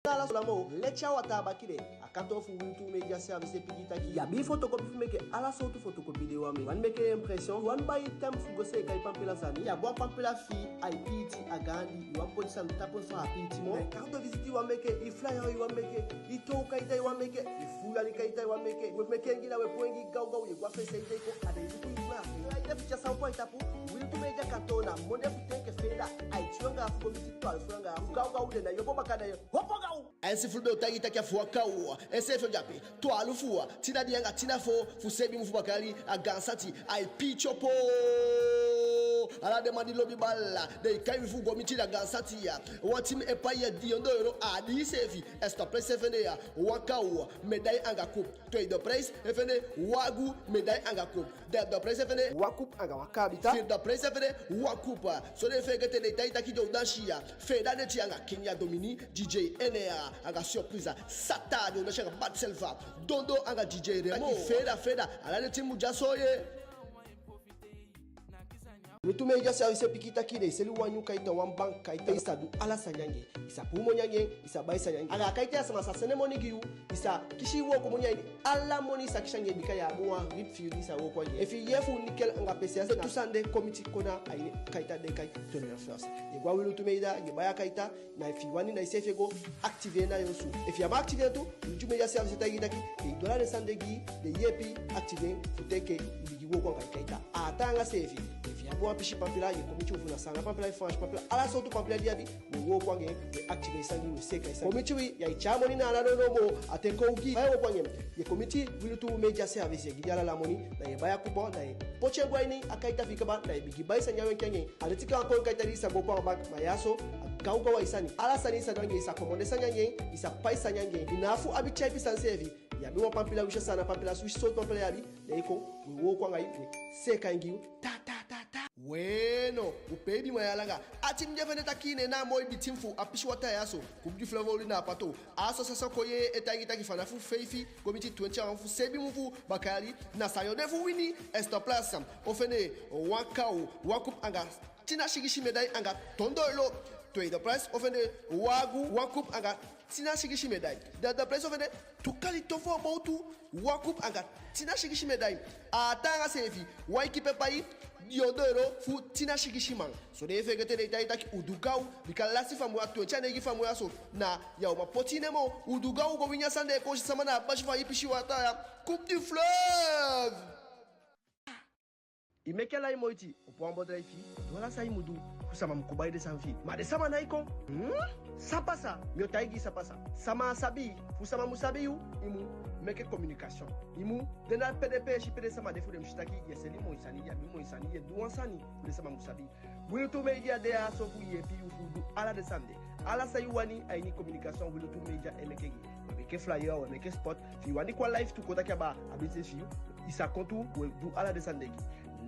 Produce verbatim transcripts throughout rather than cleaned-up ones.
Ala so lamo, leti a wataa baki de. A kantoo fu Wi Lutu Media Service e piki taki i abi fotokopi fu meke, ala sowtu fotokopi di i wani meke. I wani meke impression, i wani bai timbre fu go seeka i pampila sani. I abi wan pampila fi i, ai piiti, a gaandi, i wani poti sani tapu fu a á piiti moo. Na i carte de visite i wani meke, i flyer i wani meke, i toow kaita i wani meke, i fuulani kaita i wani meke, we meke en gi, na we puu en gi gawgaw, ye go a fesi ete kon, a de i luku i fla. Ai de fu tyai san poi tapu. Wi Lutu Media kantoo na monde fu te enke feeda, aiti yuu anga afu go miti twalufu yuu anga afu. Gawgaw, den ná e opo baka, den e opo gawgaw. A ensifulu be o taigi i taki a fu wan kaw, enseefi o de ape, twalufu, tina dii anga tina fo fu seibin mun fu baka yali, a gaan sati, ai piiti opo. Ala den man di lobi bal, den e kai wi fu go miti a gaan sati ya. Wan team e pai ya dii ondoo euro a dii seefi. Estoples e fende ya wan kaw, medaille anga coupe. Tweede prijs e fende wan agu, medaille anga coupe. Derde prijs e fende wan coupe anga wan kaabita. Vierde prijs e fende wan coupe. So den e feegete, den e taigi i taki den o dansi ya feeda neti anga Kenya Domini, D J N A anga surprise Sata, den o dansi anga Bad Selva, Dondo anga D J Remo. Taki feeda, feeda, ala den team mu de a soi. Wi Lutu Media Service e piki taki den e seli wan nyun kaita, wan bank kaita. I sa du ala sani anga en. I sa puu moni anga en, i sa bai sani anga en. Anga a kaita ya sama sa sende moni gi yu, i sa kisi wooko moni a ini. Ala moni i sa kisi anga en, bika i abi wan rib fi yu di i sa wooko anga en. Efu i yee fu nickel anga précieux, na tu sani de kon miti kon na a ini kaita den e kai toneel first. Ye go a Wi Lutu Media, ye bai a kaita, na efu i wani, na iseefi e go activer en na yu osu. Efu i á man activer en tu, Wi Lutu Media Service e taigi i taki den e du ala den sani de gi i, den e yeepi i activer en fu te enke i bigin wooko anga i kaita. A á taanga seefi. Efu i abi wan pisi pampila, ye kon miti wi fu na Saanan pampila, Faansi pampila, ala sowtu pampila di i abi, we wooko anga en, we activer i sani gi i, we seeka i sani gi i. Kon miti wi, ya e tyai moni na ala nownow moo, a ten kon u gi i. Fa ye wooko anga en? Ye kon miti Wi Lutu Media Service, ye gi den ala ala moni, da ye bai a coupon, da ye poti en go a ini a kaita fi i kaba, da ye bigin bai sani a wenki anga en. A leti enke wan kon kaita di i sa go opo a bank, ma ya so a gawgaw a i sani. Ala sani i sa du anga en, i sa komande sani anga en, i sa pai sani anga en. I ná abi fu abi tyaipi sani seefi. I abi wan pampila, winsi a Saanan pampila, winsi sowtu pampila i abi, da i kon, we wooko anga i, we seeka en gi yu. Ta, ta, ta, ta. We no, u pee i biiman ya langa. A team di e fende taki neen na a moi biitin fu a pisi wataa ya so, Coupe du Fleuve, oli na a pato. A so sa so kon yee e taigi taki fanafu feifi go miti twenti a wan fu seibin mun fu baka yali, na san yo de fu wini. Estoplas o fende wan kaw, wan coupe anga tina sigisi medaille anga tu ondoo euro. Tweede prijs o fende wan agu, wan coupe anga tina sigisi medaille. Derde prijs o fende tu kalito fu a bowtu, wan coupe anga tina sigisi medaille. A á taanga seefi, wan ekipu e pai dii ondoo euro fu tina sigisi man. So den e feegete, den e taigi i taki u du gaw, bika lasi fu a mun ya, twenti a neigi fu a mun ya so, na ya o man poti nen moo. U du gaw, u go wini a sani de, e kon si sama na a basi fu a pisi wataa ya. Coupe du Fleuve. I meke ala i moiti, opo wan bedrijf fi i, du ala san i mu du fu sama mu kon bai den sani fi i. Ma den sama nái kon. Hmm? San pasa? Mi o taigi i san pasa. Sama á sabi i. Fu sama mu sabi yu, i mu meke communication. I mu de na pe den peesi pe den sama de, fu den mu si taki ye seli moi sani, ye abi moi sani, ye du wan sani, fu den sama mu sabi i. Wi Lutu Media de ya so fu yeepi yu fu du ala den sani de. Ala san i wani a ini communication, Wi Lutu Media e meke gi i. We meke flyer, we meke spot. Efi i wani kon a live tu kon taki abaa a business fi yu, i sa kon tu, we du ala den sani de gi i.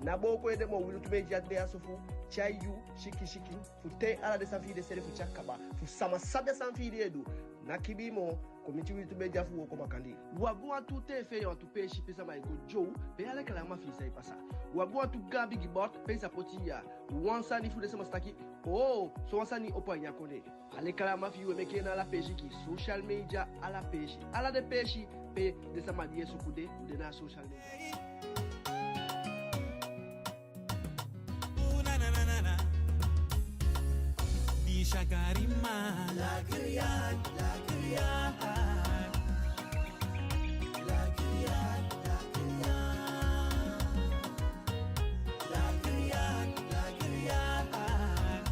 Ná booko ede moo, Wi Lutu Media de ya so fu tyai yu siki siki, fu te ala den sani fi i de seli fu tyai kaba, fu sama sabi a sani fi i di i e du. Ná kibii moo, kon miti Wi Lutu Media fu wooko makandii. U abi wantu tv, wantu peesi pe sama e go dyow, pe a lekalama fi i sa e pasa. U abi wantu gaan bigi bord pe i sa poti ya wan sani fu den sama sa taki, oo, sowan sani opo a ini a kondee. A lekalama fi i, we meke en na ala peesi gi i, social media, ala peesi, ala den peesi pe den sama di i e suku de, u de na social media. Personne ne me croira.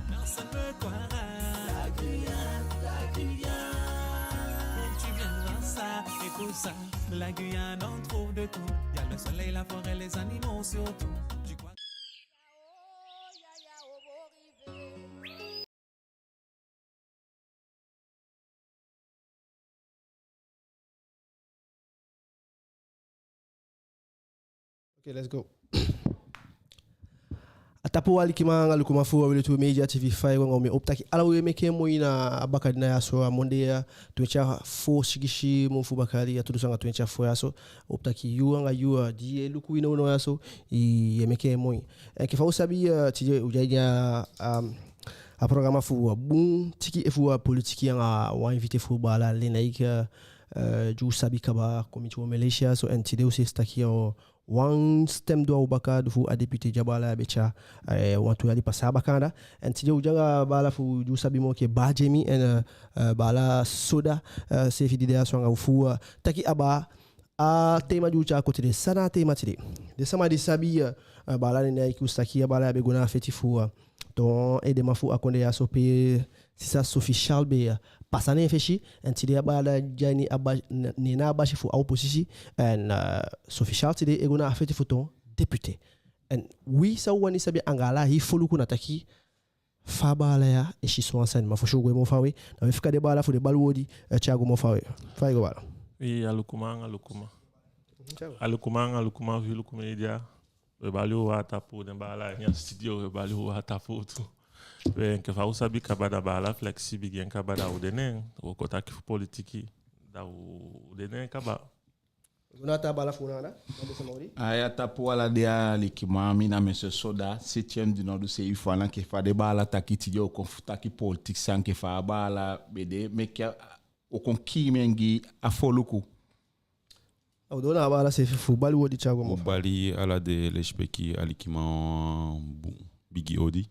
Personne ne me croira. La Guyane, la Guyane. Tu viendras ça, écoute ça. La Guyane, on trouve de tout. Y a le soleil, la forêt, les animaux surtout. Tu crois Ok, let's go. A tapu, wi alikiman anga lukuman fu Wi Lutu Media T V, fa i go anga u? Mi e howpu taki ala u e meke en moi na a bakadina ya so, a monde ya, twenti a fo sigisi mun fu baka yali, a tu dunsu anga twenti a fo ya so. Howpu taki yu anga yu, eh, di e luku wi nownow ya so, i e meke en moi. Enke fa u sabi, eh, tide u de a ini a, um, a programa fu, uh, Bun Tiki, efu, uh, politiki, anga wan invité fu baala Lenaik, uh, uh, di u sabi kaba, kon miti u Malaysia so, en tide u si taki, uh, wan stem du a u baka, du fu a député di a baala ya be tyai, uh, wantu yali pasa a baka anda. En tide u de anga baala fu di u sabi moo enke Baa Jemi, en, uh, uh, baala Soda, uh, seefi di de ya so anga u fu, uh, taki abaa a tema di u tyai kon tide. San na a tema tide? Den sama di sabi, uh, uh, baala Lenaik, u si taki a baala ya be go na a feti fu, uh, toon edeman fu a kondee ya so, pe sisa Sophie Charles be, uh, pasa na en fesi. En tide a baala ya de a ini a ba-, n-, ne en na a basi fu a opposisi. En, uh, Sophie Charles tide e go na a feti fu toon député. En wi, san u wani sabi anga ala a hii foluku na taki, fa a baala ya e si sowan sani. Ma fosi u gwe moo fawe, na u e fika den baala fu den bali u odi, eh, tyai go moo fawe. Fa i go, baala? Wi, alukuman, alukuman. Mhm, tyai go. Alukuman, alukuman fu Luku Media. We bali u a tapu, den baala a ini a studio, we bali u a tapu tu. We, enke fa u sabi kaba, da baala Flexi bigin en kaba, da u de neen, u kon taki fu politiki, da u de neen kaba. Go na a taa baala fu u na anda, na den sama odi. A ya tapu ala den alikiman, mi na Monsieur Soda, septième du nom, du seefi fu ala, enke fa den baala taki, tide u kon fu taki politiki sani, enke fa a baala be de, meke a, u kon kiin en gi a foluku. A u doo na a baala seefi fu bali u odi, tyai go moo fawe. U bali ala den lesipeki alikiman, bun, bigi odi.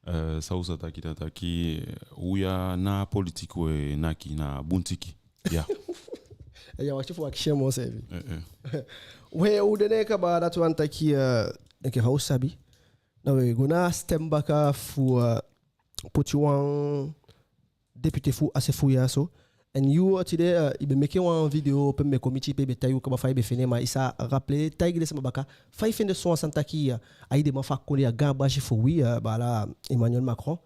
Eh, san u sa taki na taki, eh, u ya na politiki, we naki na Bun Tiki. Ya. Eh, ya wakiti fu akisi en moo seefi. Eh, eh. We, u de neen kaba, dati wani taki, eh, enke fa u sabi, na we go na a stem baka fu, eh, poti wan député fu a se fu u ya so. En yu, eh, tide, eh, i be meke wan video pe mi be kon miti i, pe i be taigi u kaba fa i be fende en, ma i sa rappeler taigi den sama baka fa i fende sowan sani taki, eh, a edeman fu a kondee, a gaan basi fu wi, eh, baala Emmanuel Macron,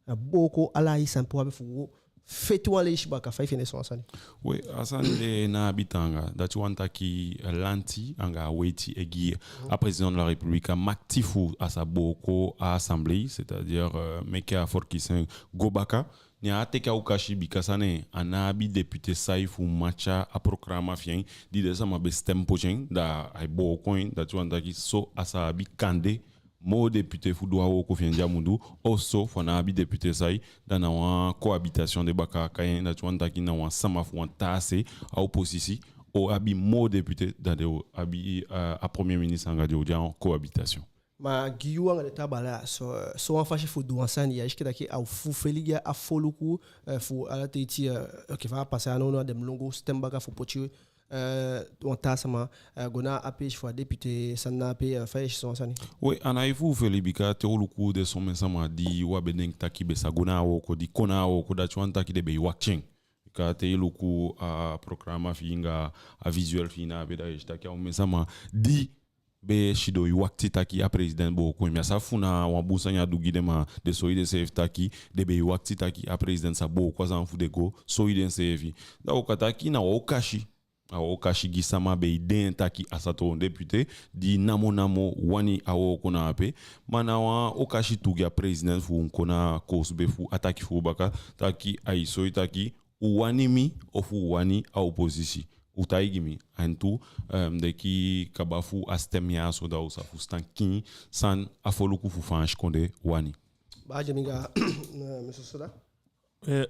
eh, booko ala a sani pe u abi fu go feti wan leisi baka. Fa i fende sowan sani? We, a sani de ná abi taanga. Dati wani taki, eh, lanti anga weiti e gi a président de la République a makiti fu a sa booko a assemblée, c'est-à-dire, eh, meke a verkiezing go baka. Ne a teke a okasi, bika san, ne a ná abi député sai fu matya a programa fi en, di den sama be stem poti en, da ai booko en. Dati wani taki so a sa abi kande moo député fu du a wooko fi en di a mu du, ofuso fu a ná abi député sai, da na wan cohabitation den bakaa e kai en. Dati wani taki na wan sama fu wan taa se, a opposisi, o abi moo député, da den o abi, eh, a premier ministre anga den o de a wan cohabitation. Ma gi yu anga den taa baala, so, sowan fasi fu du wan sani ya, est-ce que taki a o fu feli gi a foluku, eh, fu ala teiti, eh, enke fa a pasa ya nownow, a den mu lon go stem baka fu poti, eh, wan taa sama, eh, go na a peesi fu a député, sani na ape, eh, fa i e si sowan sani? We, a ná e fu feli, bika te u luku, den somen sama di u á be denki taki be sa go na a wooko, di kon na a wooko, dati wani taki den be e wakiti en. Bika te i luku a programa fi i anga a visuel fi i na ape, da i e si taki a omen sama di be sidon e wakiti taki a president booko en. Mi á sabi efu na wan bun sani a du gi den, ma den soi denseefi taki den be e wakiti taki a president sa booko a sani fu den go soi denseefi. Da u kan taki na wan okasi. A wan okasi gi sama be e denki taki a sa toon député, di namo namo wani a wooko na ape. Ma na wan okasi tu gi a president fu kon na a koosube fu a taki fu u baka, taki ai soi taki u wani mi ofu u wani a opposisi. U taigi mi. En tu, eh, mi denki kaba fu a stem ya so, da u sa fusutan kiin san a foluku fu Faansi Kondee wani. Baa Jemi anga, eh, Monsieur Soda. Eh,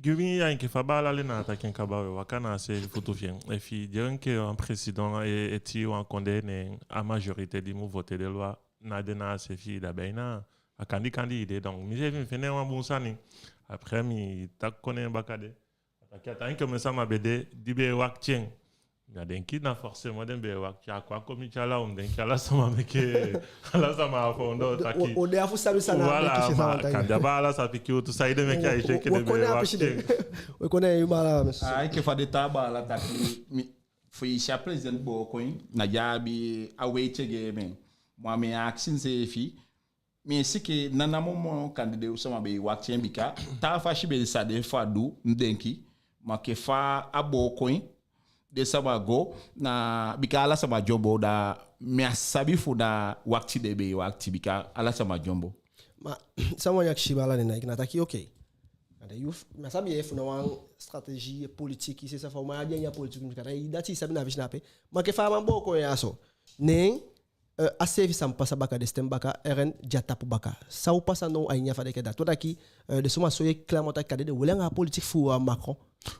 gi mi ya, enke fa baala Lena taki en kaba, we waka na a seefi futu fi en. Efi i de enke wan président, e, e tii wan kondee, ne a majorité di mu voter des lois ná de na a seefi, da be na a kandi kandi i de. Donc, mi seefi mi fende en wan bun sani. Après, mi taki kon ne en baka de. A taki a tan enke omen sama be de di be e wakiti en. Mi á denki na forcément den be e wakiti en. A kon a kon miti ala u, mi denki ala sama meke, ala sama a foondoo taki. O, o de a fu sabi san na a... Voilà, meke si ma sama taki. Kande a baala sa piki u tu, saide meke ai si enke den be e wakiti en. We kon ne yu baala, Monsieur. Ah, enke fa den taa baala taki, mi, fu i si a president booko en, na di a abi a weiti gi en. Ma mi e akisi miseefi, mi e si enke na namo moo kande den sama be e wakiti en, bika taa fasi be sa de fu a du, mi denki. Ma enke fa a booko en, den sama go, na bika ala sama dyombo, da mi á sabi efu na wakiti den be e wakiti, bika ala sama dyombo. Ma san mi wani akisi baala Lena, enke na taki, oké. Kande yu, mi á sabi efu na wan stratégie politique, c'est ça, fa u man de a ini a politique, mi kande dati i sabi na a fesi na ape. Ma enke fa a man booko en ya so, ne euh, a seefi san pasa baka, den stem baka, R N de a tapu baka. San o pasa now a ini a fa den e taki dati? Wan taki, euh, den sama so e claimer taki a den de weli anga a politique fu, euh, Macron.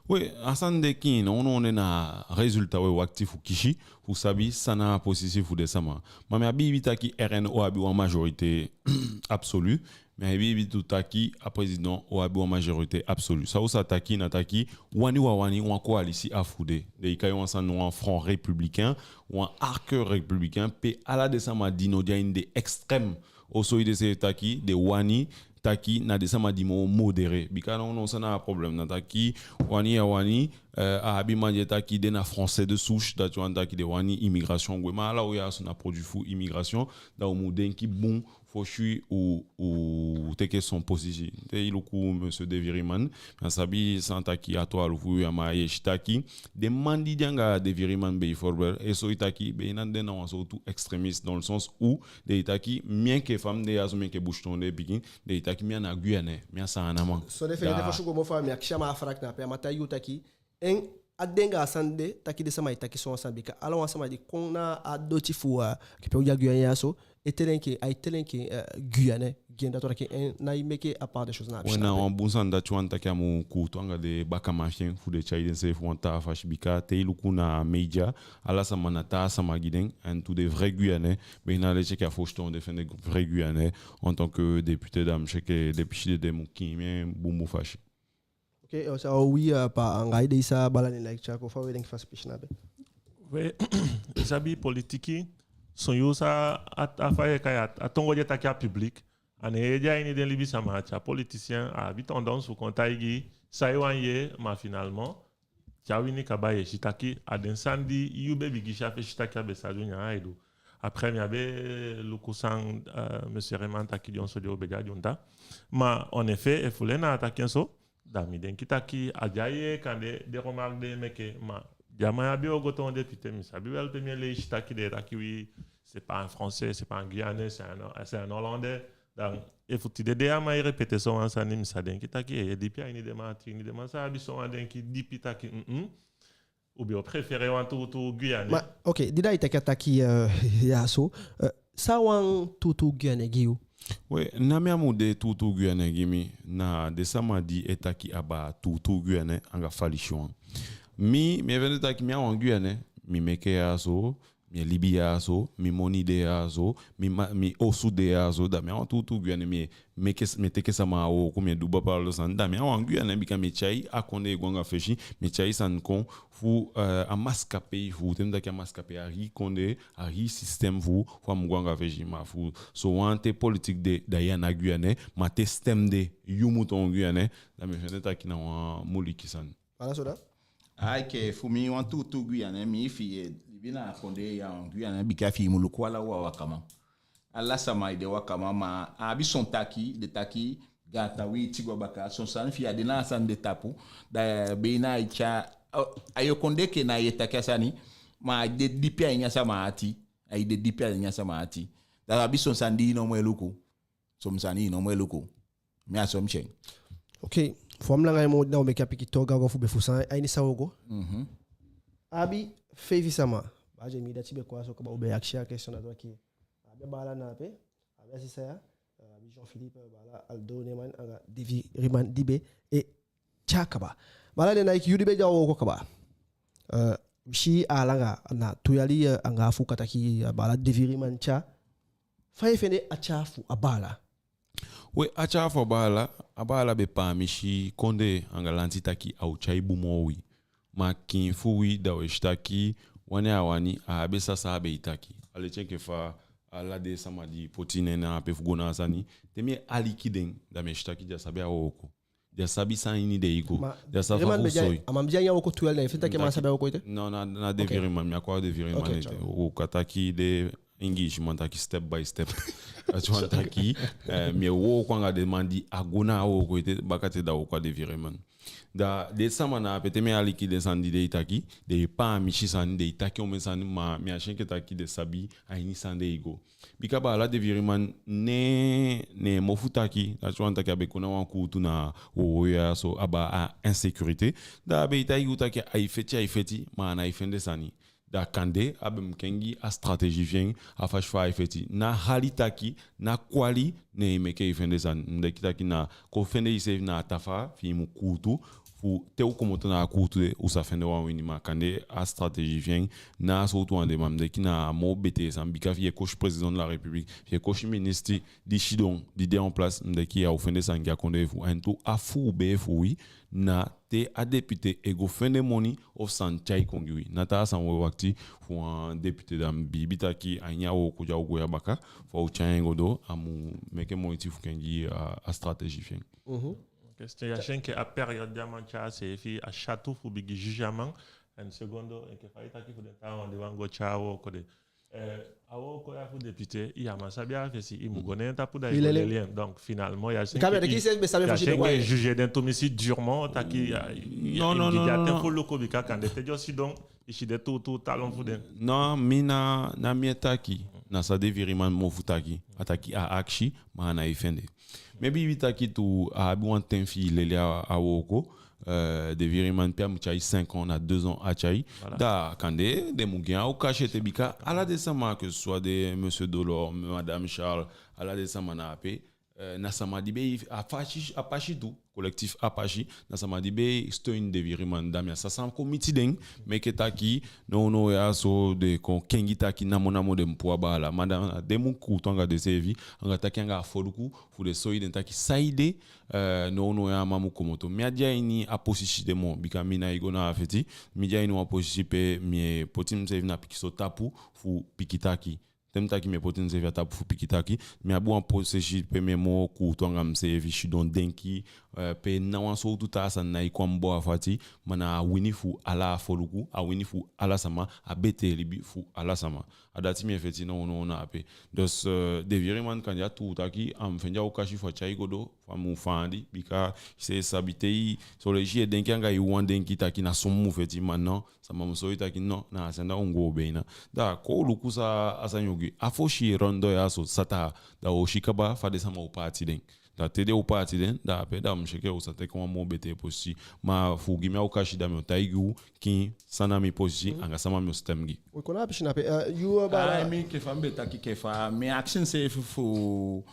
We, a sani de kiin, nownow na résultat we wakiti fu kisi, fu sabi san na a position fu den sama. Ma mi á biibi taki R N o abi wan majorité absolue. Mi á biibi tu taki a président o abi wan majorité absolue. San u sa taki na taki, wani wan, wani wan coalition a fu den. Den e kai wan sani wan front républicain, wan arc républicain, pe ala den sama di no de a ini den extrême o soi denseefi taki den wani taki na den sama di moo modéré. Bika nownow san na a problème na taki, wani ya wani, euh, a abi man di e taki den na français de souche, dati wani taki den wani immigration gwe. Ma ala u ya so na produit fu immigration, da u mu denki bun fosi u, u teke son position. Te i luku monsieur Deviryman, mi á sabi san taki a twalufu yuu ya, ma ye si taki den man di de anga Deviryman, bijvoorbeeld, e soi taki bijna den na wan sowtu extrémiste, dans le sens où den e taki, mi enke fa mi de ya so, mi enke busitonde pikin, den e taki mi a ná Guyanais, mi a Saanaman. So den fende fosi go moo fa, mi akisi a man a vraag na ape, a man taigi u taki, en a de anga a sani de taki den sama e taki so wan sani, bika ala wan sama di kon na a doti fu, euh, ke pe u de a Guyane ya so, e teli enke, ai teli enke, euh, Guyanais, gi en, dati wani taki en ná e meke a part des choses na a pisi na ape. Wan bun sani, dati wani taki a mu kuutu anga den bakaman fi en fu den tyai denseefi wan taa fasi, bika te i luku na media, ala sama na taa sama gi den, en tu den vrai Guyanais, bijna leti enke a fosi toon den fende vrai Guyanais en tant que député, da mi si enke den pisi de den mu kiin en bunbun fasi. Ok, euh, sa wi, euh, pa anga i de, i sa baala nen, like, tyai kon fa we denki fasi pisi na ape. We, i sabi politiki, son yuu sa a, a fa ye kai a, a tongo di e taki a public, a ná e de a ini den libisama, a tyai politicien, a abi tendance fu kon taigi san i wani yee, ma finalement, te a wini kaba ye si taki a den sani di yu be bigin si a fesi taki a be sa du, neen ai du. Après mi á be luku san, euh, monsieur Herman taki dyonson di u be de a dyonta. Ma en effet, efu len na a taki en so, da mi denki taki a de a yee kande den remarque den e meke, ma di a man ya be o go toon député, mi sabi wel pe mi e leisi taki den e taki wi, c'est pas un Français, c'est pas un Guyanais, c'est un, c'est un Hollandais. Da efu tide de a man e répéter so wan sani, mi sa denki taki, eh, dipi a ini den man ati, ini den man sa abi so wan denki dipi taki, mm, mm, u be o préférer wan tuutuu Guyanais. Ma, ok, di da i taki a taki, euh, ya so, euh, san wan tuutuu Guyanais gi yu? We, na mi a mu de tuutuu Guyanais gi mi, na den sama di e taki abaa tuutuu Guyanais anga falisi wan. Mi, mi e fende taki mi a wan Guyanais, mi meke ya so, mi e libi ya so, mi moni de ya so, mi ma-, mi osu de ya so, da mi a wan tuutuu Guyanais, mi e meke, mi e teke sama a wooko, mi e du bapaalu sani, da mi a wan Guyanais, bika mi e tyai a kondee go anga fesi, mi e tyai sani kon fu, euh, a maskapei fu, te mi taki a maskapei, a hii kondee, a hii système fu, fu a mu go anga fesi, ma fu, so wan te politique de, da yu a ná Guyanais, ma te stem de, yu mu toon Guyanais, da mi e fende taki na wan muliki sani. Ala so da? Ai, ke fu mi wan tuutuu Guyanais, mi fi i e libi na a kondee ya, wan Guyanais, bika fi i mu luku ala u a wakaman. Ala sama i de wakaman, ma a abi son taki, den taki, gaantangi wi e tigi a baka, son sani fi i á de na a sani de tapu, da be na ai tyai, a, a yu o kon denki na yu e taki a sani, ma ai de dipi a ini a sama ati, ai de dipi a ini a sama ati. Da a abi son sani di i no mu e luku. Son sani i no mu e luku. Mi a so mi si en. Ok, fu a mu langa en moo, da u meke a pikin tooga go fu be fu san, a ini san u o go. Mhm. A abi feifi sama. Baa Jemi, dati be kon a so kaba, u be akisi a question, dati wani taki a abi a baala na ape, a abi a sisa ya, a abi Jean Philippe, baala Aldo Neman anga Deviryman di be e tyai kaba. Baala den, na enke yu di be de a wooko kaba. Euh, wi si a langa na tu yali, euh, anga afu kaba taki, euh, baala Deviryman tyai. Fa i e fende a tyai fu a baala? We, a tyai fu a baala, a baala be paamisi kondee anga lanti taki a o tyai bun moo wi. Ma kiin fu wi, da we si taki, wani a wani, a be sa san a be e taki. A leti enke fa ala den sama di poti nen na ape fu go na a sani, te mi e aliki den, da mi e si taki den á sabi a wooko. Den á sabi san a ini den e go. Ma den á sabi fa fu soi. A man be de a ini a wooko tu yali, na i fende taki a man á sabi a wooko ete? Non, na, na Deviryman, mi á kon a Deviryman ete. U kan taki den English man taki step by step. Dati wani taki, eh, mi e wooko anga den man di á go na a wooko ete, bakaten da u kon a Deviryman. Da den sama na ape, te mi e aliki den sani di den e taki, den e paamisi sani, den e taki omen sani, ma mi á si enke taki den sabi a ini san den e go. Bika baala Deviryman, ne, ne mofu taki, dati wani taki a be kon na wan kuutu na wowoyo ya so, abaa a insécurité. Da a be e taigi u taki ai feti, ai feti, ma a ná e fende sani. Da kande a be mu kengi a stratégie fi en, a fasi fa ai feti. Ná hali taki, ná kwali, ne i meke i fende sani. Mi denki taki na kon fende iseefi na a tafaa fi i mu kuutu, fu te u komoto na a kuutu de, u sa fende wan wini. Ma kande a stratégie fi en, na a sowtu wan de, ma mi denki na a moo betee sani, bika fi i e kosi président de la République, fi i e kosi ministre di sidon, di de en place, mi denki ya o fende sani gi a kondee fu u. En tu a fu u bee fu wi, na te a député e go fende moni ofu sani tyai kon gi wi. Na taa sani wi e wakti fu wan député. Da mi biibi taki a ini a wooko di a o go ya baka, fa u tyai en go doo, a mu meke moiti fu kengi a, a stratégie fi en. Mhm. Question, ya si enke a période di a man tyai a seefi, a satu fu bigin juger a man, en secondo, enke fa i taki fu den taawan di wani go tyai a wooko de. Eh, a wooko ya fu député, i á man sabi a fesi, i mu go ne en tapu da i go leli en. Donc, finalement, ya si enke i seefi be sabi a fesi de, i e juger den tumisi durement, taki, ya, ya, non, non, i gi den a ten fu luku, bika kande te i o sidon, i si den tuutuu talon fu den. Non, mi na, na mi e taki, na san Deviriman mofu taki, a taki a akisi, ma a nái fende. Mi biibi taki tu, a abi wan ten fi i leli a, a wooko, eh, Deviriman pe a mu tyai cinq ans, na deux ans a tyai. Voilà. Da kande den mu gi en a okasi ete, bika ala den sama, que ce soit de monsieur Dolor, madame Charles, ala den sama na ape, eh, na sama di be a pasi, a pasi tu, collectif Apache, na sama di be steun Deviriman. Da mi á sa san kon miti den, meke taki, nownow ya so den kon kengi taki namo namo den mu puu a baala. Ma da den mu kuutu anga denseefi, anga taki anga a foluku, fu den soi den taki saide, eh, nownow ya a man mu komoto. Mi á de a ini a posisi de moo, bika mi nái go na a feti. Mi de a ini wan posisi pe mi e poti miseefi na pikinso tapu fu piki taki. Te mi taki mi e poti miseefi a tapu fu piki taki, mi abi wan posisi pe mi e moo kuutu anga miseefi, sidon denki, eh, pe ná wan sowtu taa sani nái kon a mi boo a fati, ma na a wini fu ala a foluku, a wini fu ala sama, a betee libi fu ala sama. A dati mi e feti nownow na ape. Dus, eh, Deviriman, kande a tuu taki a mu fende a okasi fu a tyai go doo, fu a mu faandi, bika i seefi sabi te i, son leisi i e denki anga i wawan denki taki na so mi mu feti, ma non, sama mu soi taki non, na a sani da u mu go beina. Da kon u luku san a sani o gi. A fosi ronde ya so, Sataa, da u o si kaba fa den sama o paati den. Da te den o paati den, da ape da mi si enke u sa teke wan moo betee posisi. Ma fu gi mi a okasi, da mi o taigi u kiin san na mi posisi, anga sama mi o stem gi. U kon na a pisi na ape, eh, yu, eh, baala. Ah, mi enke fa mi be taki, enke fa mi akisi miseefi fu, fu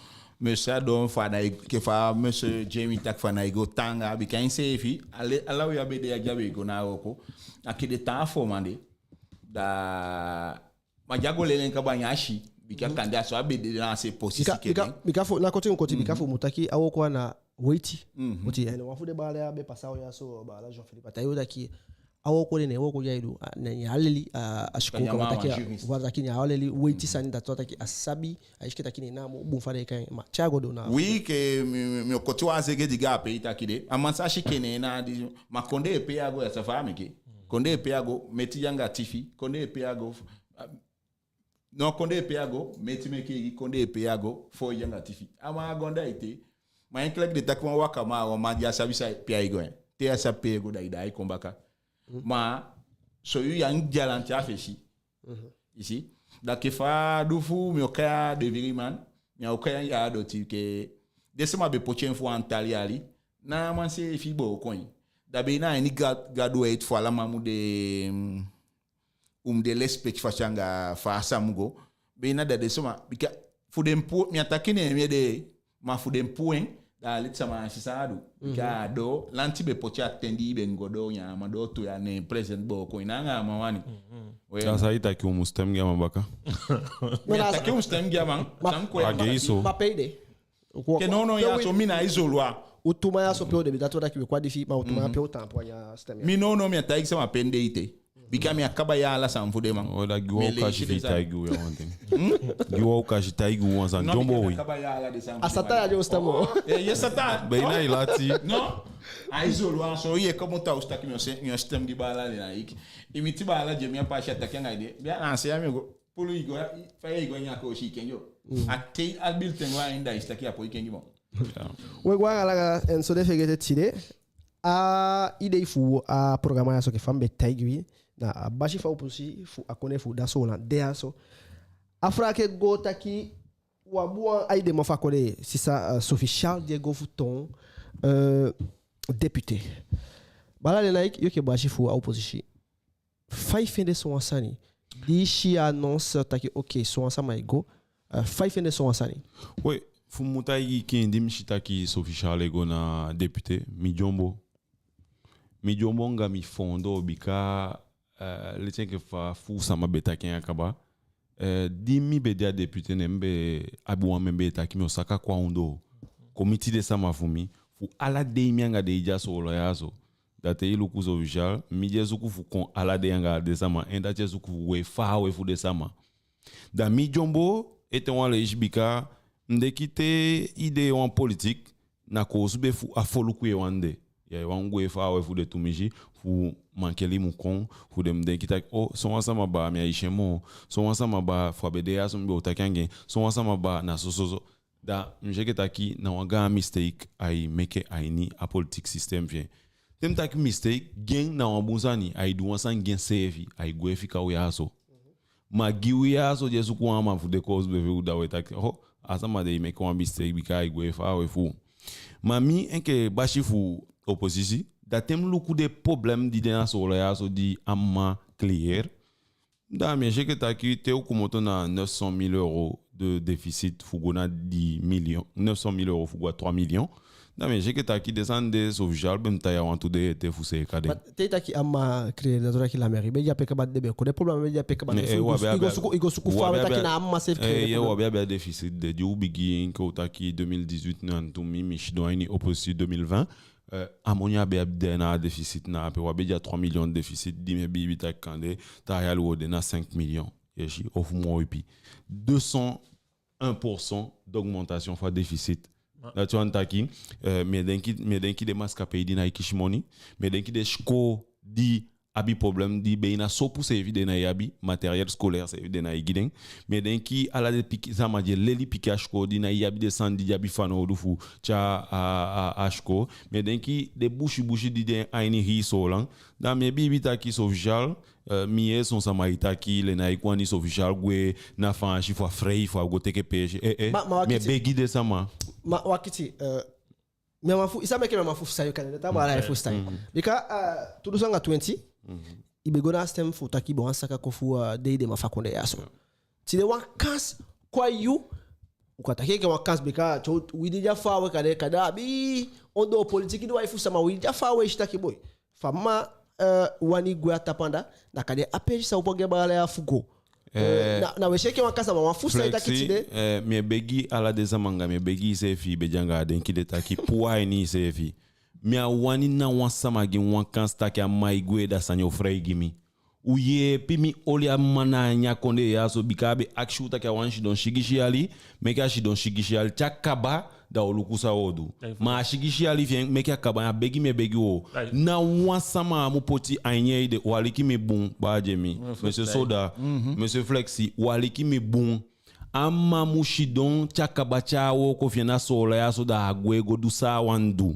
monsieur Adon, fa a nái, enke fa monsieur Jamie taki, fa a nái go taanga, bika enseefi, ala, ala u ya be de ya, di a be go na a wooko, a enke den taa fo man de, da ma di a go leli en kaba, ne a si, bika kande a so a be de na a se posisi. Bika, bika, bika fu, na koti u koti, bika fu mu taki a wooko a na weiti. Oti, en wan fu den baala ya be pasa u ya so, baala Jean Philippe, a taigi u taki a wooko de, ne wooko di ai du, a, ne a leli a, a sikoo kaba, taki a, wan taki ne a leli weiti sani, dati wani taki a sabi, a si enke taki ne na a moo bun fa den e kai en, ma te a go doo na. Oui, enke mi, mi, mi o koti wan seke di ga ape, i taki de, a man sa si enke ne na di, ma kondee pe i á go, ya sa fa a meke. Kondee pe i á go, meti anga tifi, kondee pe i á go, a, non, kondee pe i á go, meti meke i, kondee pe i á go, foo i anga tifi. A man á go anda ete. Ma enke leki den taki wan wakaman, wan man di á sabi san pe ai go, en. Te a sabi pe ai go, da i daai kon baka. Ma so yu ya, i á galanti a fesi. I si? Da enke fa a du fu mi o kai a Deviriman, mi á o kai en ya a doti, enke den sama be poti en fu wan tali yali, na a man seefi booko en. Da be na a ini Gadu, Gadu wet fu ala man mu de, mm, u mu de lesipeki fasi anga fa a sa mu go. Be na da den sama, bika fu den puu, mi á taki ne mi ede, ma fu den puu en, da a leti sama á si san a du. Bika a doo, lanti be poti a ten di i be go doo, ne a man doo tu ya, ne president booko en anga a man wani. We, da san i taki, u mu stem gi a man baka? Mi á taki u mu stem gi a man. Ma san kon a gei so. Ma pe i de? Enke nownow ya so mi na izolwa. U tu man ya so pe u de, be dati wani taki we kon a difi, ma u tu man ya pe u taampu a ini a stem ya. Mi nownow mi á taigi sama pe mi de ete. Bika mi á kaba yee ala sani fu den man. O, da gi u wan okasi fi i taigi u ya wan ten. Gi u wan okasi taigi u wan sani. Dyombo wi. A Sataa ya di o stem o. Eh, yes, Sataa. Be na i lati. Non. A izolwa so, i e komoto a osu taki mi o se, mi o stem gi baala Lenaik. I miti baala Jamie a pasi, a taki anga i de. Bika na a se ya mi o go pulu i go, fa i e go a ini a koosi, i kengi o. A te a bulletin go a ini, da i si taki a poi kengi moo. We go anga langa, en so den fegete tide. A idei fu a programa ya so, enke fa mi be taigi wi, na a basi fu a oppositie fu a kondee fu da Soolan de ya so. A fraa ke go taki, wi abi wan aidema fu a kondee, sisa, eh, Sophie Charles, di e go fu toon, eh, député. Baala Lenaik, yu enke basi fu a oppositie, fa i fende sowan sani? Di i si a annonce taki, ok, sowan sama e go, eh, fa i fende sowan sani? We, fu mu taigi i, di mi si taki Sophie Charles e go na député, mi dyombo. Mi dyombo anga mi foondoo, bika, eh, leti enke fa fu sama be taki en kaba. Eh, di mi be de a député, ne mi be abi wan membee taki mi o saka kon a ondoo. Kon miti den sama fu mi, fu ala dei mi anga den e de a Soolan ya so. Da te i luku Sophie Charles, mi di e suku fu kon ala dei anga den sama, en dati e suku fu gwe faawe fu den sama. Da mi dyombo ete wan leisi, bika mi denki te i de wan politik, na koosube fu a foluku i e wani de. Ya e wani gwe faawe fu den tumisi, fu mankeli mu kon, fu den mu denki taki, o, sowan sama baa, mi á e si en moo, sowan sama baa, fu a be de ya so mi be o taki anga en, sowan sama baa, na so so so. Da mi si enke taki na wan gaan mistake ai meke a ini a politik système fi en. Te mi taki mistake, gi en na wan bun sani, ai du wan sani gi enseefi, ai gwe fika u ya so. Ma gi u ya so di e suku wan man fu de koosube fi u, da we taki, ho, a sama de e meke wan mistake, bika ai gwe faawe fu u. Ma mi enke basi fu oppositie, da te mi luku den problème di de na Soolan ya so di a mma creëer, da mi e si enke taki te u komoto na neuf cent mille euros de déficit fu go na dix millions, neuf cent mille euros fu go a trois millions, da mi e si enke taki den sani de Sophie Charles be mu tan ya wantu dei ete fu seeka den. Ma te i taki a mma creëer, da i taki la mairie be de ape kaba, den be kon, den problème be de ape kaba. Ne, eh, i go, i go suku, i go suku fa we taki na a mma seefi creëer den problème. U abi a déficit de, di u bigin, enke u taki deux mille dix-huit, na tu mi, mi sidon a ini oppositie deux mille vingt, eh, a moni a be abi de na déficit na ape, u á be de a trois millions déficit, di mi e biibi taki kande taa yali wo de na cinq millions. I si, ofu moo ipi. Deux cent un pour cent d'augmentation fu a déficit. Dati wani taki, eh, mi e denki, mi e denki den masikapei di ná e kisi moni, mi e denki den sikoo di abi problème, di be na sopu seefi den ná e abi, matériel scolaire seefi den ná e gi den. Mi e denki ala den pikin, sama di e leli pikin a sikoo di ná e abi den sani di den abi fanowdu fu tyai a, a, a sikoo. Mi e denki den busi busi di de a ini hii Soolan. Da mi e biibi taki Sophie Charles, eh, mi yee son sama e taki, le na i kon a ini Sophie Charles gwe na Faansi fu a frei, fu a go teke peesi. Eh, eh. Ma, ma wakiti. Mi e begi den sama. Ma wakiti, eh, mi á man fu, i sa meke mi á man fu fusutan i, kande den taa baala e fusutan i. Bika, eh, tu dunsu anga twenti, i be go na a stem fu taki i be wani saka kon fu, eh, dei den man fu a kondee ya so. Tide wan kansi kon a yu, u kan taki enke wan kansi, bika te wi di de a faawe, kande, kande a abi ondoo politik di u á e fusutan, ma wi di de a faawe e si taki boi, fa a mma, eh, wani gwe a tapu anda, na kande a peesi san u poi gi a baala ya fu go. Eh, na, na we si enke wan kansi, ma wan fu san i taki tide. Eh, mi e begi ala den sama anga mi e begi iseefi, i be de anga a denki de taki puu a ini iseefi. Mi á wani ná wan sama gi mi wan kansi taki a mma e gwe da sani o frei gi mi. U yeepi mi oli a mma na a ini a kondee ya so, bika a be akisi u taki a wani sidon sigisi yali, meke a sidon sigisi yali. Te a kaba, da u o luku san u o du. Ma a sigisi yali fi en, meke a kaba, a begi mi e begi u. Ná wan sama á mu poti a ini en ede, u aliki mi bun, baa Jemi, Monsieur Soda, Monsieur Flexi, u aliki mi bun. A mma mu sidon, te a kaba, te a wooko fi en na Soolan ya so, da a gwe go du san a wani du.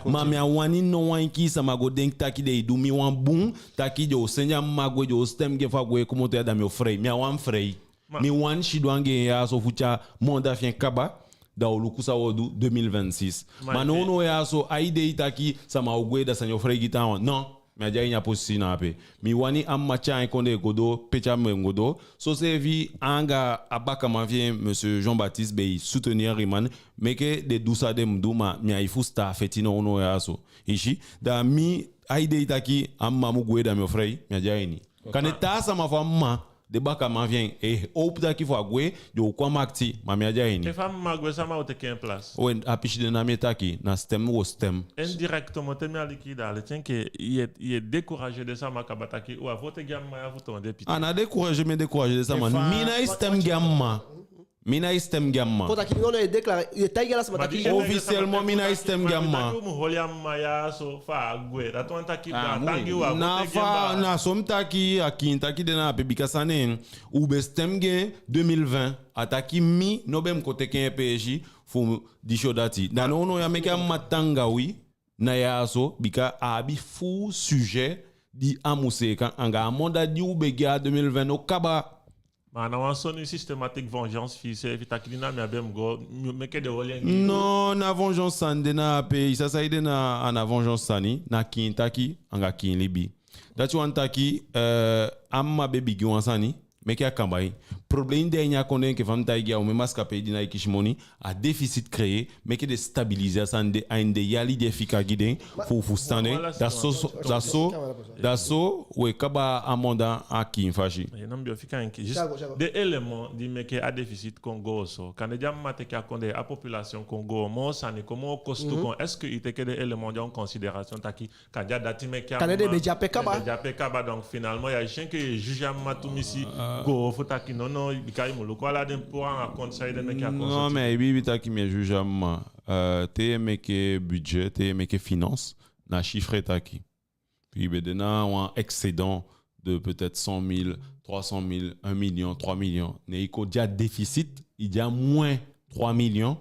Ma mi á wani no wan enkii sama go denki taki den e du mi wan bun, taki den o sende a mma gwe, den o stem gi en fu a gwe komoto ya, da mi o frei. Mi á wani frei. Mi wani sidon anga en ya so fu te a mandat fi en kaba, da u o luku san u o du deux mille vingt-six. Ma nownow ya so, a idee taki sama o gwe da sani o frei gi taawan. Non, mi á de a ini a posisi na ape. Mi wani a mma tyai en kondee go doo pe a mu go doo. Soseefi anga a bakaman fi en, Monsieur Jean-Baptiste, be e soutenir i man, meke den du san den mu du, ma mi á e fusutan a feti nownow ya so. I si, da mi, a idee taki a mma mu gwe da mi o frei, mi á de a ini. Kande taa sama fu a mma, den bakaman fi en, e howpu taki fu a gwe, den o kon a makiti, ma mi á de a ini. Efu a mma gwe, sama o teke en place? We, a pisi de na mi e taki, na stem u o stem. Indirectement, te mi aliki i, da leti enke i e, i e décourager den sama kaba taki u á vote gi a mma ya fu toon député. A ná décourager mi e décourager den sama. Mi ná e stem gi a mma. Mi ná e stem gi a mma. Kon taki, non, non, i e déclarer, i e taigi ala sama taki. Officiellement, mi ná e stem gi a mma. Taki u mu holi a mma ya so fu a gwe. Dati wani taki, na fa, na so mi taki, a kiin taki de na ape, bika san, u be stem gi en deux mille vingt. A taki mi no be mu kon teke en peesi fu disi o dati. Da nownow ya meke a mma tan anga wi na ya so, bika a abi fuu sujet di a mu seeka anga a mandat di u be gi en a deux mille vingt no kaba. Ma a ná wan soni systématique vengeance fi i seefi taki di na mi a be mu go, meke den holi en gi i? Non, ná vengeance sani de na ape. I sa san ede na, a ná vengeance sani, na kiin taki anga kiin libi. Dati wani taki, eh, a mma be bigin wan sani, meke a kamba en. Problème de a ini a kondee, enke fa mi taigi i, a omen masikapei di ná e kisi moni, a déficit créé, meke den stabiliser a sani de a ini den yali di e fika gi den, fu, fu stan den. Dati so, dati so, dati so, we kaba a mandat a kiin fasi. Ye, non, mi be o fika en ki, juste des éléments di meke a déficit kon goo so. Kande di a mma teke a kondee, a population kon goo, moo sani kon, moo kostu kon. Est-ce que i teke den éléments de en considération taki kande a dati meke a... Kande den be de ape kaba. Den be de ape kaba, donc finalement, ya i si enke i e juger a mma tumisi goo fu taki non, non, bika i mu luku ala den pour en compte, saide meke a kon so. Non, mais i biibi taki mi e juger a mma. Euh, te i e meke budget, te i e meke finance, na chiffre i e taki. Puis i be de na wan excédent de peut-être cent mille, trois cent mille, un million, trois millions. Ne i kon de a déficit, i de a moins trois millions,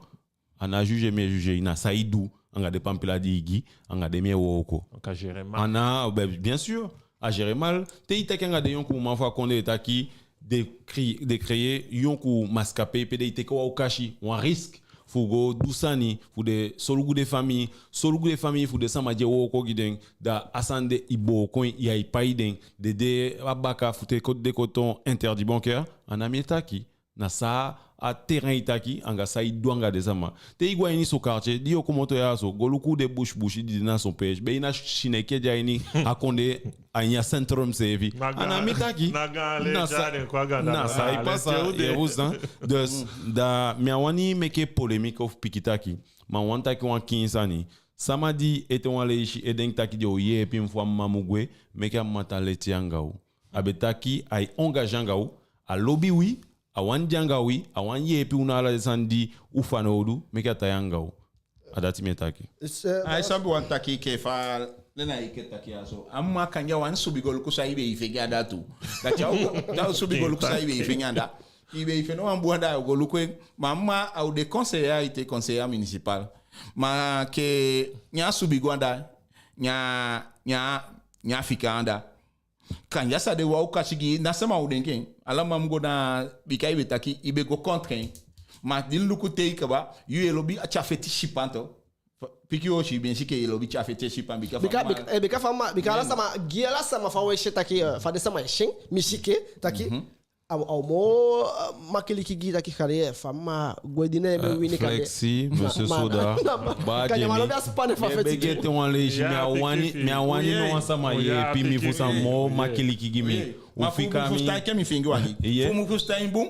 a ná juger mi e juger i, na san i du anga den pampila di i gi, anga den mi e wooko. Donc a gérer mal. A ná, ben, bien sûr, a gérer mal. Te i taki anga den yonkuman fu a kondee taki den cre-, den créer yonku masikapei pe den e teke wan okasi, wan risque, fu go du sani, fu den solugu den famii, solugu den famii fu den sama di e wooko gi den, da a sani de i booko en, ya e pai den, den de a baka fu te kon, den kon toon interdit bancaire, a ná mi e taki. Na san a terrain e taki, anga san i du anga den sama. Te i go a ini son quartier, di yo komoto ya so, go luku den busibusi di de na son peesi. Be i na sineke de a ini a kondee, a ini a centrum seefi. A ná mi e taki. Na san, na san e pasa, ye, u san. Dus, da mi á wani meke polémique of piki taki. Ma mi wani taki wan kiin sani. Sama di ete wan leisi e denki taki den o yeepi mi fu a mma mu gwe, meke a mma tan leti anga u. A be taki ai engagé anga u, a lobi wi, a wani de anga wi, a wani yeepi u na ala den sani di u fanowdu, meke a tan ya anga u. A dati mi e taki. Ai sabi wan taki enke fa Lena enke taki ya so. A mma kande a wani subi go luku san i be e fende anda tu. Dati a o go, da a o subi go luku san i be e fende anda. I be e fende wan bun anda, a o go luku en. Ma a mma a o de conseiller, a ete conseiller municipal. Ma enke ne a subi go anda, ne a, ne a, ne a fika anda. Kande a sa de wan okasi gi i, ná sama o denki en. Ala man mu go na, bika i be taki, i be go contre en. Ma di mi luku te i kaba, yu e lobi a tyafeti sipan tu. Pikin wosi, i be si enke i e lobi tyafeti sipan, bika fa... Bika, bika, eh, bika fa ma, bika ala sama, gi ala sama fa we si taki, eh, fa den sama e si en, mi si enke taki, a o, a o moo, eh, makiliki gi taki kande, eh, fa ma gwe di na en be wini kande. Flexi, Monsieur Soda, ba kande Jimmy, ma lobi a span fa mi feti. Begi ete wan leisi, mi á wani, mi á wani no wan sama yeepi mi fu san moo makiliki gi mi. Ma fu mi fusutan enke mi fende wan gi. Fu mi fusutan en bun.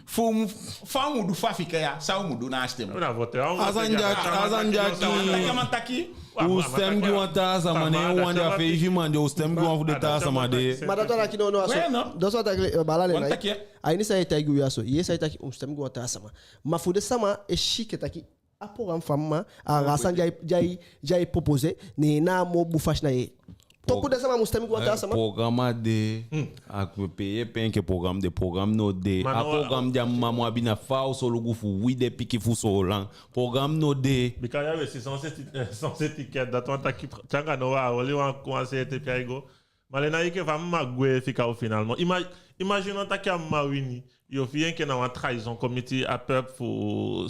Fu mi, fa u mu du fu a fika ya, san u mu du na a stem. A sani di a, a sani di a taki. U stem gi wan taa sama, ne wan di a feifi man de, u stem gi wan fu den taa sama de. Ma dati wani taki no, no, a so. Dati wani taki, eh, baala Lena, a ini san i e taigi u ya so, i e si taki u stem gi wan taa sama. Ma fu den sama e si enke taki a programme fu a mma, a san di ai, di ai, di ai proposé, ne na a moo bun fasi na ye. Toku den sama mu stem gi wan taa sama. Programme á de, a pe i e pee enke programme de, programme ná de. A programme di a mma mu abi na fa a o solugu fu wi den pikin fu Soolan. Programme ná de. Bika ya we si sans éti-, eh, sans étiquette, dati wani taki te anga now a oli wan, wan seefi pe ai go. Ma Lena, enke fa a mma gwe fika u finalement. Ima-, imagine taki a mma wini. Yo fii enke na wan trahison kon miti a peuple fu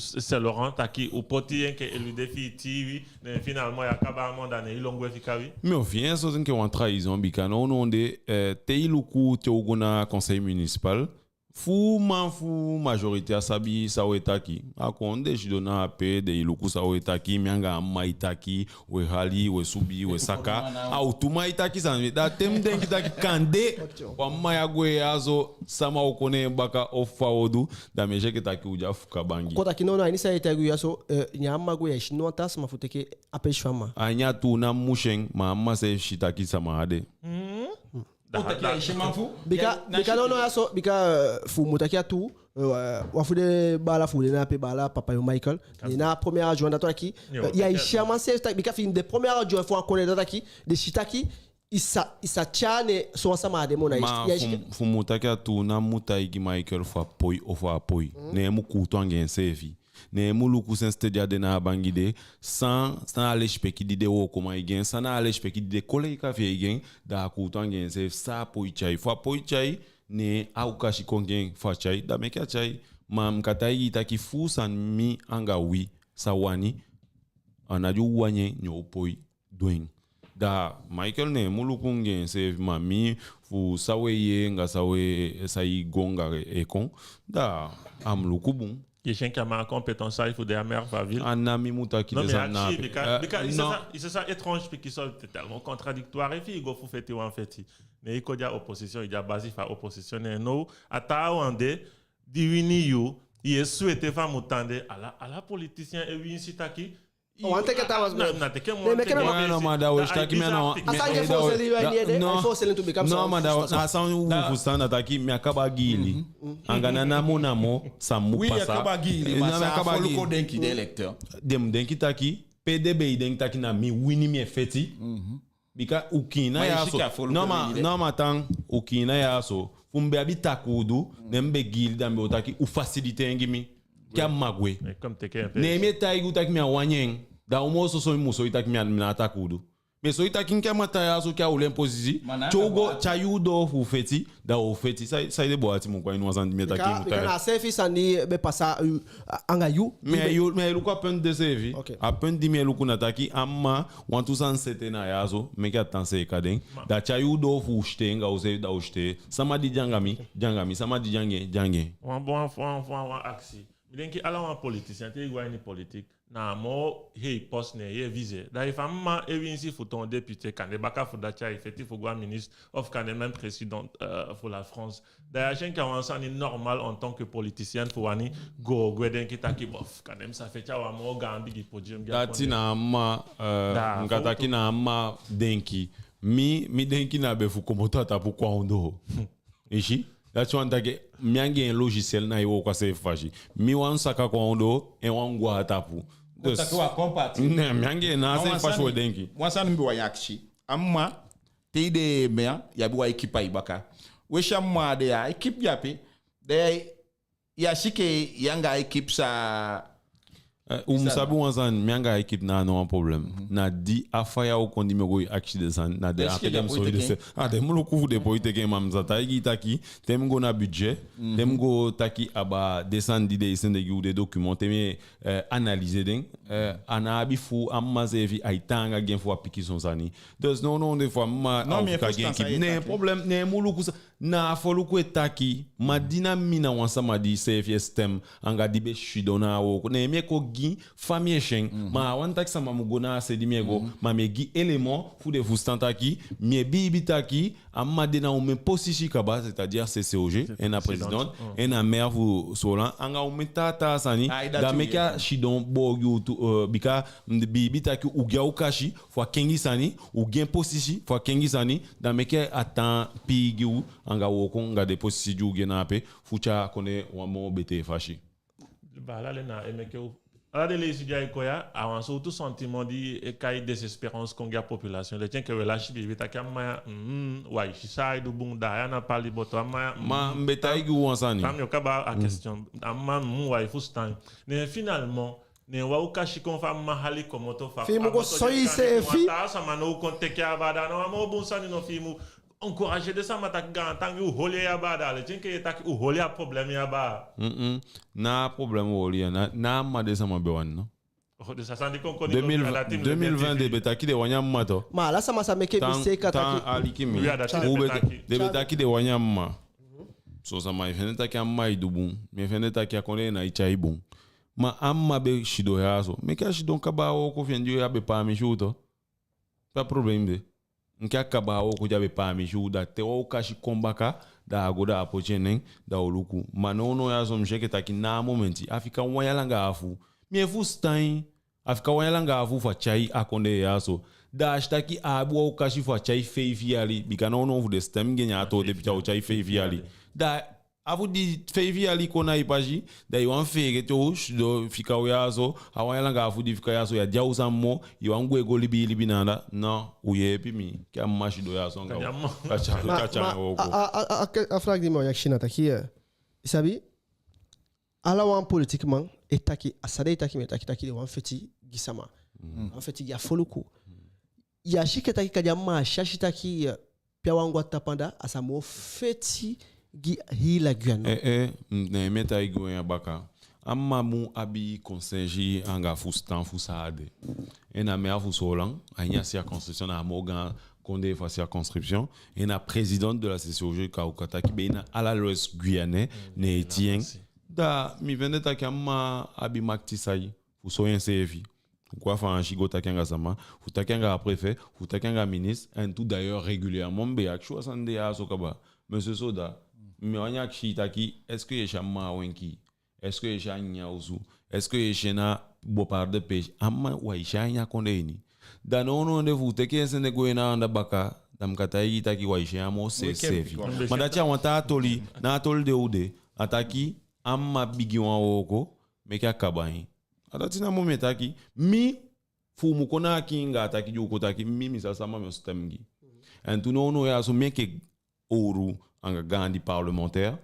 S-, Saint-Laurent, taki u poti enke élu de fi i tii wi, ne finalement ya kaba a mandat, ne i lon gwe fika wi. Mi o fii en so enke wan trahison, bika nownow de, eh, te i luku te u go na conseil municipal, fu man fu majorité á sabi san we taki. A kon den sidon na ape, den e luku san we taki, mi anga a mma e taki, we hali, we subi, we saka. A u tu man e taki sani. Da te mi denki taki kande wan mma ya gwe ya so, sama o kon na en baka ofu fa wo du, da mi e si enke taki u de a fuka bangi. Kon taki no, no, a ini san i e taigi u ya so, eh, ne a mma gwe, ya si no wan taa sama fu teke a peesi fu a mma. A ini a tuu na mi mu si en, ma a mma seefi si taki sama á de. Kon taki a i si man fu. Bika, bika no, no, ya so, bika, eh, fu mu taki a tuu, eh, wan fu den baala fu den na ape, baala Papayo Michael, ne na premier adjoint, dati wani taki, eh, ya i si a man seefi taki, bika fi den premier adjoint fu a kondee, dati wani taki, den si taki, i sa, i sa tyai ne so wan sama á de moo na i. Ma ya i si fu, fu mu taki a tuu, na mi mu taigi Michael fu a poi ofu á poi. Ne en mu kuutu anga enseefi. Ne en mu luku sensi di a de na a bangi de, san, san na a lesipeki di den wookoman e gi en, san na a lesipeki di den kolega fi en e gi en, da a kuutu anga enseefi san a poi tyai. Fu a poi tyai, ne a okasi kon gi en fu a tyai, da meke a tyai. Ma mi kan taigi i taki fu san mi anga wi sa wani, a ná di u wani en, ne u poi du en. Da Michael, ne en mu luku anga enseefi, ma mi, fu san we yee anga san we, san i go anga e kon, da a mu luku bun. I si enke a man a compétence fu de a maire fu a ville. A ná mi mu taki den sani na ape. Bika, bika i si san, i si san étrange, pikin so, c'est tellement contradictoire. Efi i go fu feti wan feti, ne i kon de a opposition, i de a basi fu a opposition, ne now a taawan de di wini yu, i e souhaiter fa a mu tan de. Ala, ala politicien e winsi taki. O, wan teke taa wan. Na, na teke wan. Ne meke na, ma da we si taki mi a na wan. A sani di e forcer i, i ná e forcer en tu, bika mi... No, ma da, na san u fusutan na taki mi á kaba giili. Anga na namo namo san mu pasa. Wi, i á kaba giili, ma san a foluku o denki, den électeur. Den mu denki taki, pe den be e denki taki na mi wini, mi e feti. Bika u kiin na ya so. No, ma, no, ma tan, u kiin na ya so. Fu mi be abi takuu du, ne mi be giili, da mi be o taki u faciliter en gi mi. Ke a mma gwe. Ne mi e taigi u taki mi á wani en. Da u moo soso mi mu soi taki mi á, mi ná a takuu du. Mi e soi taki enke a mma tan ya so, ke a oli en posisi. Te u go tyai u doo fu feti, da u o feti. Sai, saide boo ati mu kon a ini wan sani di mi e taki. Bika, bika na a seefi sani be pasa, uh, anga yu. Mi e, mi e luku a punt de seefi. Ok. A punt di mi e luku na taki a mma wantu sani seti na ya so, meke a tan seeka den. Da tyai u doo fu u sitee anga useefi, da u sitee. Sama di de anga mi, de anga mi. Sama di de anga en, de anga en. Wan, wan, wan, wan, wan akisi. Mi denki ala wan politicien, te i go a ini politique, na a moo hei poste ne i e viser. Da efu a mma e winsi fu toon député, kande baka fu dati ai feti fu go a ministre, of kande même président, euh, fu la France. Da i á si enke a wan sani normal en tant que politicien fu wani go gwe denki taki bof, kande mi sa feti a wan moo gaan bigi podium gi a... Dati na a mma, euh, da mi kan taki na a mma denki. Mi, mi denki na be fu komoto a tapu kon a ondoo. I si? Dati wani taki mi anga en logiciel ná e wooko a seefi fasi. Mi wani saka kon a ondoo, en wani go a tapu. Dus, taki wan compatie. Ne, mi anga en na a seefi fasi we denki. Wan sani mi be wani akisi. A mma, te i de maire, i abi wan équipe a i baka. We si a mma de ya, équipe de ape. Da i á si enke yu anga a équipe sa... Eh, u mu sabi wan sani, mi anga a équipe ná a no wan problème. Na di a faya o kon di mi o go e akisi den sani, na den ape den mu soi den se. A den mu luku fu den poi teke en, ma mi sa taigi i taki, te mi go na budget, te mi go taki abaa den sani di den e sende gi u, den document, te mi e, eh, analyser den, eh, a ná abi fu a mma seefi ai taanga gi en fu a pikinso sani. Dus nownow de fu a mma a o fika gi en équipe. Ne problème, ne mu luku sa. Na a foluku e taki, ma di na mi na wan sama di seefi e stem, anga di be sidon na a wooko, ne mi e kon gi fa mi e si en. Ma a wani taki sama mu go na a se di mi e go, ma mi e gi élément fu den fusutan taki, mi e biibi taki a mma de na omen posisi kaba, c'est-à-dire C C O G, en na présidente, en na maire fu Soolan, anga omen taa taa sani, da meke a sidon boo gi u tu, euh, bika mi biibi taki u gi a okasi fu a kengi sani, u gi en posisi fu a kengi sani, da meke a tan pii gi u, anga wooko anga den posisi di u gi en na ape, fu tyai a kondee wan moo betee fasi. Baala, leti na e meke u, ala den leisi di ai kon ya, a wan sowtu sentiment di e kai désespérance kon gi a population. Leti enke we lasi biibi taki a mma ya, mm, wai, si san ai du bun, da ya na pali boto a mma ya, mm. Ma mi be taigi u wan sani. Tan mi o kaba a question. A mma, mm, wai, fusutan. Ne finalement, ne wan okasi kon fu a mma hali komoto fa... Fi i mu go soi iseefi. Taa sama ná o kon teke a baala, na wan moo bun sani no? Fi i mu encourager den sama taki gaantangi, u holi en ya baa, da leti enke i e taki u holi a problème ya baa. Mm-mm. Na a problème u holi ya, na, na a mma den sama be wani, no? Oh, den sa sani di kon kon... Deux mille vingt, deux mille vingt den be taki den wani a mma tu. Ma ala sama sa meke mistake a taki. Tan, aliki mi. Wi, a dati den be taki. Den be taki den wani a mma. Son sama e fende taki a mma e du bun. Mi e fende taki a kondee ná e tyai bun. Ma a mma be sidon ya so. Meke a sidon kaba a wooko fi en di a be paamisi u tu. Pe a problème de? Enke a kaba a wooko di a be paamisi u, da te wan okasi kon baka, da a go, da a poti en nen, da u luku. Ma nownow ya so mi si enke taki na a momenti, a fika wan yali anga afu. Mi e fusutan i, a fika wan yali anga afu fu a tyai a kondee ya so. Da a si taki a abi wan okasi fu a tyai feifi yali, bika nownow fu den stem gi en, a too de pikin, a o tyai feifi yali. Da a fu di feifi yali kon na i pasi, da i wani feegete u, sidon fika u ya so, a wan yali anga afu di fika ya so, ya di a u san moo, i wani gwe go libi i libi na anda. No, u yeepi mi, ke a mma sidon ya so anga u. Ka tyai, ka tyai wooko. A, a, a, a, a vraag di mi wani akisi na taki, eh, i sabi, ala wan politikiman e taki, a san den e taki, mi e taki taki den wani feti gi sama. Wani feti gi a foluku. Ya si enke taki kande a mma si a si taki, eh, pe a wani go a tapu anda, a sa moo feti gi hii la Guyane. Eh, eh, mm, ne mi e taigi u en ya baka. a mma mu abi konsensi anga fusutan fu san a de. En na mère fu Soolan, a ini a circonscription, na a moo gaan kondee fu a circonscription. En na présidente de la C C O G, ka u kan taki be na ala l'Ouest guyanais, ne e tii en. Da mi fende taki a mma abi makiti sai fu soi enseefi. Fu go a Faansi go taki anga sama, fu taki anga a préfet, fu taki anga ministre, en tu d'ailleurs régulièrement mi be akisi u a sani de ya so kaba. Monsieur Soda, mi wani akisi i taki, est-ce que i e si a mma a wenki? Est-ce que i e si a nyan osu? Est-ce que i e si en na boparde peesi? A mma, u á e si en a ini a kondee ini. Da nownow de fu teke en sende gwe na anda baka, da mi kan taigi i taki u á e si en a moo seefi. Ma dati a wan taa toli, na a toli de u de. A taki, a mma bigin wan wooko, meke a kaba en. A dati namo mi e taki, mi fu u mu kon na a kiin anga a taki di u kon taki, mi, mi sa sama mi o stem gi. En tu nownow ya so mi enke owru anga gaandi parlementaire,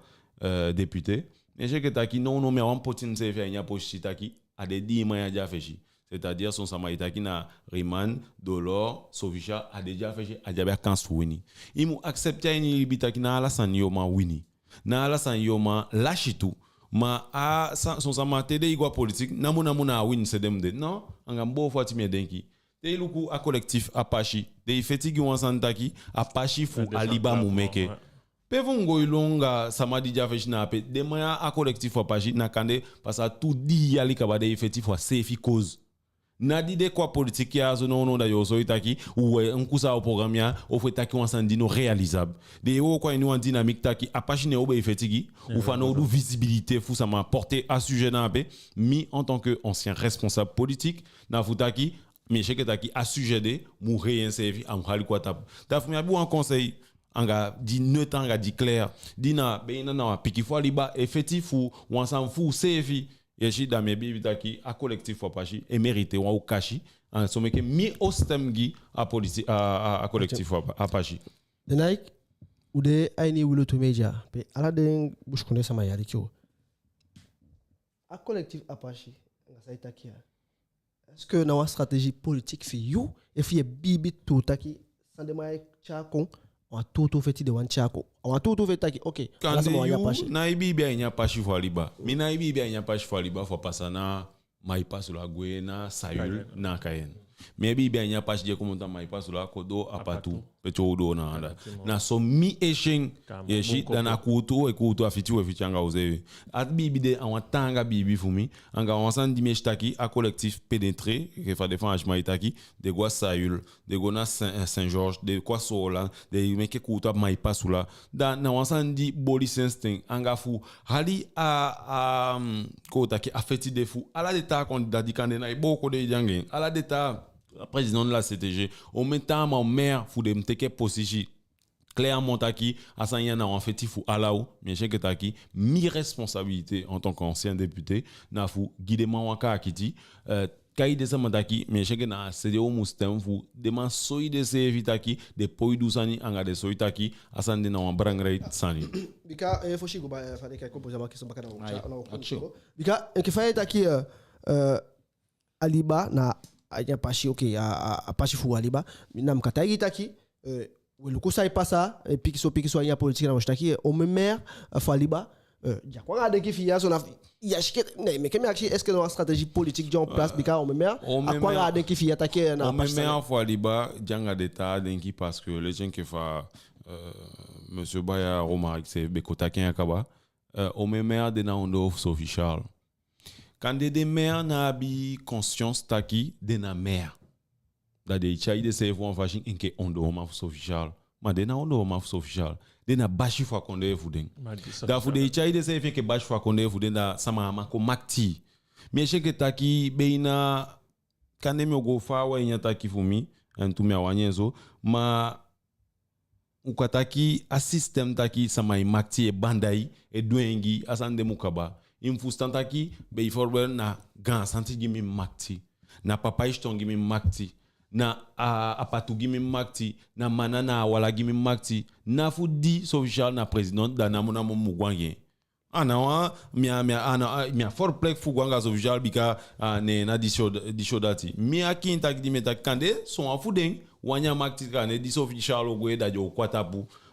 euh, député. Mi e si enke taki nownow mi á wani poti miseefi a ini a posisi taki a den dii man ya de a fesi. C'est-à-dire son sama e taki na Rimane, Dolor, Sophie Charles, a den de a fesi, a den abi a kansi fu wini. I mu accepter a ini i libi taki ná ala sani yo man wini. Ná ala sani yo man lasi tu. Ma a sa-, son sama te den e go a politique, namo namo na a wini se den mu de. Non, anga mi boo fu ati mi e denki. Te i luku a collectif Apache, den e feti gi wan sani taki, Apache fu a liba mu meke. Pe fu mi go e lon anga sama di de a fesi na ape, den man ya a collectif fu Apache, na kande pasa tu dii yali kaba den e feti fu a seefi cause. Ná di den kon a politique ya so nownow da yo soi taki, u e, u kusa a programme ya, ofu e taki wan sani di no réalisable. Den e wooko a ini wan dynamique taki, Apache ne u be e feti gi, u fanowdu visibilité fu sama porter a sujet na ape. Mi, en tant que ancien responsable politique, na fu taki, mi e si enke taki a sujet de mu rei enseefi, a mu hali kon a tapu. Da fu mi abi wan conseil, anga di neutre anga di clair, di na, be na, na wan pikin fu a liba e feti fu wan sani fu useefi. I e si, da mi e biibi taki a collectif fu Apache e mériter wan okasi, en so meke mi o stem gi a politi-, a, a, a collectif fu Apa-, Apache. Den na i, u de a ini Wi Lutu Media, pe ala den busikondee sama e aliki u. A collectif Apache, anga san i taki ya, est-ce que na wan stratégie politique fi yu, efu i e biibi tuu taki san den man e tyai kon, a wan tuutuu feti den wani tyai kon? A wan tuutuu feti taki, ok, ala sama wani Apache. Kande yu ná e biibi a ini a pasi fu a liba. Mi ná e biibi a ini a pasi fu a liba fu a pasa na Maripasoula gwe na Saül na Cayenne. Mi e biibi a ini a pasi di e komoto a Maripasoula kon doo Apatou, pe tyai u doo na anda. Na so mi e si en. I e si, da na kuutu u e kuutu, a fiti u e fiti anga useefi. A biibi de a wan taanga biibi fu mi, anga wan sani di mi e si taki a collectif pénétré, enke fa den Faansiman e taki, den go a Saül, den go na Saint, eh, Saint-Georges, den kon a Soolan, den meke kuutu a Maripasoula. Da na wan sani di boli sensi ten, anga fu hali a, a, mm, kon taki a feti de fu ala den taa kandida di kande na i booko den e de anga en. Ala den taa président de la C T G, omen taa man, maire fu den mu teke posisi clairement taki a sani ya na wan feti fu ala u. Mi e si enke taki mi responsabilité en tant qu'ancien député na fu gi den man wan kaakiti, eh, kai den sama taki, mi e si enke na a se den o mu stem fu den man soi denseefi taki den poi du sani, anga den soi taki a sani de na wan belangrijk sani. Bika, eh, fosi i go baka, eh, fa den kai, kon poser a question baka, na o tya, na o kon. Bika enke fa i e taki, eh, eh, a liba na a ini a pasi, ok, a, a, a pasi fu a liba. Na mi kan taigi i taki, eh, we luku san e pasa, eh, pikinso pikinso a ini a politique, na mi o si taki, eh, omen maire, eh, fu a liba, eh, di a kon anga a denki fi i ya so, na, i e si enke, ne, meke mi akisi, est-ce que na wan stratégie politique di en place, bika omen maire a kon anga a denki fi i ya taki, eh, na a pasi, omen maire fu a liba de anga den taa denki, parce que leti enke fa, eh, monsieur Baya Romaric se be kon taki en ya kaba, eh, omen maire de na ondoo fu Sophie Charles. Kande den maire ná abi conscience taki den na maire. Da den e tyai denseefi wan fasi enke ondooman fu Sophie Charles. Ma den ná ondooman fu Sophie Charles. Den na basi fu a kondee fu den. Da fu den e tyai denseefi enke basi fu a kondee fu den, da sama á man kon makiti. Mi e si enke taki be na, kande mi o go faawe a ini a taki fu mi, en tu mi á wani en so, ma u kan taki a système taki sama e makiti, e banda i, e dwengi, a sani de mu kaba. I mu fusutan taki, bijvoorbeeld, na Gaan Santi gi mi makiti, na Papaïchton gi mi makiti, na a, Apatou gi mi makiti, na Mana na Awala gi mi makiti, na fu di Sophie Charles na président, da namo namo mi mu go anga en. A ná wan, mi á, mi á, a ná, a, mi á voorplek fu go anga Sophie Charles bika, a, ne na disi o, disi o dati. Mi, a kiin taki di mi e taki, kande son wan fu den wani a makiti, kande di Sophie Charles o gwe, da den o kon a tapu.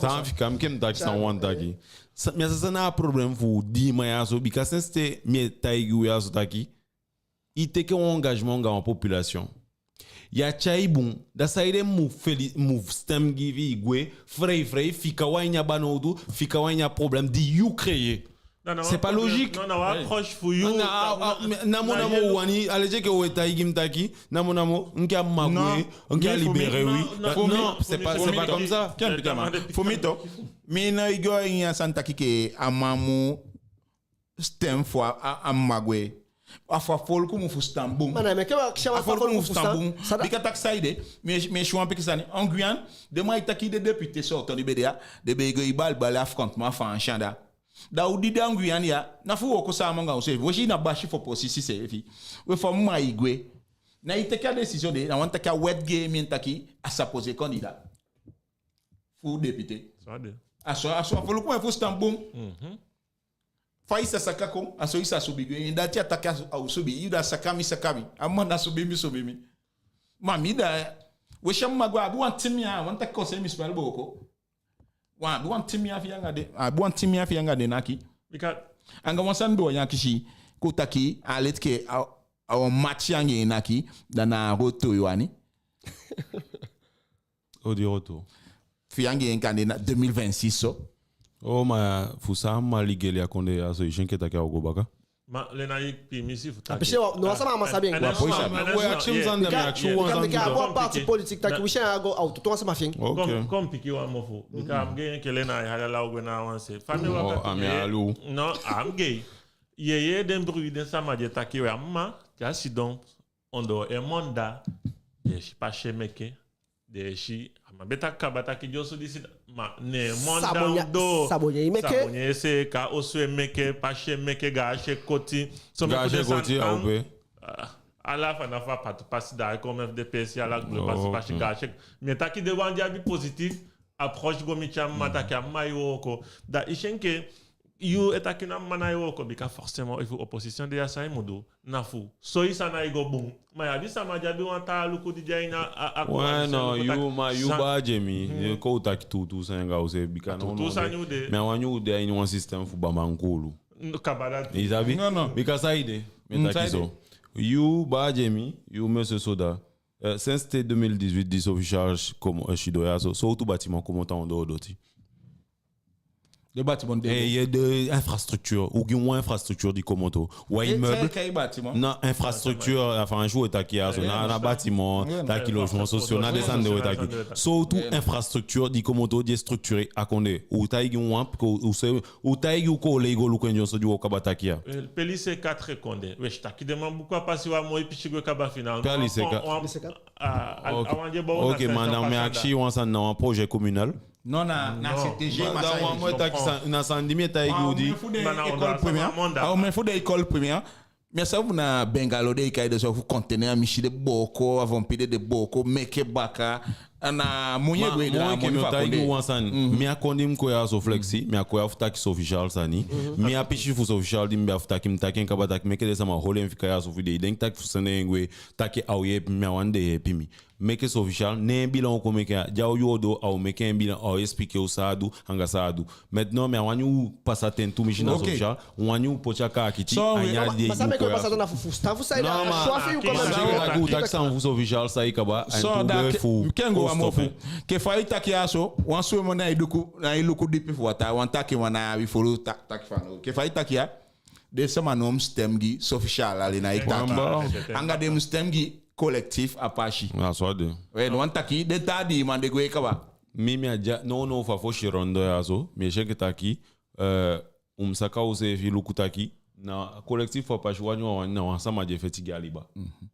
San fika, mi ke mi taki san wan taki. Mi á sa san na a problème fu di man ya so, bika sensi te mi e taigi u ya so taki i teke wan engagement anga wan population. Ya tyai bun, da saide mu feli-, mu stem gi i gwe, frei frei, fika wan ini a banowdu, fika wan ini a problème di yu créer. C'est pas logique. Non, non, approche fu yu. Namo namo wani, a leti enke we taigi mi taki, namo namo, enke a man gwe, enke a libéré wi. Non, c'est pas, c'est pas comme ça. Fu mi to, mi ná e go ini a sani taki ke a man mu stem fu a, a, a man gwe. A fu a foluku mu fusutan bun. A foluku mu fusutan bun. Bika taki saide, mi e, mi e si wan pikin sani. En Guyane, den man e taki den député sortant di be de ya, den be e go e bali bali affrontement fu a ancien da. Da u di de en Guyane ya, na fu wooko sama anga useefi. We si na basi fu opposition seefi. We fa man e gwe. Na i teke a décision de, na wan taki a wet gi en mi en taki a supposé candidat fu député. A so, a so a foluku mu e fusutan bun. Fa i sa saka kon, a so i sa subi gwe. En dati a taki a o subi, i da saka mi, saka mi. A man na subi mi, subi mi. Ma mi da, we si a man gwe, a abi wan team ya, wan taki conseil municipal booko. Wan, a abi wan team ya fi en anga den, a abi wan team ya fi en anga den naki. Bika anga wan sani be o nyan kisi, kon taki, a leti ke a, a wan match anga en naki, da na retour i wani. Odi retour. Fi en anga en kande na deux mille vingt-six so. O ma, fu san a man ligeli a kondee ya so, i si enke taki a o go baka. Ma Lena, i pimisi fu taki. A pisi wan, no, a sama á man sabi en. Wan poi sama. We akisi wan sani, mi akisi wan sani. Bika a go a parti politique taki wi si en a go awtu, tu wan sama fi en. Kon, kon piki wan mofu. Bika a mu gei enke Lena e hala u gwe na wan se. Fa mi waka tu, a mi e hala u. No, a mu gei. Yeye, den bruit, den sama di e taki we a mma di a sidon ondoo en mandat, den e si pasi e meke, den e si, a man be taki kaba taki dyonson disi, ma ne en mandat ondoo. Sabonye e meke. Sabonye e seeka, osu e meke, pasi e meke, gaasi e koti. Gaasi e koti, a ope. Ala fana fu a patu pasi, da a e kon même fu den peesi, ala gulu pasi, pasi, gaasi e. Mi e taki den wan di abi positif approche go miti a mma taki a mma e wooko. Da i si enke yu e taki na mma na e wooko, bika forcément efu opposition de ya, san i mu du na fu soi san ná e go bun. Ma i abi sama di abi wan taa luku di de a ini a, a, a coalition. No, yu, ma yu, Baa Jemi, yu kon u taki tuutuu sani anga useefi, bika no, no, tuutuu sani u de. Mi á wani u de a ini wan système fu baman kuulu. Kaba dati. I sabi? No, no. Bika saide mi e taki so. Yu, Baa Jemi, yu, Monsieur Soda, eh, sensi te deux mille dix-huit di Sophie Charles komo, eh, sidon ya so, sowtu bâtiment komoto a ondoo doti? Den bâtiment de. Eh, ye, den infrastructure. U gi wan infrastructure di komoto? Wan immeuble? Na infrastructure, a Faansi u e taki ya so. Na, na bâtiment, taki logements sociaux, na den sani de u e taki. Sowtu infrastructure di komoto di e structurer a kondee? U taigi wan, u se, u taigi u kon lei go luku en dyonson di u o kaba taki ya. Eh, pe lycée quatre e kon de? We si taki den man buku a pasi wan moi pisi gwe kaba final. Pe a lycée quatre? A, a, a wan di e bow. Ok, ma na mi akisi wan sani, na wan projet communal? Non, na, na C T G, ma da wan moi taki san, na san di mi e taigi u di. A omen fu den école primaire. A omen fu den école primaire. Mi á sabi fu na bungalow den e kai den so, fu container, mi si den booko, a vonpi de den booko, meke baka. A na moi e gwe de, na moi fu a kondee. Mi á kon di mi kon ya so, Flexi, mi á kon ya fu taki Sophie Charles sani. Mi, a pisi fu Sophie Charles di mi be abi fu taki, mi taki en kaba taki meke den sama holi en fika ya so, fu den e denki taki fu sende en gwe, taki a o yeepi mi, mi á wani den yeepi mi. Meke Sophie Charles, ne en bilan u kon meke ya, di a o yuu doo, a o meke en bilan, a o expliquer u san a du anga san a á du. Maintenant, mi á wani u pasa ten tumisi na Sophie Charles, u wani u poti a kaakiti a ini a dei di u kon ya. Ma san meke u pasa ten na fu fusutan fu san i de, a choix fi u kon meke. Ma da u taki san fu Sophie Charles, san i kaba, en tu be fu. Ken go wan mofu. Enke fa i taki ya so, wan suma na i luku, na i luku dipi fu wataa, wan taki wan na abi fulu taki fa no. Enke fa i taki ya, den sama no mu stem gi Sophie Charles, ala na i taki. Anga den mu stem gi Collectif Apache. Na so a de. We, no wan taki, den taa dii man de gwe kaba. Mi, mi á de ya, no, no, fu a fosi rondo ya so, mi e si enke taki, eh, u mu saka useefi luku taki, na Collectif Apache, wani u á wani, na wan sama di e feti gi a liba.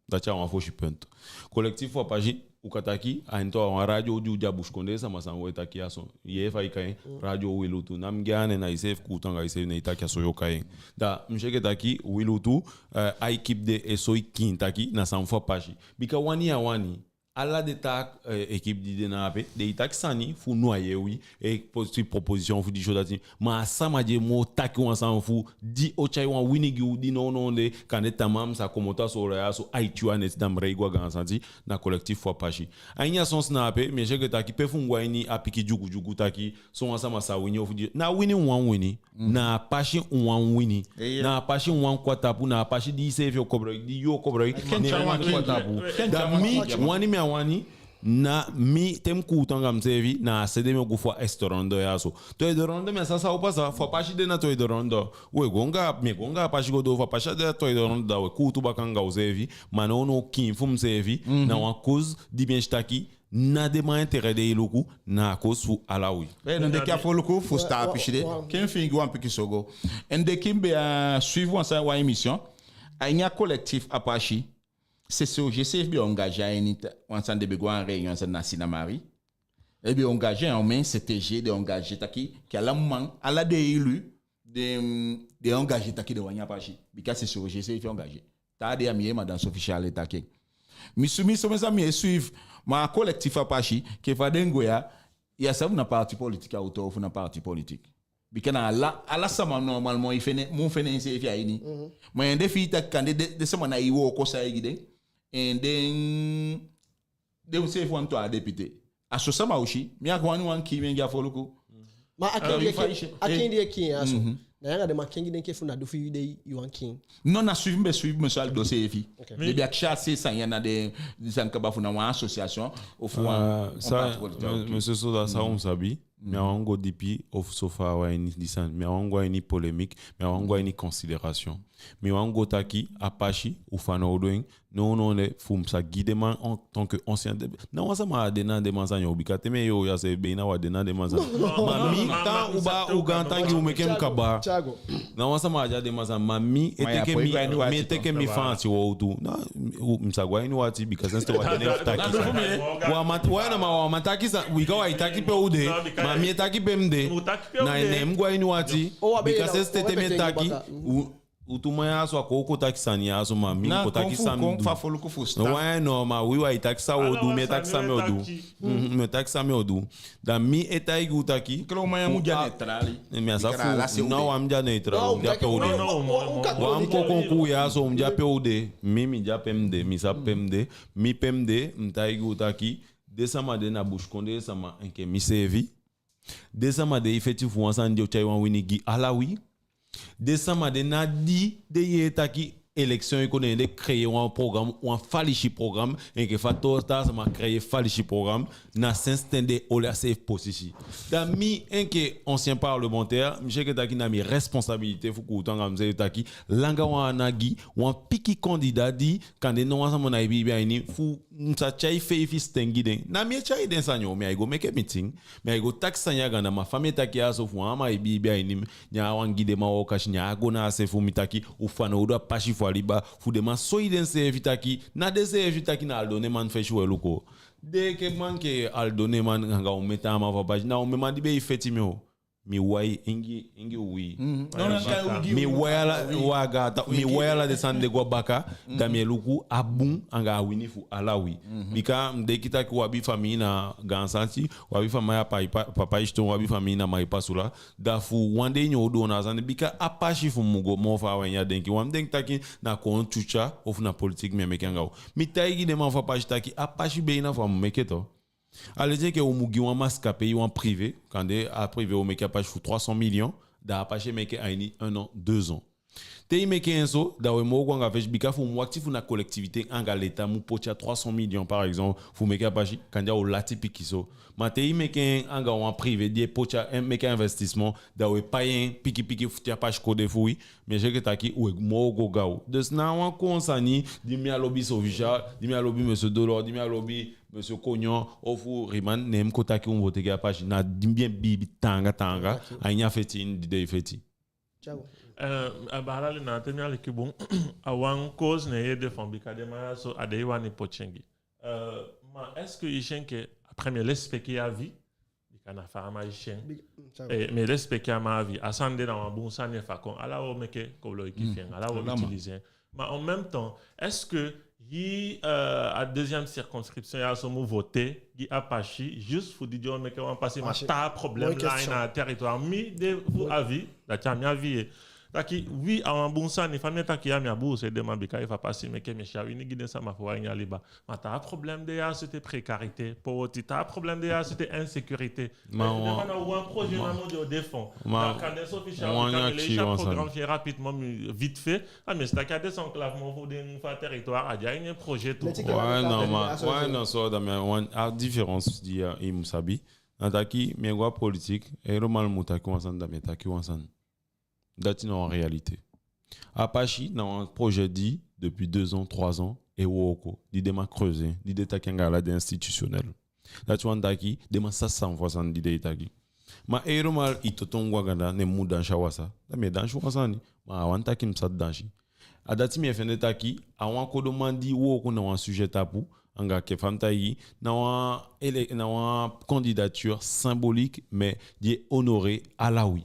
Dati a wan fosi punt. Collectif Apache, u kan taki, a en tu a wan radio di u de a busikondee sama san u e taki ya so. Ye fa i kai en, Radio Wilutu. Na mi gi a nen, na iseefi kuutu anga iseefi, ne i taki a so yo kai en. Da mi si enke taki Wilutu, eh, a équipe de e soi kiin taki na san fu Apache. Bika wani á wani, ala den taa, eh, équipe di de na ape, den e taki sani fu noyer wi, e posi proposition fu disi o dati. Ma a sama di e moo taki wan sani fu di o tyai wan wini gi u di nownow de, kande tamaa mi sa komoto a Soolan ya so, ai tyai a neti, da mi rei go a Gaan Santi, na Collectif Apache. A ini a sonsi na ape, mi e si enke taki pe fu u go a ini a piki dyugudyugu taki, so wan sama sa wini ofu di, na wini u wani wini. Na Apache u wani wini. Na Apache u wani kon a tapu, na Apache di iseefi o koboloiki, di yu o koboloiki. Ken tyai wan kon a tapu. Da mi, wani mi á wani, na mi, te mi kuutu anga miseefi, na a se de mi o go fu a eerste ronde ya so. Tweede ronde mi á sa san o pasa, fu Apache de na tweede ronde. We go anga, mi e go anga Apache go doo, fu Apache á de a tweede ronde, da we kuutu baka anga useefi, ma nownow kiin fu miseefi, na wan kosi di mi e si taki, na den man intérêt de e luku, na a kosi fu ala wi. Eh, na den kiin a foluku fu staa pisi de. Ken fi i gi wan pikin sogo. En den kiin be a suivi wan sani, wan émission. A ini a Collectif Apache, C C O G seefi be engagé a ini wan sani, den be go a wan réunion wan sani na Sinamari. Den be engagé, en, mais C T G den engagé taki, ke ala man, ala den élu, den, den engagé taki den wani Apache. Bika C C O G seefi engagé. Taa dei a mi yee Madame Sophie Charles e taki en. Mi su, mi so, mi sa, mi e suivi. Ma a Collectif Apache, enke fa den gwe ya, ya sabi na parti politique a o toow fu na parti politique. Bika na ala, ala sama normalement i fende, mu fende enseefi a ini. Ma en de fi i taki kande den, den sama ná e wooko san i gi den. En den den seefi wani toow a député. A so sama u si, mi á wani wan kiin mi en gi a foluku. Ma a kiin di e kiin, a kiin di e kiin ya so. Na yu anga den man kengi den enke fu na du fi i de i wani kiin. Non, na suivi mi be suivi mi so a dossier fi. Den be akisi a se sani ya na den, den sani kaba fu na wan association ofu wan, wan parti politique. Monsieur Soda, san u mu sabi. Mi á wani go dipi ofu so fa a ini di sani. Mi á wani go a ini polémique. Mi á wani go a ini considération. Mi wani go taki a pasi u fanowdu en. Nownow de fu mi sa gi den man en tant que ancien de, na wan sama á de na den man sani o, bika te mi e yee u ya seefi, be na wan de na den man sani. Ma mi tan u baa u gaantangi u meke mi kaba. Na wan sama á de a den man sani, ma mi e teke mi, mi e teke mi Faansi wowtu. Na, u, mi sa go a ini wati, bika sensi te wan de ne fu taki sani. Wan man, wan na ma wan man taki sani, bika wan e taki pe u de, ma mi e taki pe mi de. Na, ne mi go a ini wati, bika sensi te mi e taki, u, u tu man ya so a kon, u kon taki sani ya so, ma mi kon taki sani mi du. Wan no, ma wi, wan e taki san u o du, mi e taki san mi o du. Mhm, mi e taki san mi o du. Da mi e taigi u taki, mi á sa fu, no, wan mu de a neutrali, u mu de a pe u de. Wan mu kon kon u ya so, u mu de a pe u de. Mi, mi de a pe mi de, mi sabi pe mi de. Mi pe mi de, mi taigi u taki, den sama de na busikondee sama enke mi seefi. Den sama de e feti fu wan sani di o tyai wan wini gi ala wi. Den sama de, na di den yee taki élection e kon, ne den créer wan programme, wan falisi programme, enke fa taa sama créer falisi programme, na sensi ten den oli a seefi posisi. Da mi enke ancien parlementaire, mi si enke taki na mi responsabilité fu kuutu anga miseefi taki, langa wan ana gi wan pikin candidat di kande no wan sama ná e biibi a ini, fu mi sa tyai feifi siten gi den. Na mi e tyai den sani o, mi á e go meke meeting, mi á e go taki sani a ganda, ma fa mi e taki ya so, fu wan man e biibi a ini mi, ne a wani gi den man wooko, a si, ne a go na a se fu mi taki u fanowdu a pasi fu a liba, fu den man soi denseefi taki, na denseefi taki na Aldo Neeman fesi u e luku o. Den enke man enke Aldo Neeman anga omen taa man fu a pasi, na omen man di be e feti mi o. Mi wai, Ingi, Ingi, wi. Mi wai ala, waga, ta, mi wai ala den sani de go a baka, da mi e luku a bun anga a wini fu ala wi. Bika mi denki taki u abi famii na Gaan Santi, u abi famii a Pai-, Pa-, Papaïchton, u abi famii na Maripasoula. Da fu wan dei ne u du na a sani, bika a pasi fu mi mu go moo faawe, ya denki, wan mi denki taki na kon tyutya ofu na politique mi e meke anga u. Mi taigi den man fu a pasi taki a pasi be na fu a mu meke tu. A leti enke u mu gi wan masikapei, wan privé, kande a privé o meke a pasi fu trois cents millions, da a pasi e meke a ini un an, deux ans. Te i meke en so, da u e moo go anga fesi, bika fu u mu wakiti fu na collectivité anga l'État mu poti a trois cents millions, par exemple, fu meke a pasi, kande a o lati pikinso. Ma te i meke en anga wan privé di e poti a, en, meke a investissement, da u e pai en pikin pikin fu te a pasi kon de fu wi, mi e si enke taki u e moo go gaw. Dus na wan kon sani, di mi á lobi Sophie Charles, di mi á lobi Monsieur Delors, di mi á lobi Monsieur Cognon ofu Riman, ne mi kon taki u mu vote gi a pasi, na di mi e biibi taanga taanga a ini a feti ini di den e feti. Eh, a baala Lina, te mi aliki bun, a wan cause ne i e défend, bika den man ya so a de i wani poti en gi. Eh, ma est-ce que i si enke, après, mi e lesipeki i avis, bika na fa a man e si en. Eh, mi e lesipeki a man avis. A sani de na wan bun sani, efu a kon, ala u o meke koboloiki fi en, ala u o utiliser en. Ma en même temps, est-ce que i, eh, a deuxième circonscription ya so mu vote gi a pasi, juste fu di den o meke wan pasi, ma taa problème de a ini a territoire? Mi de fu avis, dati a mi avis ye. Taki wi, a wan bun sani, fa mi e taki ya, mi á buuse den man, bika efu a pasi meke, mi e si a wini gi den sama fu u a ini a liba. Ma taa problème de ya so ete, précarité, poverty, taa problème de ya so ete, insécurité. Ma wan projet na mi o défend. Ma kande Sophie Charles, mi e leisi a programme fi en rapidement, mi, vite fait. A mi e si taki a désenclavement fu den, fu a territoire, a de a ini en projet tu. Wan no, ma wan no, so da mi, wan, a différence di i mu sabi, na taki mi e go a politique, e normal mu taki wan sani, da mi e taki wan sani. Dati na wan réalité. A pasi na wan projet di, depuis deux ans, trois ans, e wooko, di den man creuser, di den taki anga ala den institutionnel. Dati wani taki den man sabi san fu a sani di den e taki. Ma e normal i toto go a ganda, ne mi mu dansi awasa, da mi e dansi wan sani, ma a wani taki mi sabi dansi. A dati mi e fende taki a wan kodo man di wooko na wan sujet tapu, anga enke fa mi taigi, na wan ele-, na wan candidature symbolique, mais di e honorer ala wi.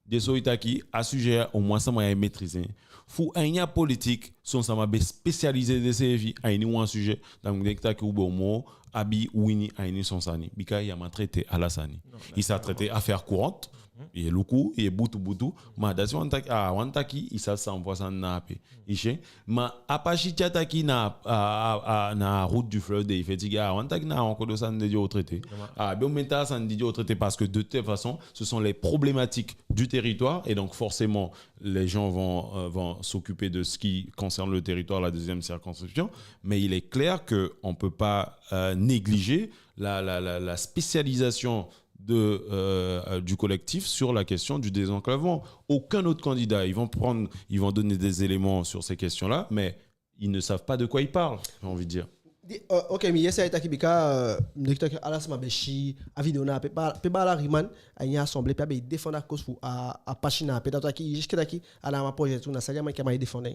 Di e soi taki a sujet ya, au moins sama ya e maîtriser en. Fu a ini a politique, son sama be spécialiser denseefi a ini wan sujet, da mi denki taki u be o moo abi wini a ini son sani, bika ya man traiter ala sani. I sa traiter affaire courante, i e luku, i e butu butu, ma dati wani taki, a wani taki i sabi san fu a sani na ape. I si en? Ma a pasi, te a taki na, a, a, a, na route du fleuve den e feti gi, a wani taki na wan kodo sani de den o traiter. A be o meke taa sani di den o traiter, parce que de toute façon, ce sont les problématiques du territoire, et donc forcément, les gens vont, euh, vont s'occuper de ce qui concerne le territoire, la deuxième circonscription, mais il est clair que on peut pas, euh, négliger la, la, la, la spécialisation de, euh, du collectif sur la question du désenclavement. Aucun autre candidat, ils vont prendre, ils vont donner des éléments sur ces questions-là, mais ils ne savent pas de quoi ils parlent, j'ai envie de dire. Di, euh, ok, mi yee san i taki bika, euh, mi taki ala sama be si a video na ape, pe baala Riman a ini assemblée, pe a be e défendre a cause fu a, a pasi na ape, da taki, est-ce que taki a ná a man projet tu, na san di a man e, ke a man e défendre?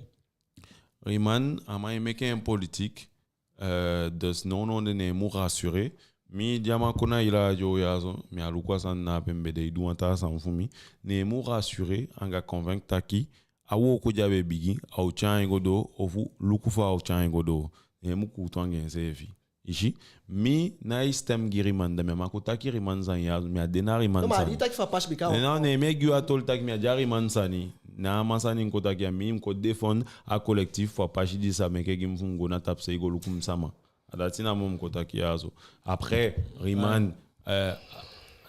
Riman, a man e meke en politique, euh, dus nownow de neen mu rassurer. Mi di a man kon na i la radio ya so, mi á luku a sani na ape, mi be de e du wan taa sani fu mi. Neen mu rassurer anga convaincre taki a wooko di a be bigin, a o tyai en go doo, ofu luku fa a o tyai en go doo. Neen mu kuutu anga enseefi. I si, mi ná e stem gi Riman, da mi á man kon taki Riman sani ya, mi á de na Riman sani. Non, ma a di i taki fu a pasi bika... Non, neen mi e gi yu a toli taki mi á de a Riman sani. Na a man sani mi kon taki ya, mi mi kon défendre a collectif fu a pasi di sa meke gi mi fu mi go na tapusei go luku mi sama. A dati namo mi kon taki ya so. Après, Riman, euh,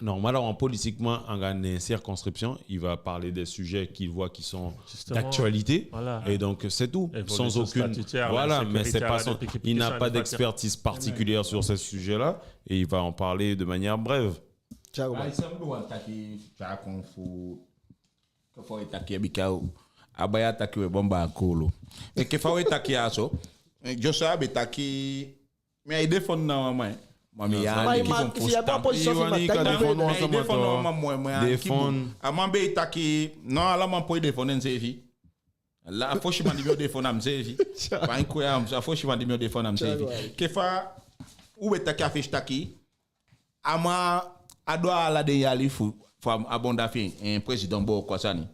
normalement, politiquement, anga neen circonscription, il va parler des sujets qu'il voit qui sont d'actualité. Voilà. Et donc, c'est tout. Sans aucune... Voilà, mais c'est pas son... Il n'a pas d'expertise particulière sur ce sujet-là et il va en parler de manière brève. Thiago, man. Ai, san mi be wani taki, Thiago, fu ke fa we taki, bika a baya taki we bomba a kolo. Enke fa we taki ya so, eh, Joshua be taki, mi á e défendre na wan man. Ma mi ya, ma i man, fu si ya position fu man, taki mi á e défendre wan man, moi, moi, défendre. A man be e taki, non, ala man poi défendre enseefi. A fosi man di mi o défendre a miseefi. Ba en kwe a, a fosi man di mi o défendre a miseefi. Ke fa u be taki a fesi taki, a man á du ala den yali fu, fu a bonda fi en, eh, président booko a sani.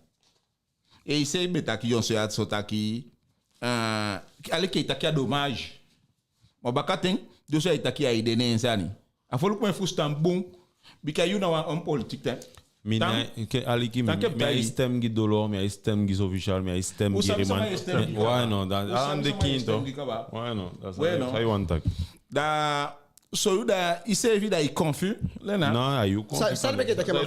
E i seefi be taki dyonson ya so taki, eh, aliki i taki a dommage. Ma bakaten, dyonson ya i taki a ede neen sani. A foluku mu e fusutan bun, bika yu na wan homme politique, te. Mi na, ke aliki mi, mi á e stem gi Dolor, mi á e stem gi Sofichal, mi á e stem gi Riman. Ouais, non, da, a ande kinto. Ouais, non, da sa, sa i wani taki. Da, so yu da, i seefi da i confus, Lena. Non, a yu confus. San meke taki a man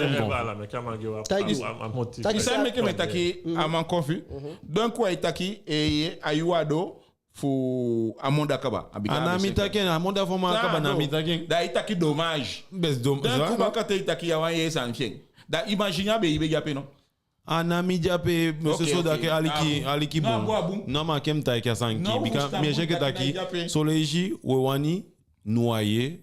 confus? Taki, san meke mi taki a man confus? Donc, wa i taki, eh, a yu a doo fu a monda kaba. A ná mi taki en, a monda fu a man kaba, ná mi taki en. Da i taki dommage. Bes dom-, donc, bakaten i taki ya wan yee sani fi en. Da imagine a be i be de ape, no? A ná mi de ape, monsieur Soda, ke aliki, aliki bun. Non, ma ke mi taki a sani ki, bika mi e si enke taki, son leisi, we wani, noyé,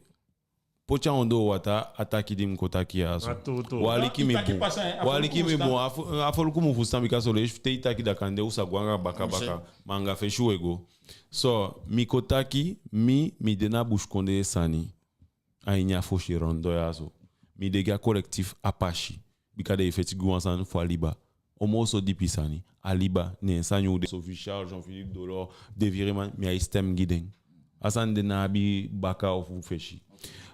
poti a ondoo wataa, a taki di mi kon taki ya so. Wa aliki mi bun. Wa aliki mi bun. A fo-, a foluku mu fusutan, bika son leisi te i taki, da kande u sa go anga baka baka. Ma anga fesi we go. So, mi kon taki, mi, mi de na busikondee sani. A ini a fosi rondo ya so. Mi de gi a collectif Apache. Bika den e feti gi wan sani fu a liba. Omoso dipi sani, a liba, neen sani u de. Sofichal, Jean-Philippe Dolor, Devi Riman, mi á e stem gi den. A sani de ná abi baka ofu fesi.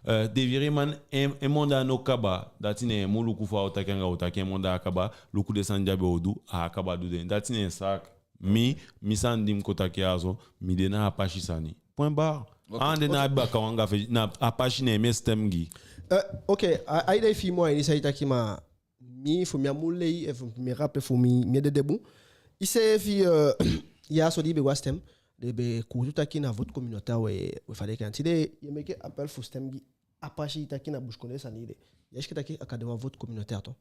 Eh, Devi Riman, en, en monda no kaba, dati neen mu luku fa a o taki anga, a o taki en monda á kaba, luku den sani di a be o du, a á kaba du den. Dati neen saka. Mi, mi sani di mi kon taki ya so, mi de na Apache sani. Point barre. Ok. A ná abi baka wan anga fesi, na Apache neen mi e stem gi. Eh, ok, a, a idee fi i, moi, a ini san i taki, ma mi, fu mi á mu lei, efu mi e rappeler fu mi, mi e dede bun. I seefi, eh, ya so di i be go a stem, den be kuutu taki na vote communautaire we, we fadeke. Tide i e meke appel fu stem gi Apache, i taki na busikondee sani i de. Est-ce que taki a kan de wan vote communautaire tu?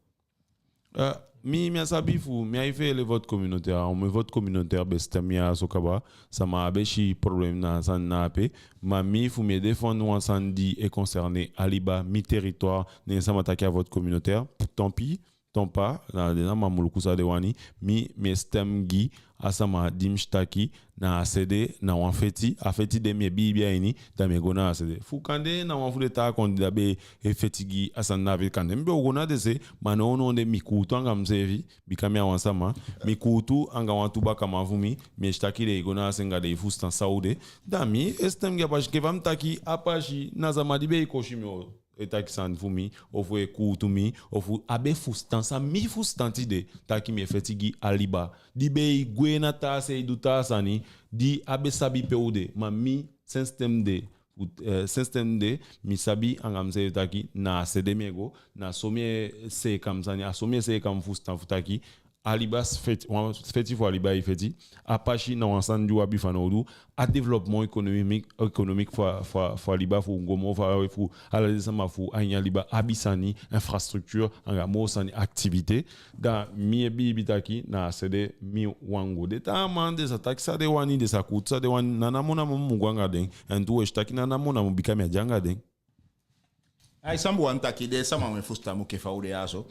Eh, mi, mi á sabi fu, mi á e feele vote communautaire, a omen vote communautaire be stem ya so kaba, sama á be si problème na a sani na ape, ma mi fu mi e défendre wan sani di e concerner a liba, mi territoire, neen sama taki a vote communautaire, tant pis, tant pas, na den sama mu luku san den wani, mi, mi e stem gi a sama di mi si taki na a se de, na wan feti, a feti de mi e biibi a ini, da mi e go na a se de. Fu kande na wan fu den taa kondee di be e feti gi a sani na a feti, kande mi be o go na den se, ma nownow de mi kuutu anga miseefi, bika mi a wan sama, mi kuutu anga wantu bakaman fu mi, mi e si taki den e go na a se anga den e fusutan san u de, da mi e stem gi Apache, ke fa mi taki Apache, na sama di be e kosi mi o e taki sani fu mi, ofu e kuutu mi, ofu á be fusutan san mi fusutan tide, taki mi e feti gi a liba. Di be e gwe na taa se e du taa sani, di á be sabi pe u de, ma mi sensi ten mi de, fu, eh, sensi ten mi de, mi sabi anga miseefi taki na a se de mi e go, na so mi e seeka mi sani, a so mi e seeka mi fusutan fu taki, a liba feti, wan feti fu a liba e feti, a pasi na wan sani di u abi fanowdu, a développement économique, économique fu a, fu a, fu a liba fu u go moo faawe fu ala den sama fu a ini a liba abi sani, infrastructure, anga moo sani, activité. Da mi e biibi taki na a se de mi wani go. Den taa man den sa taki san den wani, den sa kuutu san den wani, na namo namo mi mu go anga den. En tu u e si taki na namo namo bika mi á de anga den. Ai san mi wani taki, den sama mu fusutan enke fa u de ya so.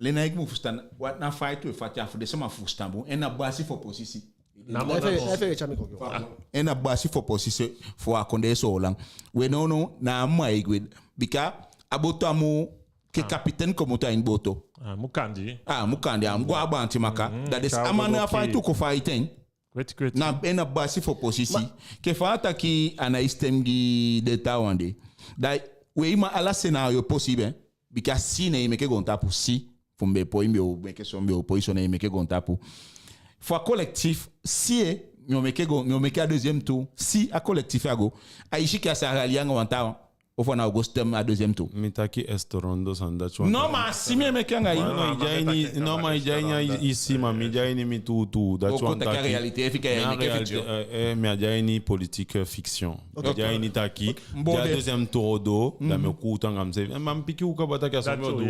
Lena enke mu fusutan, na fa i tu e fati a fu den sama fusutan bun, en na basi fu posisi. Namo namo. En na basi fu posisi fu a kondee Soolan. We no no, na a man e gwe. Bika a boto a mu ke kapiten komoto a ini boto. A mu kandi. A mu kandi, a mu go a bantimaka. Da den sama na a faitu kon faiten. Kweti kweti. Na en na basi fu posisi. Enke fa a taki a ná e stem gi den taawan de. Da we, ma ala scénario possible. Bika si ne i meke goontapu, si. Fu mi be poi mi o meke so, mi o poi so, ne i meke goontapu. Fu a collectif, si e, mi o meke go, mi o meke a deuxième tour. Si a collectif á go, ai si ke a sa rallier anga wan taawan. Ofu a ná o go stem a deuxième tour. Mi taki Estrondo san dati wan. Non, ma si mi e meke anga i. Non, ma i de a ini, non, ma i de a ini, i si, ma mi de a ini mi tuutuu. Dati wan taki. Réalité, e fika ya, mi e meke fiction. Eh, eh, mi á de a ini politique, eh, fiction. Ok. Mi de a ini taki. Di a deuxième tour o doo, da mi o kuutu anga mi seefi. Eh, ma mi piki u kaba taki a so mi o du.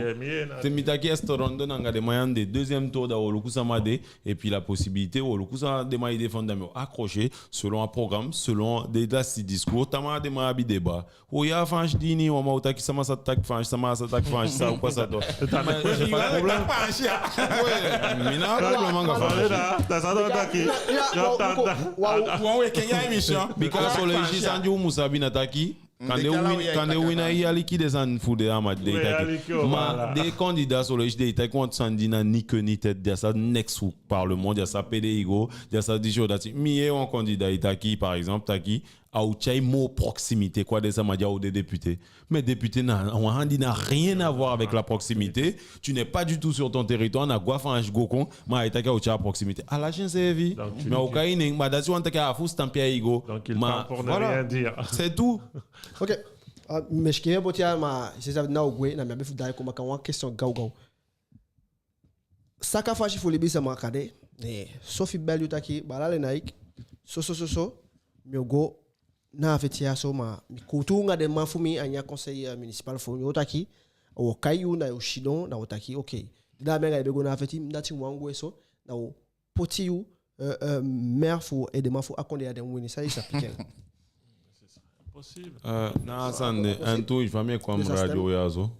Te mi taki Estrondo anga den man ya de deuxième tour, da wo luku sama de, et puis la possibilité, wo luku san den man e défendre, da mi o accrocher selon un programme, selon den lasi discours, tamaa den man abi débat. Wo yee a Faansi di ini wan man o taki sama sa taki Faansi, sama sa taki Faansi, sa o pasa tu. Ma, c'est pas le problème. Ouais, mi ná a problème anga Faansi. Wan weekend ya émission. Bika son leisi san di u mu sabi na taki, kande wi, kande wi ná e aliki den sani fu den a man di den e taki. Ma den candidat son leisi den e taki wan sani di ná ni queue ni tête, den á sa next fu parlement, den á sa pe den e go, den á sa disi o dati. Mi yee wan candidat e taki, par exemple, taki, a o tyai moo proximité kon a den sama di a o de député. Mais député na wan sani di ná rien à voir avec la proximité. Tu n'es pas du tout sur ton territoire, na go a Faansi go kon, ma ai taki a o tyai a proximité. Ala si enseefi. Mi á o kai nen, ma dati wani taki a fusutan pe ai go. Donc il parle pour ne rien dire. C'est tout. Ok. Ah, mi e sikiifi en boti ya, ma c'est ça, na u gwe, na mi abi fu daai kon baka wan question gawgaw. Saka fasi fu libisama kande, eh, so fi bel yu taki, baala Lenaïck, so, so, so, so, mi o go na a feti ya so, ma mi kuutu anga den man fu mi a ini a conseil, eh, municipal fu mi, u o taki, u o kai yu, na yu o sidon, na u o taki, ok. Di da mi anga i be go na a feti, mi dati wani gwe so, na u o poti yu, eh, eh, maire fu edeman fu a kondee ya, den wini, san i sa piki en. Possible. Eh, na a sani de, en tu, fa mi e kon a mi radio ya so.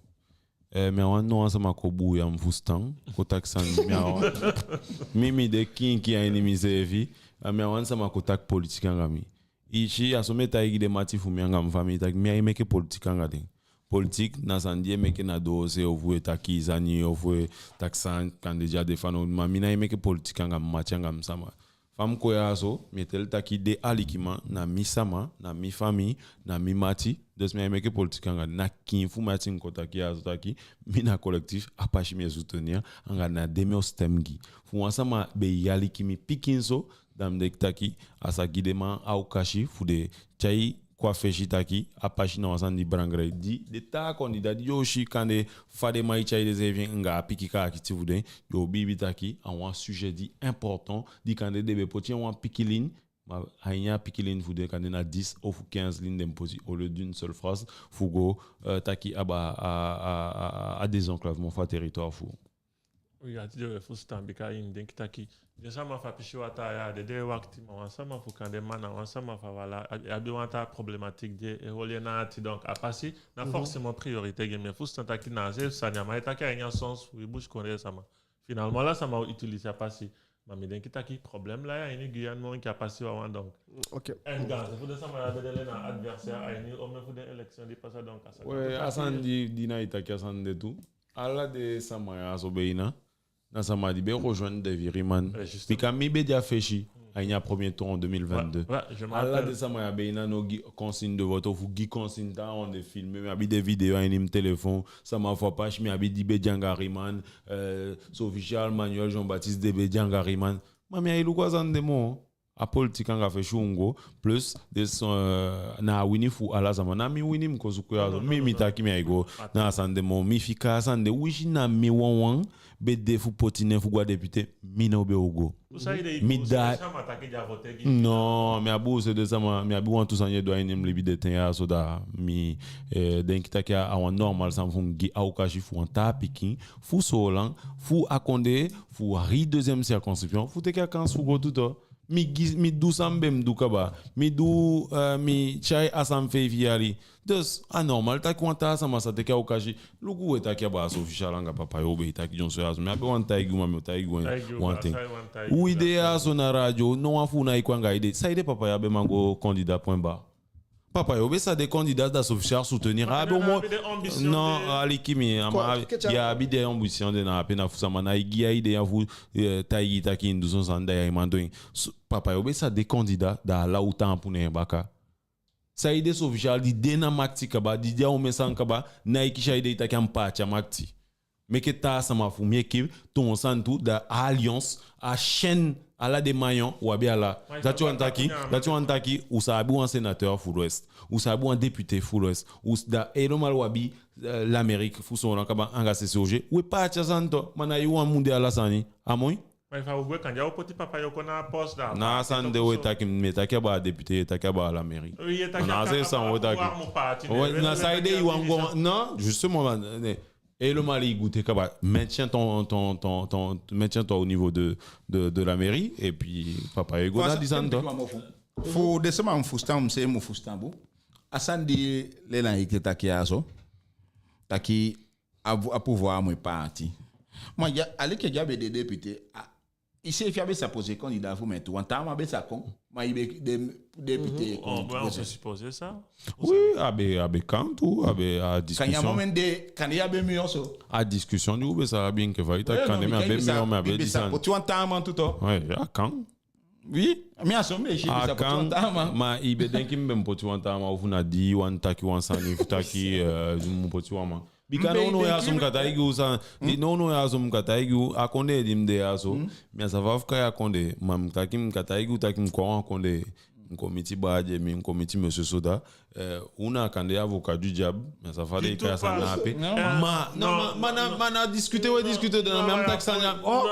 Eh, mi á wani no wan sama kon buuya mi fusutan, kon taki sani, mi á wani. Mi, mi de kiinkiin a ini miseefi, eh, mi á wani sama kon taki politique anga mi. I si, a so mi e taigi den mati fu mi anga mi famii taki mi á e meke politique anga den. Politique na sani di e meke na doose, ofu e taki sani, ofu e taki sani kande di á de fanowdu, ma mi ná e meke politique anga mi mati, anga mi sama. Fa mi kon ya so, mi e teli taki den alikiman na mi sama, na mi famii, na mi mati. Dus mi á e meke politique anga den. Na kiin fu mi ati mi kon taki ya so taki, mi na collectif, a pasi mi e soutenir, anga na den mi o stem gi. Fu wan sama be e aliki mi pikinso, da mi denki taki a sa gi den man a okasi fu den tyai kon a fesi taki a pasi na wan sani di belangrijk. Di den taa kondida di yu o si kande fa den man e tyai denseefi anga a pikin kaakiti fu den, yu o biibi taki a wan sujet di important, di kande den be poti en wan pikin lin, ma a ini a pikin lin fu den kande na dix ofu quinze lin den poti, au lieu d'une seule phrase, fu go, eh, taki abaa a, a, a, a désenclavement fu a territoire fu u. Wi, a tide we fusutan, bika i mu denki taki den sama fu a pisi wataa ya, den de e wakiti, ma wan sama fu kande mana, wan sama fu a wala, a, abi wan taa problématique di e holi en na ati. Donc a pasi ná forcément priorité gi en. Mi e fusutan taki na a seefi sani, a man e taki a ini a sens fu wi busikondee sama. Finalement ala sama o utiliser a pasi. Ma mi denki taki problème lai a ini Guyane moo enke a pasi wawan, donc. Ok. En gaanse fu den sama ya be de leti na adversaire a ini omen fu den élection di pasa, donc a sa... Ouais, a sani di, di na i taki a sani de tu. Ala den sama ya so be e na, na sama di be rejoindre Daviriman. Eh, justement. Bika mi be de a fesi a ini a premier tour en deux mille vingt-deux. Ouais, ouais, je me rappelle. Ala den sama ya be e na, no gi consigne de vote, ofu gi consigne, taawan den filmer, mi abi den vidéo a ini mi téléphone, sama fu a pasi mi abi di be de anga Riman, eh, so officiel Manuel Jean-Baptiste de be de anga Riman. Ma mi á e luku a sani de moo. a politiki anga fesi u mu go, plus, den, eh, na a wini fu ala sama. Na mi wini mi kon suku ya so. Mi, mi taki mi á e go na a sani de moo. Mi fika a sani de, winsi na mi wanwan be de fu poti nen fu go a député, mi ná be o go. Mi da- Non, mi abi se de sama, mi abi wantu sani e du a ini mi libi den ten ya so, da mi, eh, denki taki a wan normal sani fu mi gi a okasi fu wan taa pikin fu Soolan, fu a kondee, fu a deuxième circonscription, fu teke a kansi fu go tu. Mi gi, mi du san mi be mu du kaba. Mi du, eh, mi tyai a san feifi yali. Dus a normal taki wan taa sama sa teke a okasi. Luku, we taki a baa Sofisal anga Papa Yobe, i taki dyonson ya so. Mi á be wani taigi u, ma mi o taigi u wan ten. U de ya so na radio, no wan fu u ná e kon anga ede. Saide Papa Yobe man go candidat, point barre. Papa Yobe sa de candidat, da Sofisal soutenir. A be o mo- Non, aliki mi, a man abi den ambition de na ape na fu sama na i gi a ede ya fu, eh, taigi taki i mu du son sani, da ya i man du en. Papa Yobe sa de candidat, da ala u taampu na en baka. Saide Sofisal di de na makiti kaba, di de a omen sani kaba, ná e kisi a ede taki a mu paati a makiti. Meke taa sama fu mi e kon toon sani tu, da a alliance, a chaîne, ala den maillon, u abi ala. Dati wani taki, dati wani taki, u sa abi wan sénateur fu l'Ouest, u sa abi wan député fu l'Ouest, u s- da helemaal u abi, eh, l'Amérique fu Soolan kaba anga C C O G. We paati a sani tu, ma na yu wan mu de ala sani. A moi. Ma efu a o gwe, kande a o poti Papa Yobe kon na a poste, da. Na a sani de we taki, mi e taki a baa député, i e taki a baa la mairie. Na a se san we taki. Na saide i wani go, non, justement, man, eh, helemaal i gwe te kaba, maintien ton, ton, ton, ton, maintien ton au niveau de, de, de la mairie, et puis Papa Yobe go na di sani tu. Fu den sama mu fusutan, mi seefi mu fusutan bun. A sani di Lénaïck e taki ya so, taki a, a pouvoir mu e paati. Ma ya, a leki di a be de député, a, iseefi a be sa poser candidat fu mairie tu, wan taa man be sa kon, ma i be de, député kon. On peut supposer ça. Oui, a be, a be kan tu, a be a discussion. Kande a moment de, kande a be mi oso. A discussion di u be sa abi enke fa i taki, kande mi a be mi o, mi a be di sani. Poti wan taa man tu tu. Oui, a kan. Oui, mi a so mi e si, a kan, ma i be denki mi be mu poti wan taa man ofu na di i wani taki wan sani fu taki, eh, mi mu poti wan man. Bika nownow ya so mi kan taigi u san, di nownow ya so mi kan taigi u, a kondee di mi de ya so, mi á sa fa fu kai a kondee, ma mi taki mi kan taigi u taki mi kon a wan kondee, mi kon miti baa Dje, mi kon miti monsieur Soda, eh, u na kande avocat du diable, mi á sa fa den e kai a sani na ape. Ma, non, ma, ma na, ma na discuter we discuter, da na mi á mu taki sani ya. Oh,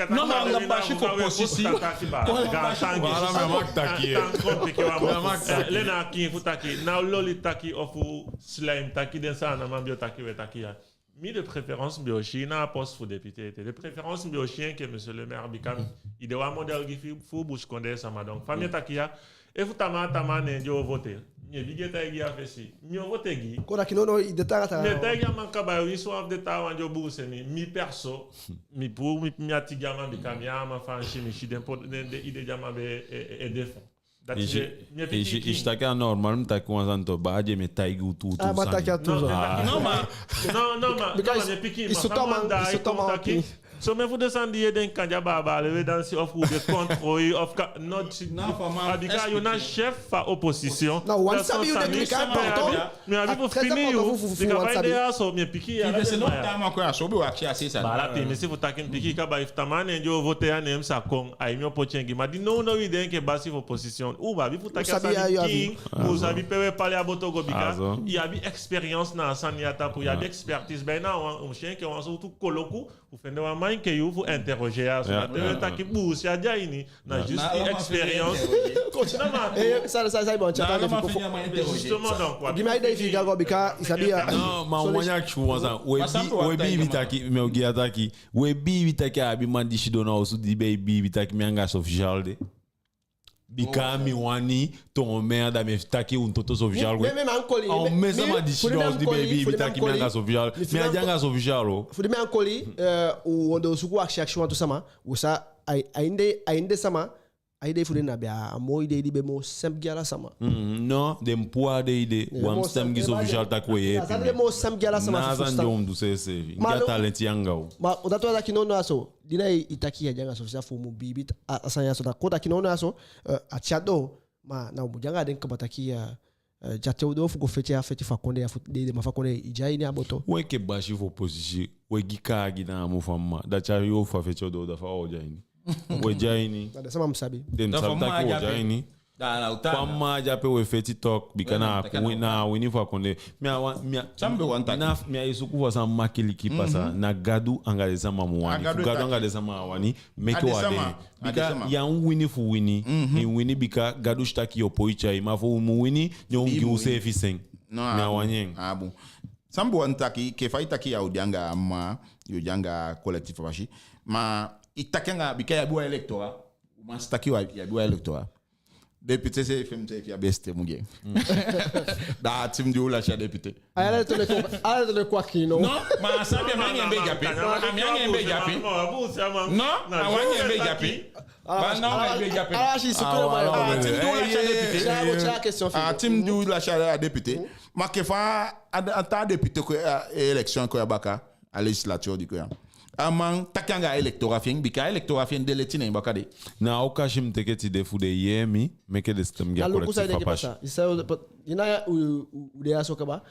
non, ma anga pasi fu posisi. Anga pasi fu posisi. Voilà, mi á mu taki, eh. Lena, a kiin fu taki, na loli taki ofu slijm taki, den sani a man be o taki we taki ya. Mi de préférence mi be o si na a poste fu député ete. De préférence mi be o si enke monsieur le maire, bika mi, i de wan modèle gi fu, fu busikondee sama. Donc fa mi e taki ya, efu tamaa tamaa neen di o voter, mi e bigin e taigi a fesi, mi o voter gi. Kon taki nownow i de taa taa. Mi e taigi a man kaba, yu si wan fu den taawan di o buuse mi, mi perso, mi puu mi, mi ati gi a man, bika mi a man fu a si, mi si den po, den, den idée di a man be e, e, e défendre. I si, i si, i si taki a normal mi taki wan sani tu, baa Dje, mi e taigi u tu, tu sani. Non, ma, non, ma, non, ma, mi e piki, ma fa man da i kon taki. Somen fu den sani di i e denki kande a baa baa le we dansi ofu u be contre i, ofu ka, no, a bika yu na chef fu a opposition. Mi abi fu fini yu, bika fa i de ya so, mi e piki ya. Baala, pe mi si fu taki mi piki kaba, efu tamaa neen di o voter ya neen mi sa kon, ai mi o poti en gi. Ma di nownow i de enke basi fu opposition, u abi fu taki a sani kiin, u sabi pe we pali a boto go, bika i abi expérience na a sani ya tapu, i abi expertise. Bika na wan, u mu si enke wan sowtu koloku, u fende wan man enke yu fu interroger ya so. Na te we taki buusi a de a ini, na juste i expérience. Justement, donc, gi mi a idée fi i go, bika i sabi ya. Non, ma wan ya ki wan sani, we bi, we bi i taki, mi o gi a taki, we bi i taki a abi man di sidon na osu di be e bi i taki mi anga Sophie Charles de. Bika mi wani toon maire, da mi e taki u mu toto Sophie Charles we. A omen sama di sidon na osu di be e bi i taki mi anga Sophie Charles. Mi á de anga Sophie Charles. Fu di mi á koli, eh, u ondoo suku akisi akisi wantu sama, u sa, a, a ini den, a ini den sama, a idée fu den na be a moo idée di be moo simple gi ala sama. Mm, non, den mu puu a idée, wan mu stem gi Sophie Charles taki we yeepi. A sani de moo simple gi ala sama. Na a sani di u mu du seefi. Gi a talent anga u. Ma u dati wani taki nownow ya so, di na i taki i á de anga Sophie Charles fu u mu biibi a, a sani ya so, da kon taki nownow ya so, eh, a tyai doo, ma na u mu de anga den kaba taki, eh, eh, di a te u doo fu go feti a feti fu a kondee ya, fu den edeman fu a kondee, i de a ini a boto. We enke basi fu opposition, we gi kaagi na a mofu a mma, da tyai yu fu a feti o doo, da fa u o de a ini. We de a ini. Na den sama mu sabi. Den mu sabi taki we de a ini. Fa a man de ape we feti tok, bika na a wini fu a kondee. Mi a wan, mi a, san mi be wani taki? Na, mi á e suku fa san makiliki pasa. Na Gadu anga den sama mu wani. Fu Gadu anga den sama wani, meke we de. Bika ya mu wini fu wini. I wini bika Gadu si taki yo poi tyai. Ma fu u mu wini, yo mu gi useefi sen. Mi á wani en. A bun. San mi be wani taki, enke fa i taki ya o de anga a man, yo de anga collectif a pasi. Ma i taki anga, bika i abi wan électorat. U mu si taki i abi wan électorat. Député seefi, mi seefi abi stem gi en. Da a team di u lasi a député. A ya, ala den toli e kon, ala den toli e kon aki, no? Non, ma a sabi a mi anga en be de ape. A mi anga en be de ape. Non, a wan anga en be de ape. Ba na a wan anga en be de ape. A team di u lasi a député. A team di u lasi a député. Ma enke fa a, a taa député kon, a, élection kon ya baka. A législature di kon ya. A man taki anga a électorat fi en, bika a électorat fi en de leti na en baka de. Na a okasi mi teke tide fu den yee mi, meke den stem gi a collectif a pasi. Na luku san i denki pasa. I sa, i na ya, u, u, u de ya so kaba.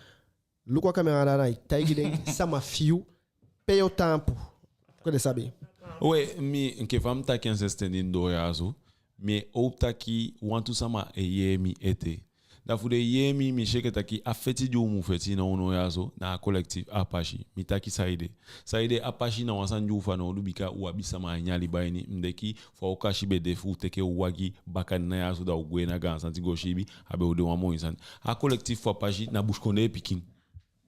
Luku a kamera anda, na i taigi den sama fi u, pe yo taampu. Kon den sabi. We, mi, enke fa mi taki en sensi ten di mi doo ya so. Mi e howpu taki wantu sama e yee mi ete. Da fu den yee mi, mi si enke taki a feti di u mu feti nownow ya so, na a collectif a pasi. Mi taki saide. Saide a pasi na wan sani di u fanowdu, bika u abi sama a ini a liba ini. Mi denki fa okasi be de fu u teke u wagi bakadina ya so, da u gwe na Gaan Santi go siibi, a be o de wan moi sani. A collectif fu a pasi na busikondee pikin.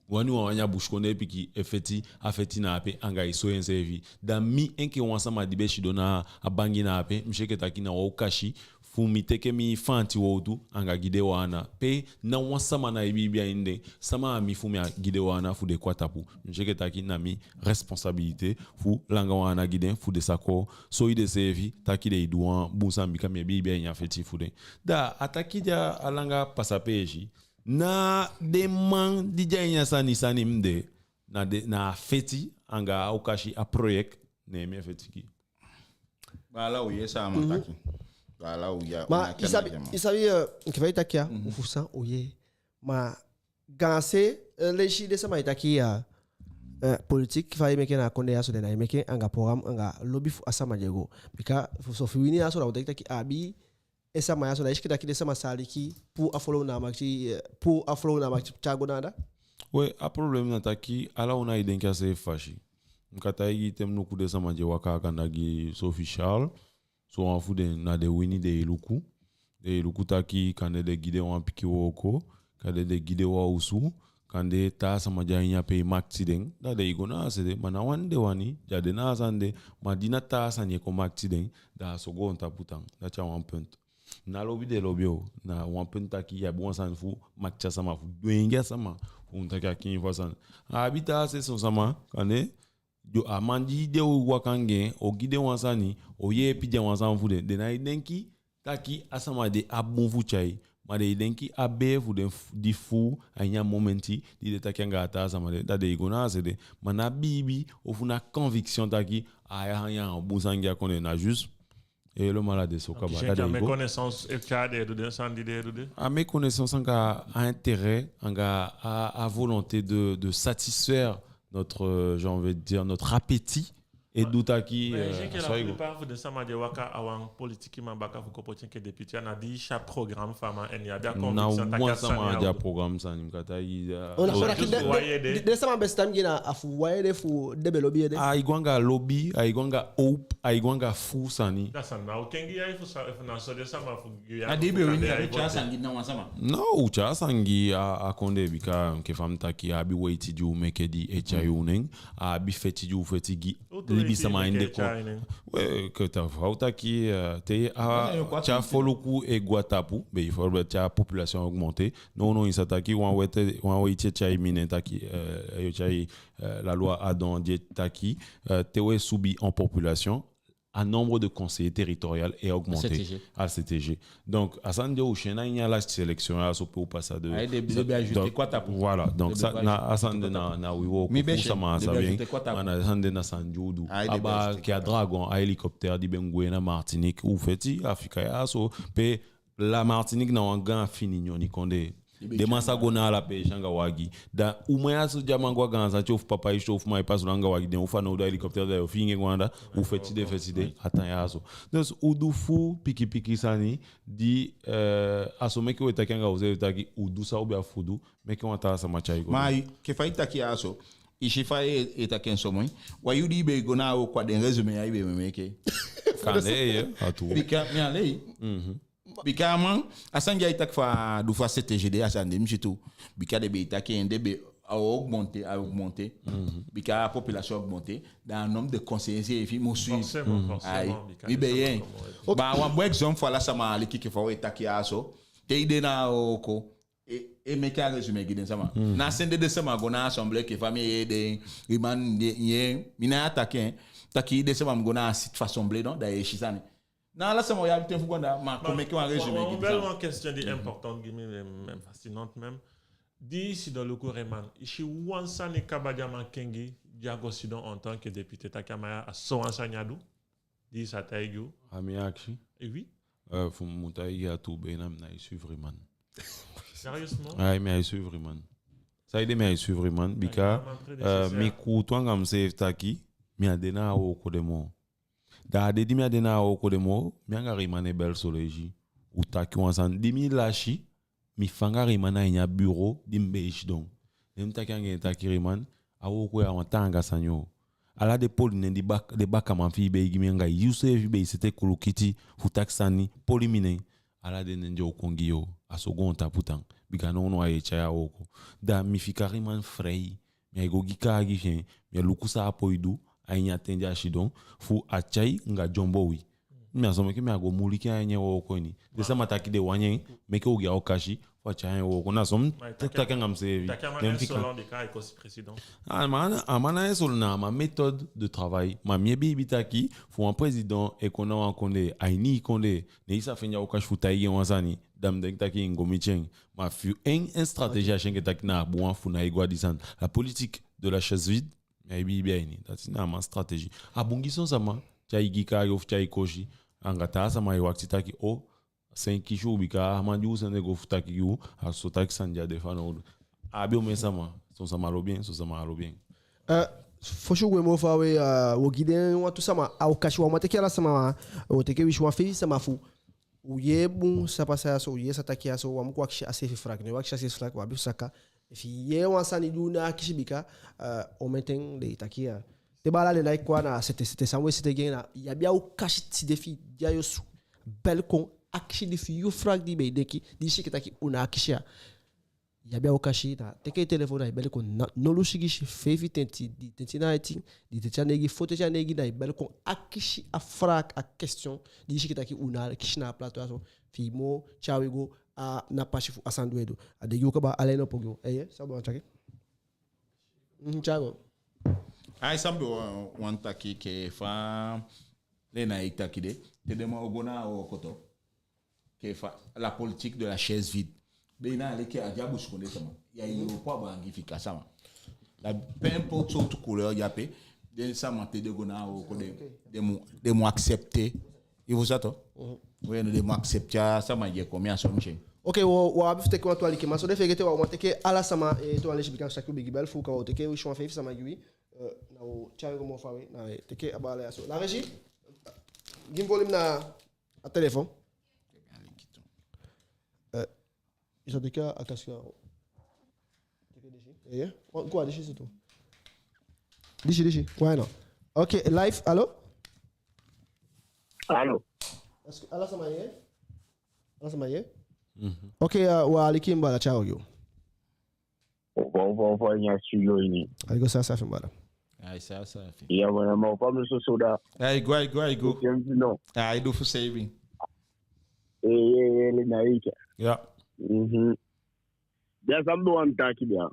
Wani u á wani, a busikondee pikin e feti a feti na ape anga e soi enseefi. Da mi enke wan sama di be sidon na a bangi na ape, mi si enke taki na wan okasi fu mi teke mi fanti wowtu anga gi den wan ana. Pe ná wan sama ná e biibi a ini den, sama a mi fu mi á gi den wan ana fu den kon a tapu. Mi si enke taki na mi responsabilité fu langa wan ana gi den fu den sa kon soi denseefi taki den e du wan bun sani, bika mi e biibi a ini a feti fu den. Da a taki di a langa pasa peesi, na den man di de a ini a sani sani mi de, na den, na a feti anga a okasi, a project, ne mi e feti gi. Baala, u yee san a man taki. Baala, u yee. Ma i sabi, i sabi, eh, enke fa i taki ya, u fusutan, u yee. Ma gaanse, eh, leisi den sama e taki ya, eh, politik fa i meke na a kondee ya so, den ná e meke anga program, anga lobi fu a sama di e go. Bika fu so fi wini ya so, da u taki taki abi e sama ya so, da i si enke taki den sama sa aliki puu a folow na a makiti, eh, puu a folow na a makiti tyai go na anda. We, a problème na taki ala u ná e denki a seefi fasi. Mi kan taigi i, te mi luku den sama di e waka a kanda gi Sophie Charles, sowan fu den na den wini den e luku. Den e luku taki kande den gi den wan pikin wooko, kande den gi den wan osu, kande taa sama di a ini ape e makiti den, da den e go na a se de, ma ná wani den wani, den á de na a sani de, ma di na taa sani e kon makiti den, da a so goontapu tan, dati a wan punt. Ná lobi den lobi o, na wan punt taki i abi wan sani fu makiti a sama, fu dwengi a sama, fu u taki a kiin fu a sani. A abi taa se son sama, kande, a man di den o waka anga en, o gi den wan sani, o yeepi den a wan sani fu den, den ná e denki taki a sama de abi bun fu tyai, ma den e denki a bee fu den f-, di fuu a ini a momenti di den taki anga a taa sama de, da den e go na a se de. Ma ná biibi ofu ná conviction taki a ya a wan bun sani gi a kondee, na juste. E lo mala de so kaba, da den e go. A méconnaissance anga a intérêt, anga a, a volonté de, de satisfaire notre, euh, j'ai envie de dire, notre appétit. E du taki, eh, a so a e go. La plupart fu den sama di e waka a wan politikiman baka fu kon poti en enke député, a ná di i si a programme fu a man, en i abi a conviction taki a sani a o du. Wan sama di a programme sani, mi kan taigi i, eh, den, den sama be stem gi en, a fu wan ede fu den be lobi ede. Ai go anga lobi, ai go anga hope, ai go anga fuu sani. Da sani na o kengi ya, efu sa, efu na so den sama fu A di be wini, a be tyai sani gi ná wan sama. No, u tyai sani gi a, a kondee, bika enke fa mi taki, a abi weiti di u meke di e tyai u nen, a abi feti di u feti gi libisama ini den kon. We, enke fa u taki, eh, te a, te a foluku e go a tapu, bijvoorbeeld te a population augmenter, nownow i sa taki wan weti, wan weiti e tyai mi nen taki, eh, yo tyai, eh, la loi Adam di e taki, eh, te we subi en population, a nombre de conseillers territoriaux e augmenter. A C T G. A C T G. Donc, a sani de u si en na ini a lasti élection ya so pe u pasa de. Voilà. Donc, na a sani de na, na wi wooko fu sama sabi en. Ma na a sani de na sani di u du. A baka a Dragon, a hélicoptère di be gwe na Martinique, u feti a fika ya so. Pe la Martinique na wan gaan fini nyoni kondee. Den man sa go na ala peesi anga wagi. Da uman ya so di a man go a Gaanse, te ofu papa e si, ofu mama e pasa anga wagi, den o fanowdu a hélicoptère, da yo fiingi en go anda, u feti den, feti den, a tan ya so. Dus u du fu pikin pikin sani di, eh, a so meke we taki anga useefi taki u du san u be abi fu du, meke wan taa sama tyai go. Ma enke fa i taki ya so, i si fa e, e taki en so moi. Wan yuu di i be go na a wooko, a den résumé ya i be meke. Kande, ye, a tuu. Bika mi á lei. Mhm. Bika a man, a sani di ai taki fu a du fu a C T G D, a sani de mi si tu. Bika den be e taki en, den be a augmenter, a augmenter. Mhm. Bika a population augmenter, da a nombre de conseillers seefi mu suivre. Forcément, forcément, bika den sama augmenter. Ayi. Bika wan bon exemple fu ala sama aliki enke fa we taki ya so. Te i de na a wooko, e, e meke a résumé gi den sama. Mhm. Na sende den sama go na assemblée enke fa mi e yee den, i man, ye, mi ná e taki en, taki den sama mu go na a site fu assemblée, non, da ye si sani. Na ala sama o abi ten fu go anda, ma kon meke wan résumé gi den sama. Wan question di important gi mi, même, même fascinante même. Di i sidon luku Herman, i si wan sani kaba di a man kengi, di a go sidon en tant que député, taki a man ya, a so wan sani a du, di i sa taigi u? A mi akisi? Eh oui. Eh, fu mi mu taigi i a tuu, bee, na mi ná e suivre Herman. Sérieusement? Ayi, mi á e suivre Herman. Saide mi á e suivre Herman? Bika, eh, mi kuutu anga miseefi taki mi á de na a wooko de moo. Da a dei di mi á de na a wooko de moo, mi anga Herman e bel son leisi. U taki wan sani, di mi lasi, mi fanga Herman na ini a bureau di mi be e sidon. Ne mi taki anga en taki: Herman, a wooko ya a wan taanga sani o. Ala den poli nen di bak-, den bakaman fi i be e gi mi, anga yuseefi be e sete kulukiti fu taki sani, poli mi nen. Ala den nen de o kon gi yu, a so goontapu tan. Bika nownow ai e tyai a wooko. Da mi fika Herman frei. Mi á e go gi kaagi fi en. Mi á e luku san a poi du a ini a ten di a sidon, fu a tyai anga dyombo wi. Mi, a so meke mi á go muliki en a ini en wooko ini. Den sama taki den wani en, meke u gi en okasi fu a tyai en wooko. Na so mi taki anga miseefi. Taki a man insolent, bika ai kosi président. A man, a man ná insolent, na a man méthode de travail. Ma mi e biibi taki fu wan président e kon na wan kondee, a ini i kondee, ne i sa fende a okasi fu taigi en wan sani, da mi denki taki i mu go miti en. Ma fu en, en stratégie a si enke taki na a bun wan, fu ná e go a den sani. La politique de la chaise vide, mi á e biibi a ini. Dati na a man stratégie. A bun gi son sama, tyai gi kaagi ofu tyai kosi, anga taa sama e wakiti taki, o, sen kisi u, bika a man di u sende go fu taki gi u, a so taki sani di a de fanowdu. A abi omen sama, son sama lobi en, son sama á lobi en. Eh, fosi u gwe moo faawe, eh, wo gi den wantu sama a okasi, wan man teke ala sama, wo teke wisi wan feifi sama fu u yee bun san pasa ya so, u yee san taki ya so, wan mu kon akisi a seefi vraag, ne wi akisi a seefi vraag, wi abi fu saka. Efi i yee wan sani di u ná akisi, bika, eh, omen ten den e taki ya. Te baala den ná e kon a na sete, sete, san we sete gi en na, i abi a okasi tide fi i de a yu osu, bel kon akisi den fi yu vraag di i be e denki, di i si enke taki u ná akisi ya. I abi a okasi, na teke i telefon, na i bel kon na nolu sigisi feifi tenti, di tenti na aiti, di tenti a neigi, fo tenti a neigi, na i bel kon akisi a vraag, a question di i si enke taki u ná akisi na a plateau ya so, fi i moo tyai wi go a na pasi fu a san di we du. A de gi u kaba, ala en opo gi u. Eeye, san u be wani taki? Mhm, tyai go. Ai, san mi be wani taki, enke fa Lena e taki de, te den man o go na a wooko tu, enke fa, la politique de la chaise vide. Be na leki a de a busikondee sama. Ya, i opo a bangi fika sama. Da peu importe sowtu couleur i de ape, den sama te den go na a wooko, den, den mu, den mu accepter. I fu sa tu? Mhm. Oui, no, den mu accepter a sama di e kon, mi á so mi si en. Ok, wo, wo abi fu teke wantu alikiman so, den fegete, wo, wo teke ala sama, eh, tu wan leisi, bika saki u bigi bel fu ka, wo teke wisi wan feifi sama gi wi. Eh, na wo tyai en go moo faawe, na, eh, teke a baala ya so. La régie, gi mi volume na a telefon. Eh, i sa teke a casque. Teke disi. Eh, eh. Wan, go a disi surtout. Disi, disi. Ouais, non. Ok, live, allô? Allô? Est-ce que, ala sama ye? Ala sama ye? Mhm. Ok, eh, wo aliki, baala, tyai en go. Opo, opo, opo, ini a studio ini. Ai go saafi saafi, baala. Ai saafi saafi. Ya, baala, ma opo mi soso da. Ai go, ai go, ai go. Ai du fu seibin. Eh, eh, eh, Lena Ika. Ya. Mhm. Bia, san mi be wani taki bia.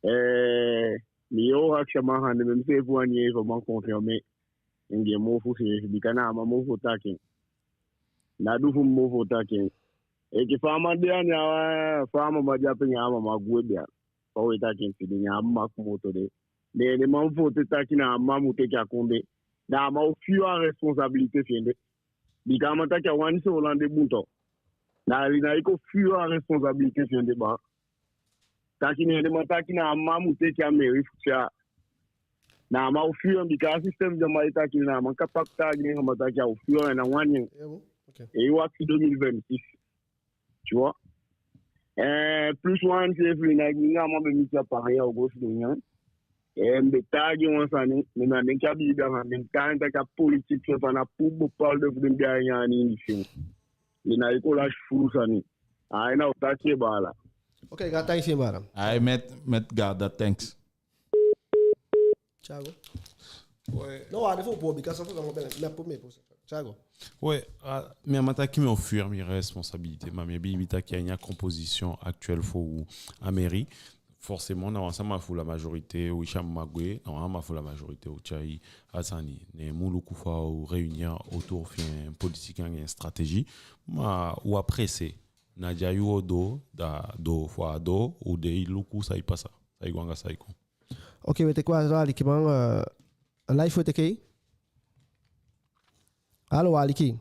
Eh, mi yee u akisi a man ande, mi seefi wani yee efu a man confirmer. Enke mofu seefi, bika na a man mofu o taki en. Na du fu mi mofu o taki en. Enke fa a man de a ini a, fa a mama de ape, ne a mama gwe bia. Fa we taki en tide, ne a mama komoto de. Den, den man fu o te taki na a mama mu teke a kondee. Na a mama o fii a responsabilité fi en de. Bika a man taki a wani Soolan de bun tu. Na Lena Ika o fii a responsabilité fi en de baa. Taki ne den man taki na a man mu teke a mairie fu tyai. Na a man o fii en, bika a système di a man e taki, na a man kapab taigi den sama taki a o fii en, a ná wani en. E wakiti deux mille vingt-six. Tu vois? Eh, plus wan seefi na gi nga a man be miti a pari a o go sidon nyan. Eh, mi be taigi wan sani, mi na den ki abi ida man, den tan taki a politique, so fa na pour bepaalde fu den be a nyan ini fi en. Den na écolage fuu sani. Ai, na o taki, baala. Ok, gaantangi fi en, baala. Ai, met, met Gada, thanks. Thiago. Ouais. Non, wa de fu po, bika sa fu sa mo bele, mi a po mi po. Thiago. Ouais, ah, mi á man taki mi o fuir mi responsabilité, ma mi e biibi taki a ini a composition actuelle fu a mairie, forcément na wan sama fu la majorité, winsi a man gwe, na wan sama fu la majorité o tyai a sani. Ne mu luku fa u réunir autour fi en politique anga en stratégie. Ma u á pressé. Na di a yuu o doo, da a doo, fu a doo, u de e luku san e pasa, san e go anga san e kon. Ok, we teke wan alikiman, eh, live we teke. Alo, wan aliki.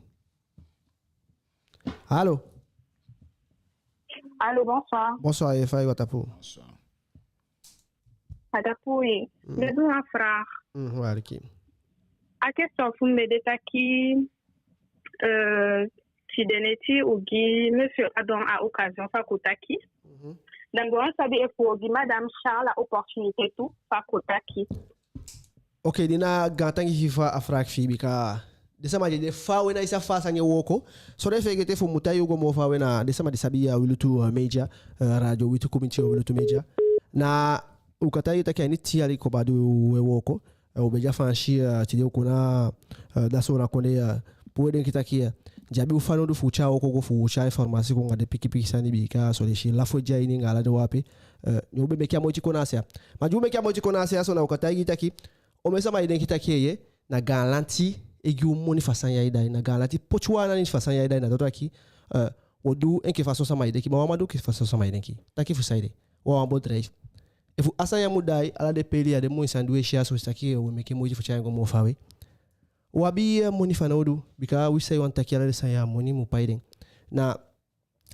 Alo. Alo, bonsoir. Bonsoir, e fa i go a tapu? Bonsoir. A tapu, oui. Mm. Mi abi wan vraag. Mm, wan aliki. A question fu mi de taki, eh, tide neti u gi monsieur Adam a occasion fu a kon taki. Mhm. Da mi be wani sabi efu u o gi madame Charles a opportunité tu fu a kon taki. Ok, di na gaantangi fi i fu a vraag fi i, bika den sama di de faawe na i sa fa a sani e wooko. So den feegete fu mu taigi u go moo faawe na den sama di sabi a Wi Lutu, eh, Media, eh, radio Wi Lutu Community, Wi Lutu Media. Na u kan taigi taki a ini tin yali kaba di u e wooko. Eh, u be de a Faansi, eh, tide u kon na, eh, da so na kondee, eh, puu u denki taki, eh, di abi u fanowdu fu u tyai wooko go, fu u tyai informasi kon anga den pikipiki sani, bika so den si lafu e de a ini anga ala den wan ape. Eh, ne u be meke a moiti kon na a se ya. Ma di u meke a moiti kon na a se ya so, na u kan taigi taki, omen sama e denki taki, eh, na gaanlanti e gi u moni fu a sani ya e daai, na gaanlanti poti u ana a ini fu a sani ya e daai, na dati taki, eh, u o du enke fa son sama e denki, ma u á man du enke fa son sama e denki. Taki fu saide? U a wan bedrijf. Efu a sani ya mu daai, ala den peeli ya, den moi sani di u e si ya so, si taki u e meke moiti fu tyai en go moo faawe. U abi, eh, moni fanowdu, bika wi sa e wani taki ala den sani ya, moni mu pai den. Na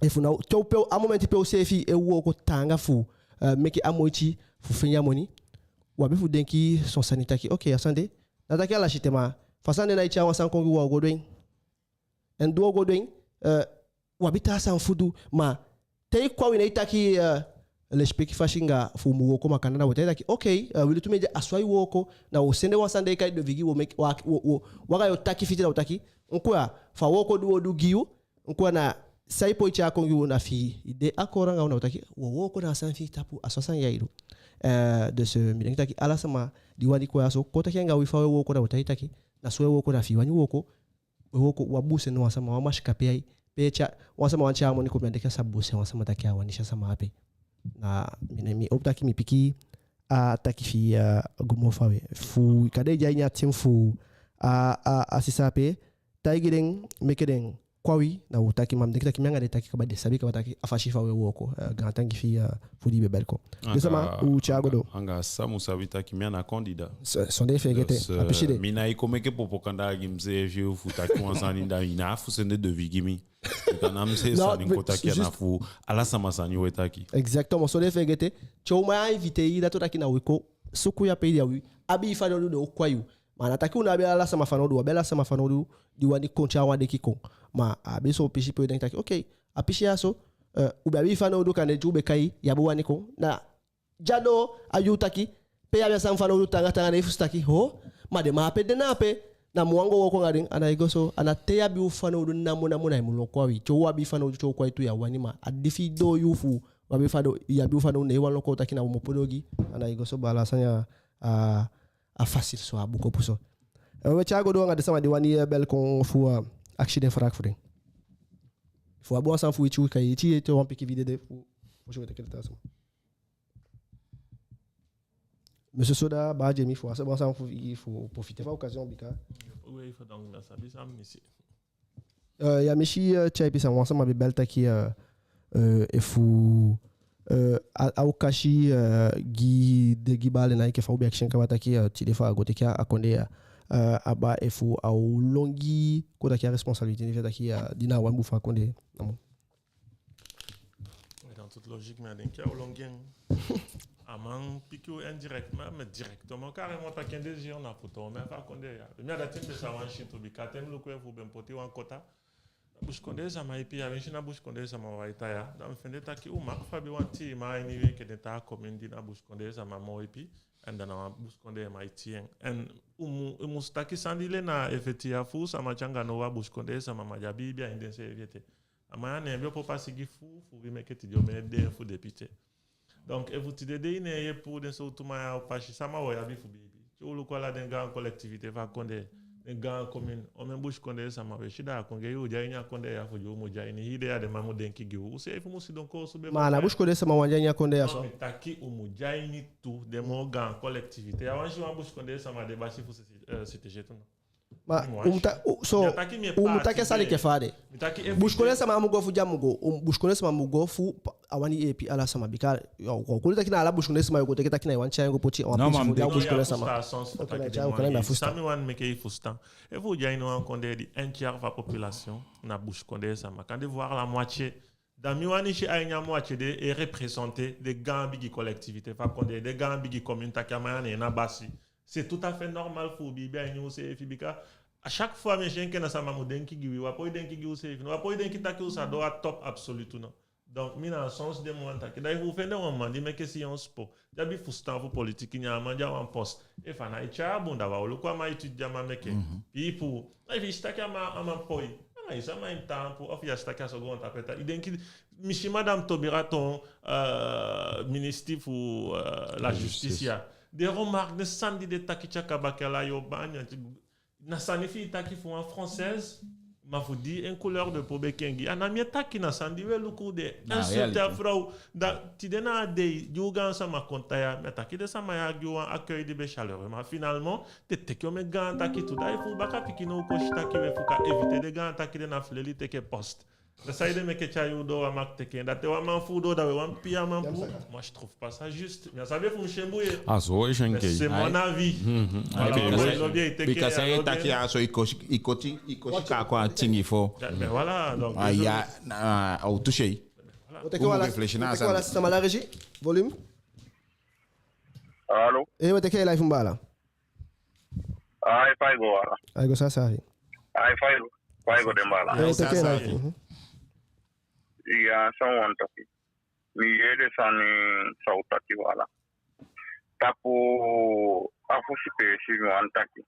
efu na u, te u pe u, a momenti pe u seefi e wooko taanga fu, eh, meke a moiti fu fende a moni, u abi fu denki son sani taki, ok, a sani de, na taki a lasi ten, ma fa a sani de ná e tyai wan sani kon gi u, u á o go du en. En di u á o go du en, eh, u abi taa sani fu du, ma te i kon a wi, ne i taki, eh, lesipeki fasi anga fu u mu wooko, ma kande na u o taigi taki, ok, eh, Wi Lutu Media, a so ai wooko, na u o sende wan sani den e kai devis gi u, u o meke, u o, u o, u o, u anga yu o taki fiti, na u o taki, enke fa wooko di u o du gi yu, enke na san i poi tyai kon gi u, na fi i de akkoord anga u, na u o taki u o wooko na a sani fi i tapu, a so a sani ya e du. Eh, dus, eh, mi denki taki ala sama di wani kon ya so, kon taki anga wi fa u e wooko, na u o taigi taki na so u e wooko, na fi i wani wooko, u e wooko, u á buuse no wan sama, wan masikapei ai, pe tyai, wan sama wani tyai a moni kon, mi á denki a sa buuse wan sama taki a wani si a sama ape. Na, mi, mi howpu taki mi piki a taki fi i, eh, go moo faawe. Fu kande i de a ini a team fu a, a, a sisa ape, taigi den, meke den kon a wi, na u o taki, ma mi denki taki mi anga den taki kaba, den sabi kaba taki a fasi fa u e wooko. Eh, gaantangi fi i, eh, fu di i be bel kon. Den sama, u tyai go doo. Anga san u sabi taki mi a ná candidat. So, sondee feegete, dus, a pisi de. Eh, mi ná e kon meke propaganda gi miseefi fu taki wan sani, da i ná abi fu sende devis gi mi. Bika na mi seefi sani kon taki, a ná fu ala sama sani u e taki. Exactement, sondee feegete. Te u man invité i, dati o taki na u e kon suku i ape, i de, a wi abi i fanowdu, den o kon a yu. Ma a ná taki u ná abi ala sama fanowdu, u abi ala sama fanowdu di wani kon tyai wan denki kon. Ma a abi son pisi pe u e denki taki, ok, a pisi ya so, eh, u be abi i fanowdu, kande di u be kai, i á be wani kon. Na di a doo, a yuu taki, pe i abi a sama fanowdu taanga taanga, ne i fusutan taki, ho, ma den man ape, den na ape, na mi wani go wooko anga den, a ná e go so. A ná te i abi u fanowdu namo namo na i mu lon kon a wi. Te u abi i fanowdu, te u kon a i tu, i á wani, ma a di fi i doo yuu fu u abi fanowdu, i abi u fanowdu, ne i wani lon kon taki na u mu opo doo gi i, a ná e go so, baala. A sani ya, a, a facile so, a buku opo so. Eh, u e tyai go doo anga den sama di wani, eh, bel kon fu, eh, akisi den vraag fu den. Efu u abi wan sani fu iti, u kan iti ete wan pikin video de fu, fu si u e teke den taa sama. Monsieur Soda, baa Jemi, efu u abi wan sani fu, fu profiter fu a occasion, bika. Oui, fu donc, na sabi san mi si. Eh, ya mi si, eh, tyaipi san wan sama be bel taki, eh, eh, efu, eh, a, a o kasi, eh, gi den, gi baala, na enke fa u be akisi en kaba taki, eh, tide fa a go teke a kondee ya, eh, a baa, efu a o lon gi, kon taki, a responsabilité, ne fa taki, eh, di na a wan bun fu a kondee, namo. Oui, donc, Logique, mi á denki a o lon gi en. A man piki u indirectement, mais directement, carrément, taki en désir na fu toon en fu a kondee ya. Mi a dati mi be sa wan sintu, bika te mi luku efu u be poti wan kota, na busikondee sama ipi, a winsi na busikondee sama u e tan ya. Da mi fende taki u mag abi wan tii man a ini u enke den taa commune di na busikondee sama moo ipi, en da na wan busikondee man e tii en. En u mu, u mu si taki san di len na effectif ya fu sama tyanga now, a busikondee sama, ma di abi ibi a ini denseefi ete. A man ya ne en be opo pasi gi fu, fu wi meke tide omen den fu député. Donc, efu tide dei ne en yeepi den sowtu man ya, o pasi sama u o abi fu biibi. Te u luku ala den gaan collectivité fu a kondee, den gaan commune, omen busikondee sama u e si, da a kondee ya, u de a ini a kondee ya fu di u mu de a ini. Hii dei ya den man mu denki gi u. U seefi mu sidon koosube. Ma a ná busikondee sama wani de a ini a kondee ya so. Non, mi taki u mu de a ini tu, den moo gaan collectivité. A wani si wan busikondee sama de basi fu si, eh, C T G tu, non? Ma, u mu ta-, u, so, u mu taki en sani enke fa a de. Busikondee sama mu go fu di a mu go. U, busikondee sama mu go fu pa-, a wani yeepi ala sama, bika, yo, u kon taki na ala busikondee sama yo go teke taki na i wani tyai en go poti a wan pisi fu di a busikondee sama. San mi wani meke i fusutan. Efu u de a ini wan kondee di un tiers fu a population na busikondee sama, kande voire la moitié, da mi wani si a ini a moitié de e représenter den gaan bigi collectivité fu a kondee, den gaan bigi commune, taki a man ya ne en na basi. C'est tout à fait normal fu u biibi a ini useefi, bika à chaque fois mi e si enke na sama mu denki gi wi, u á poi denki gi useefi, no, u á poi denki taki u sa doo a top absolu tu, no. Donc mi na a sens de mi wani taki. Da efu u fende wan man di meke Sciences Po, di abi fusutan fu politiki, ne a man de a wan poste, efu a ná e tyai a bun, da u á o luku a man étude di a man meke. Pipo, efu i si taki a man, a man poi, a man, i si a man e taampu, ofu i si taki a so goontapu e tan, i denki, mi si madame Taubira toon, euh, ministre fu, euh, la justice ya. Den remarque, den sani di den taki, tyaka baka, ala yo bani, na sani fi i taki fu wan Française, ma fu di en couleur de peau be kengi. A ná mi e taki, na sani di u e luku, den insulter a frow. Da tide na a dei di u gaansama kon tan ya, mi á taki den sama ya gi u wan accueil di be chaleureux, ma finalement den teke omen gaan taki tu. Da efu u baka pikin now kon si taki u e fu kan éviter den gaan taki de, na fu leli teke poste. Da saide meke tyai u doo, u á mag teke en? Da te wan man fu u doo, da u e wani pii a man puu. Moi, je trouve pas ça juste. Mi á sabi efu mi si en bun. A so u e si en. Mais c'est mon avis. Voilà, bika san i taki a so, i kosi, i koti, i kosi kaaku a tingi fo. Mais voilà, donc, a ya, na, a o toucher. Voilà. U mu réfléchir na a sani. Sama la régie, volume. Allô? Eh, we teke i live, baala. Ai, fa i go, wala? Ai, go saafi. Ai, fa i go, fa i go, den baala? Ai, teke i live. Mhm. Ya, san u wani taki. Mi yee den sani san u taki, wala. Tapu a fosi peesi mi wani taki.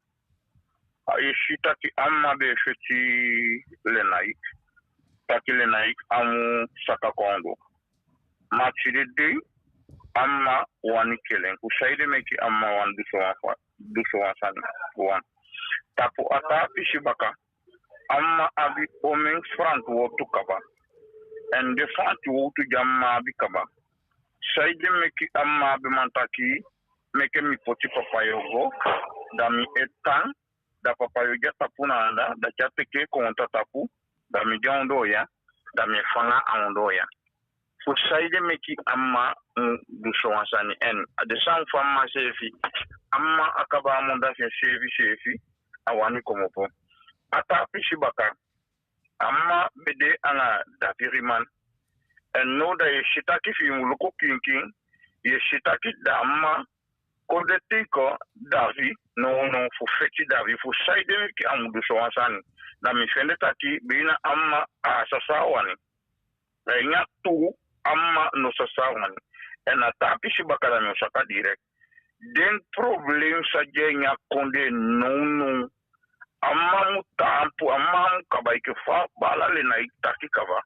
A, i si taki a mma be feti Lénaïck. Taki Lénaïck á mu saka kon a ondoo. Ma tide dei, a mma wani keli en. Fu saide meke a mma wani du sowan fa-, du sowan sani? Wan. Tapu a taa pisi baka, a mma abi omen faanti wowtu kaba. En den faanti wowtu di a mma abi kaba, saide meke a mma á be man taki, meke mi poti Papayo go, da mi e tan, da Papayo de a tapu na anda, da te a teke kon a tapu, da mi de a ondoo ya, da mi e fanga a ondoo ya. Fu saide meke a mma mu du sowan sani? En a de sani fu a mma seefi. A mma á kaba a mu da fi en seefi seefi, a wani komopo. A taa pisi baka, a mma be de anga Davi Riman. En now da i e si taki fi i mu luku kiinkiin, i e si taki da a mma kon de teke Davi, nownow, fu feti Davi, fu saide meke a mu du sowan sani. Da mi fende taki, beina a mma á sa san a wani. Da a ini a tuu, a mma no sa san a wani. En a taa pisi baka, da mi o saka direct. Den problème san de a ini a kondee nownow, a mma mu taampu, a mma mu kaba, enke fa baala Lénaïck taki kaba.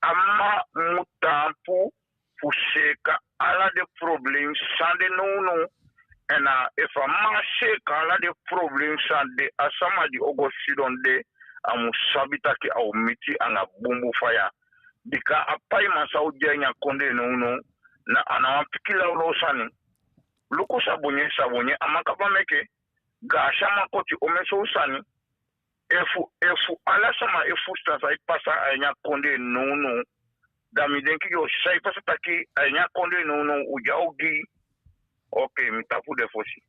A mma mu taampu fu seeka ala den problème san de nownow. En a, efu a mma á seeka ala den problème san de, a sama di o go sidon de, a mu sabi taki a o miti anga bunbun faya. Bika a paiman san u de a ini a kondee nownow, na a ná wan pikin lawlaw sani. Luku Sabonye, Sabonye á man kaba meke, gaasi á man koti, omen sowtu sani. Efu, efu ala sama e fusutan san e pasa a ini a kondee nownow, da mi denki yo si san e pasa taki a ini a kondee nownow u de a ogii. Ok, mi tapu de fosi.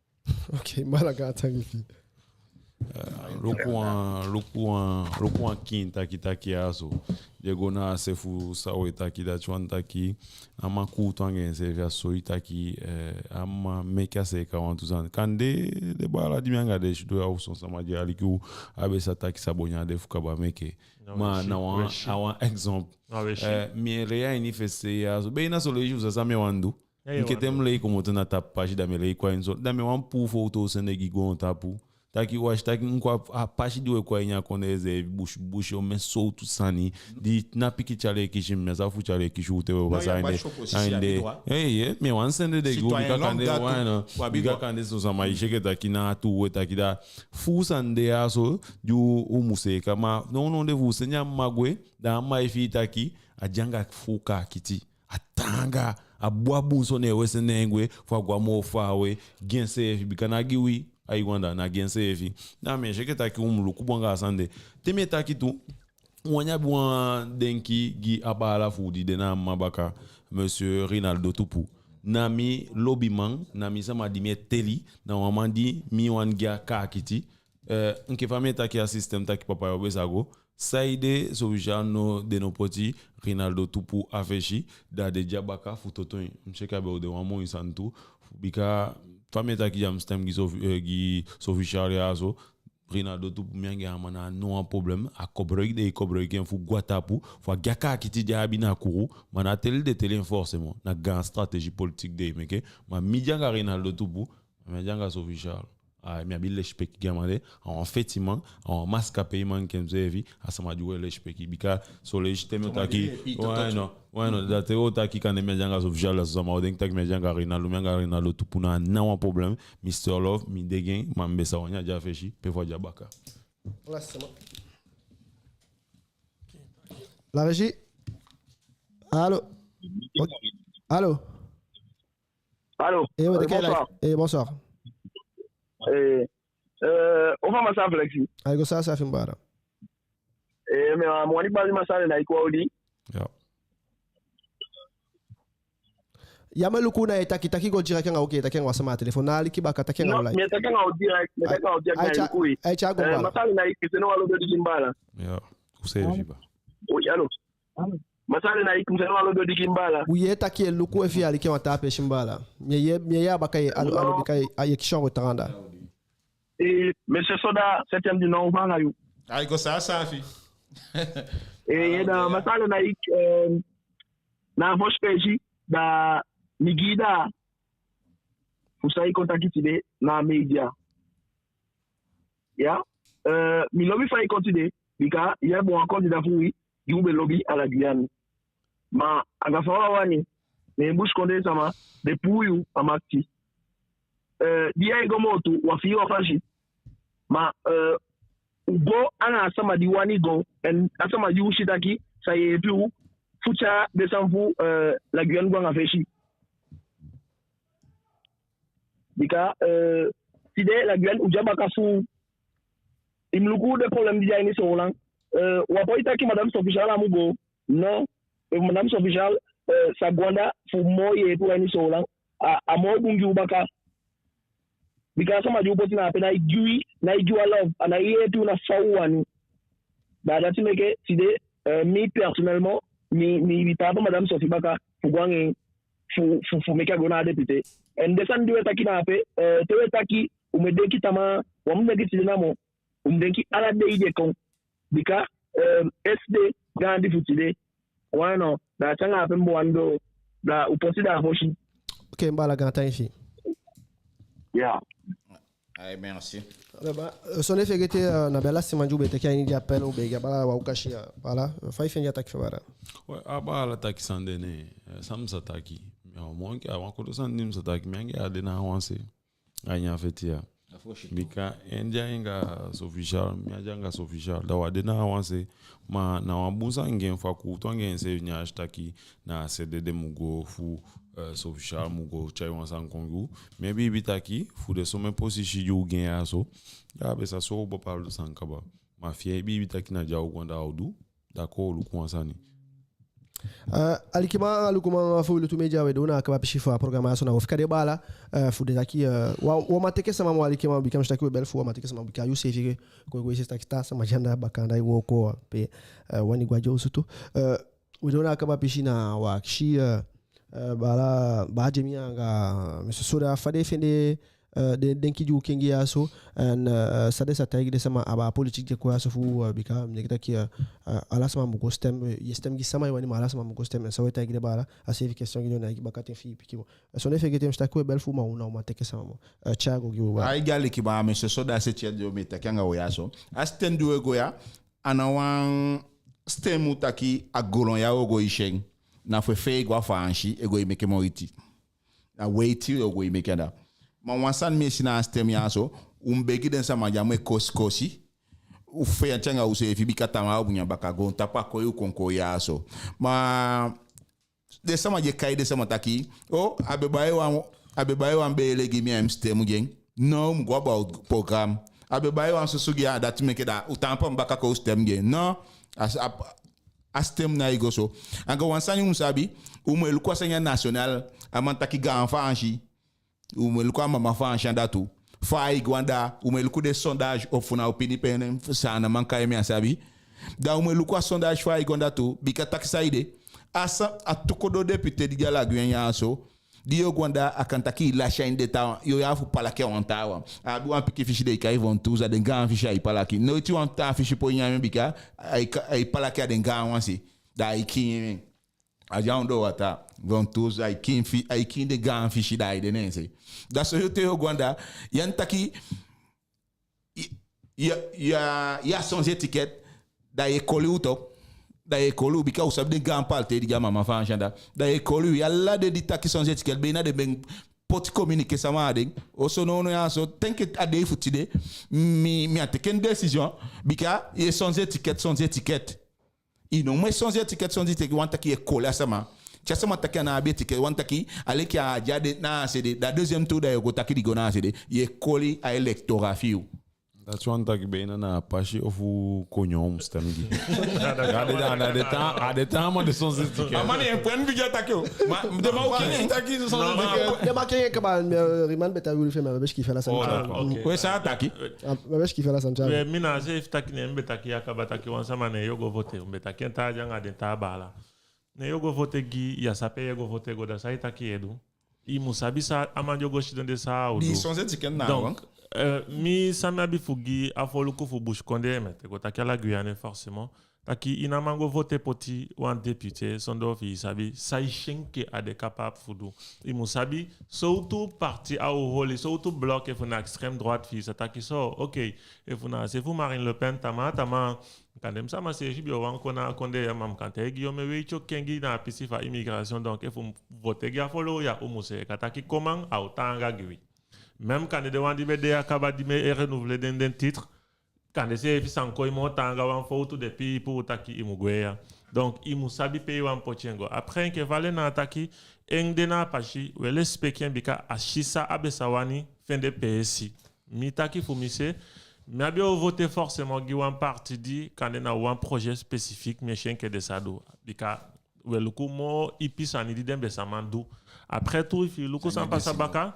Ok, baala, gaantangi fi i. Luku wan, luku wan, luku wan kiin taki taki ya so. Di e go na a se fu san we taki, dati wani taki a man kuutu anga enseefi, a soi taki, eh, a man meke a seeka wantu sani. Kande den baala di mi anga den sidon ya, ofu son sama di e aliki u, a be sa taki Sabonya de fu kaba meke. Ma na wan, a wan exemple. Eh, mi e lei a ini fesi ya so. Be na son leisi u sa san mi e wani du. Enke te mi lei komoto na tapu pasi, da mi e lei kon a ini so, da mi e wani puu fowtow sende gi goontapu. Taki wasi taki mi kon a pasi di we kon a ini a kondee seefi, busi busi, omen sowtu sani di na piki tyali e kisi mi, mi á sa fu tyali e kisi u te we pasa a ini de. Eeye, mi e wani sende den gi u, bika kande, bika kande son sama e si enke taki na a tuu we taki, da fu u sani de ya so di u mu seeka. Ma nownow de fu u sende a mma gwe, da a mma e fii taki a de anga fuu kaakiti. A taanga, a bun, a bun, so ne we sende en gwe fu a go a moo faawe gi enseefi, bika ná gi wi ai go anda, na gi enseefi. Da mi e si enke taki u mu luku bun anga a sani de. Te mi e taki tu, u wani abi wan denki gi a baala fu u di de na a mma baka, Monsieur Rinaldo Tupu. Na mi lobiman, na mi sama di mi e teli, na wan man di mi wani gi a kaakiti. Eh, enke fa mi e taki a système taki papa, yu o be sa go. Saide Sofichal no, den no poti Rinaldo Tupu a fesi, da den de a baka fu toto en. Mi si enke a be o de wan moi sani tu, bika fa mi e taki, di a mi stem gi Sofi-, eh, gi Sofichal ya so, Rinaldo Tupu, mi anga en, a man ná abi wan problème. A koboloiki den e koboloiki en fu go a tapu, fu a gi a kaakiti di a abi na a kuru, ma ná teli den teli en forcément. Na gaan stratégie politique den e meke. Ma mi de anga Rinaldo Tupu, mi de anga Sofichal. Ah, mi abi lesipeki gi a man de, a wan fetiman, a wan masikapeiman enke mi seefi, a sama di we lesipeki. Bika son leisi te mi o taki, ouais, non, ouais, non, da te u o taki kande mi de anga Sofichal, da son sama o denki taki mi de anga Rinaldo, mi anga Rinaldo Tupu ná abi wan problème. Mister Love, mi de gi en, ma mi be sa wani a de a fesi, pe fu a de a baka. La régie. Allô? Allô? Allô? Eh, bonsoir. Eh, bonsoir. Eh, eh, o fa Masaa Flexi? Ai go safi safi, mi baala. Eh, mi, ah, mi wani bali Masaa Naik wan odi. Ya. Ya, mi e luku na i e taki, taki go direct anga u, ke taki anga wan sama a telefon, ná aliki baka, taki anga u live. Mi e taki anga u direct, mi e taki anga u direct, na i e luku i. Ai, tyai go, eh, baala. Masaa Naik, mi sende wan lobi odi gi mi baala. Ya, u seefi, baa. Oui, allô? Masaa Naik, mi sende wan lobi odi gi mi baala. U e taki, e luku efu i e aliki wan taa peesi, mi baala. Mi e yee, mi e yee a baka, i e, allô, allô, bika i e, i e kisi en retard anda. Eh, Monsieur Soda, septième du nom, u fa anga yu? Ai go safi safi. Eh, da Masaa Naik, eh, na a fosi peesi, da mi gi i da fu san i kon taki tide na a media. Ya, eh, mi lobi fa i kon tide, bika yu abi wan kandida fu wi di u be lobi a la Guyane. Ma anga fa u á wani, ne busikondee sama den puu yu a makiti. Eh, di yu e go moo tu, u á fii wan fasi. Ma, eh, u go anga a sama di wani go, en a sama di u si taki sa yeepi u fu tyai den sani fu, eh, la Guyane go anga fesi. Bika, eh, tide la Guyane u de a baka fu, i mu luku den problème di de a ini Soolan. Eh, u á poi taki Madame Sofichal á mu go. Non. Eh, Madame Sofichal, eh, sa go anda fu moo yeepi u a ini Soolan. A, a moo bun gi u baka. Bika a sama di u poti na ape nái gi u, nái gi u a love, a nái yeepi u na fa u wani. Da dati meke tide, eh, mi personnellement, mi, mi, mi taampu Madame Sophie baka fu go anga en fu, fu, fu meke a go na a député. En den sani di u e taki na ape, eh, te u e taki, u mu e denki tamaa, u á mu denki tide namo, u mu denki ala dei di e kon. Bika, eh, S D gaandi fu tide, wano, da a te anga ape mi be wani doo, da u poti da a fosi. Ok, mi baala, gaantangi fi i. Ya. Ai, merci. Baa, eh, son ne fegete, eh, na be a lasiman di u be teke a ini di appel, u be gi a baala wan okasi ya. Voilà, eh, fa i fende a taki fu a baala? We, a baala taki san de ne, eh, san mi sa taki. Mi á, mi anga en, a wan kodo sani di mi sa taki, mi anga en á de na wan se a ini a feti ya. Bika en de a ini anga Sophie Charles, mi á de anga Sophie Charles, da u á de na wan se. Ma na wan bun sani gi en fu a kuutu anga enseefi, ne a si taki na a se de den mu go fu, eh, Sophie Charles mu go tyai wan sani kon gi u. Mi e biibi taki fu den somen posisi di u gi en ya so, da a be sa soi u bepaalde sani kaba. Ma fi i e biibi taki na di a o go anda, a o du, da kon u luku wan sani. Eh, alikiman anga lukuman fu Wi Lutu Media, we doo na a kaba pisi fu a programa ya so. Na u o fika de, baala, eh, fu de taki, eh, wan, wan man teke sama moo, alikiman, bika mi si taki we bel fu wan man teke sama, bika yu seefi kon go e si taki taa sama de anda baka anda e wooko pe, eh, wani go a den osu tu. Eh, we doo na a kaba pisi, na u akisi, eh, eh, baala, baa Jemi anga Monsieur Soda, fa den e fende, eh, den, den denki di u kengi ya so, en, eh, san den sa taigi den sama a baa politiki di e kon ya so fu, eh, bika mi denki taki, eh, eh, ala sama mu go stem, eh, ye stem gi sama i wani, ma ala sama mu go stem, en san we taigi den, baala, a seefi question gi den, na i gi bakaten fi i piki. Bon, eh, sondee fegete, mi si taki we bel fu u, ma u ná o man teke sama moo. Eh, tyai go gi u, baala. Ai, gi alikiman, Monsieur Soda, se tyai di u mu e taki anga u ya so. A stem di we go ya, a ná wan stem u taki a goontapu ya wo go e si en. Na fu e fee e go a Faansi, e go e meke moiti. Na weiti yo go e meke anda. Ma wan sani mi e si na a stem ya so, u mu begi den sama di á mu e kosikosi u feti anga useefi, bika tamaa u mu nyan baka, goontapu á koi u kon koo ya so. Ma den sama di e kai den sama taki, o, a be bai wan, a be bai wan beele gi mi, a i mu stem gi en. No, u mu go about programme. A be bai wan susu gi en, a dati meke, da u taampu a mi baka kon u stem gi en. No, a, a, a stem ná e go so. Anga wan sani u mu sabi, u mu e luku a sani ya national, a man taki gaan Faansi. U mu e luku a mama Faansi anda tu. Fa ai go anda, u mu e luku den sondage, ofu na opinion pe en, Saanan man kai, mi á sabi. Da u mu e luku a sondage fa ai go anda tu, bika taki saide, a sa, a tu kodo député di de a la Guyane ya so, di yo go anda, a kan taki i lasi a ini den taawan, yo abi fu palaki a wan taawan. A abi wan pikin fisi den e kai ventouse, a den gaan fisi ai palaki. Noiti wan taa fisi poi nyan en, bika ai ka-, ai palaki a den gaan wan se. Da ai kiin en. A de a ondoo wataa, ventouse, ai kiin fi-, ai kiin den gaan fisi, da ai de neen se. Da so yo te yo go anda, ya taki, ya, ya, ya sans étiquette, da ye koli u tu. Da ye koli u, bika u sabi den gaan parti di de a mama Faansi anda. Da ye koli u, ya ala den di taki sans étiquette, be na den ben poti communiqué sama a den. Oso nownow ya so, te enke a dei fu tide, mi, mi á teke en décision, bika ye sans étiquette, sans étiquette. I ná mu e sans étiquette, sans étiquette, wani taki ye koli a sama. Te a sama taki a ná abi étiquette, wani taki, a leki a de a den, na a se de, da deuxième tour da yo go taki di go na a se de, ye koli a électorat fi yu. Dati wani taki be na, na a pasi ofu konyo u mu stem gi. A de, a de, a de taa, a de taa man de sans étiquette. A man e pwen bigin a taki o. Ma, den man o kiin en. Taki sans étiquette. Den man kiin en kaba, eh, Riman be taki wi fi en, ma be sikiifi ala sani. Oh, d'accord, ok. We san a taki. Ah, ma be sikiifi ala sani. We, mi na seefi taki, ne mi be taki a kaba taki wan sama, ne yo go vote, mi be taki en taa di anga den taa baala. Ne yo go vote gi, ya sabi pe ye go vote go, da san i taki ye du. I mu sabi san a man di o go sidon de san a o du. Di sans étiquette na wan. Donc, euh, mi san mi abi fu gi a foluku fu busikondee, mi á e go taki a la Guyane forcément. Taki i ná man go vote poti wan député sondee fi i sabi san i si enke a de capable fu du. I mu sabi sowtu parti a o holi, sowtu bloc, efu na extrême droite fi i sa taki so, ok, efu na a se fu Marine Le Pen, tamaa, tamaa, kande mi sama seefi be o wani kon na a kondee ya, ma mi kan taigi yu, mi e weiti o kengi na a pisi fu a immigration, donc efu mi vote gi a foluku ya, u mu seeka taki koman a o taanga gi wi. Même kande den wan di be de ya kaba di mi e renouveler den, den titre, kande seefi san kon, i mu o taanga wan fowtu, depuis i puu taki i mu gwe ya. Donc i mu sabi pe i wani poti en go. Après, enke fa Lena taki, en de na a pasi, we lesipeki en, bika a si san a be sa wani fende peesi. Mi taki fu mi se, mi á be o vote forcément gi wan parti di kande na wan projet spécifique mi e si enke den sa du. Bika we luku moo ipi sani di den be sa man du. Après tout, efi i luku san pasa baka,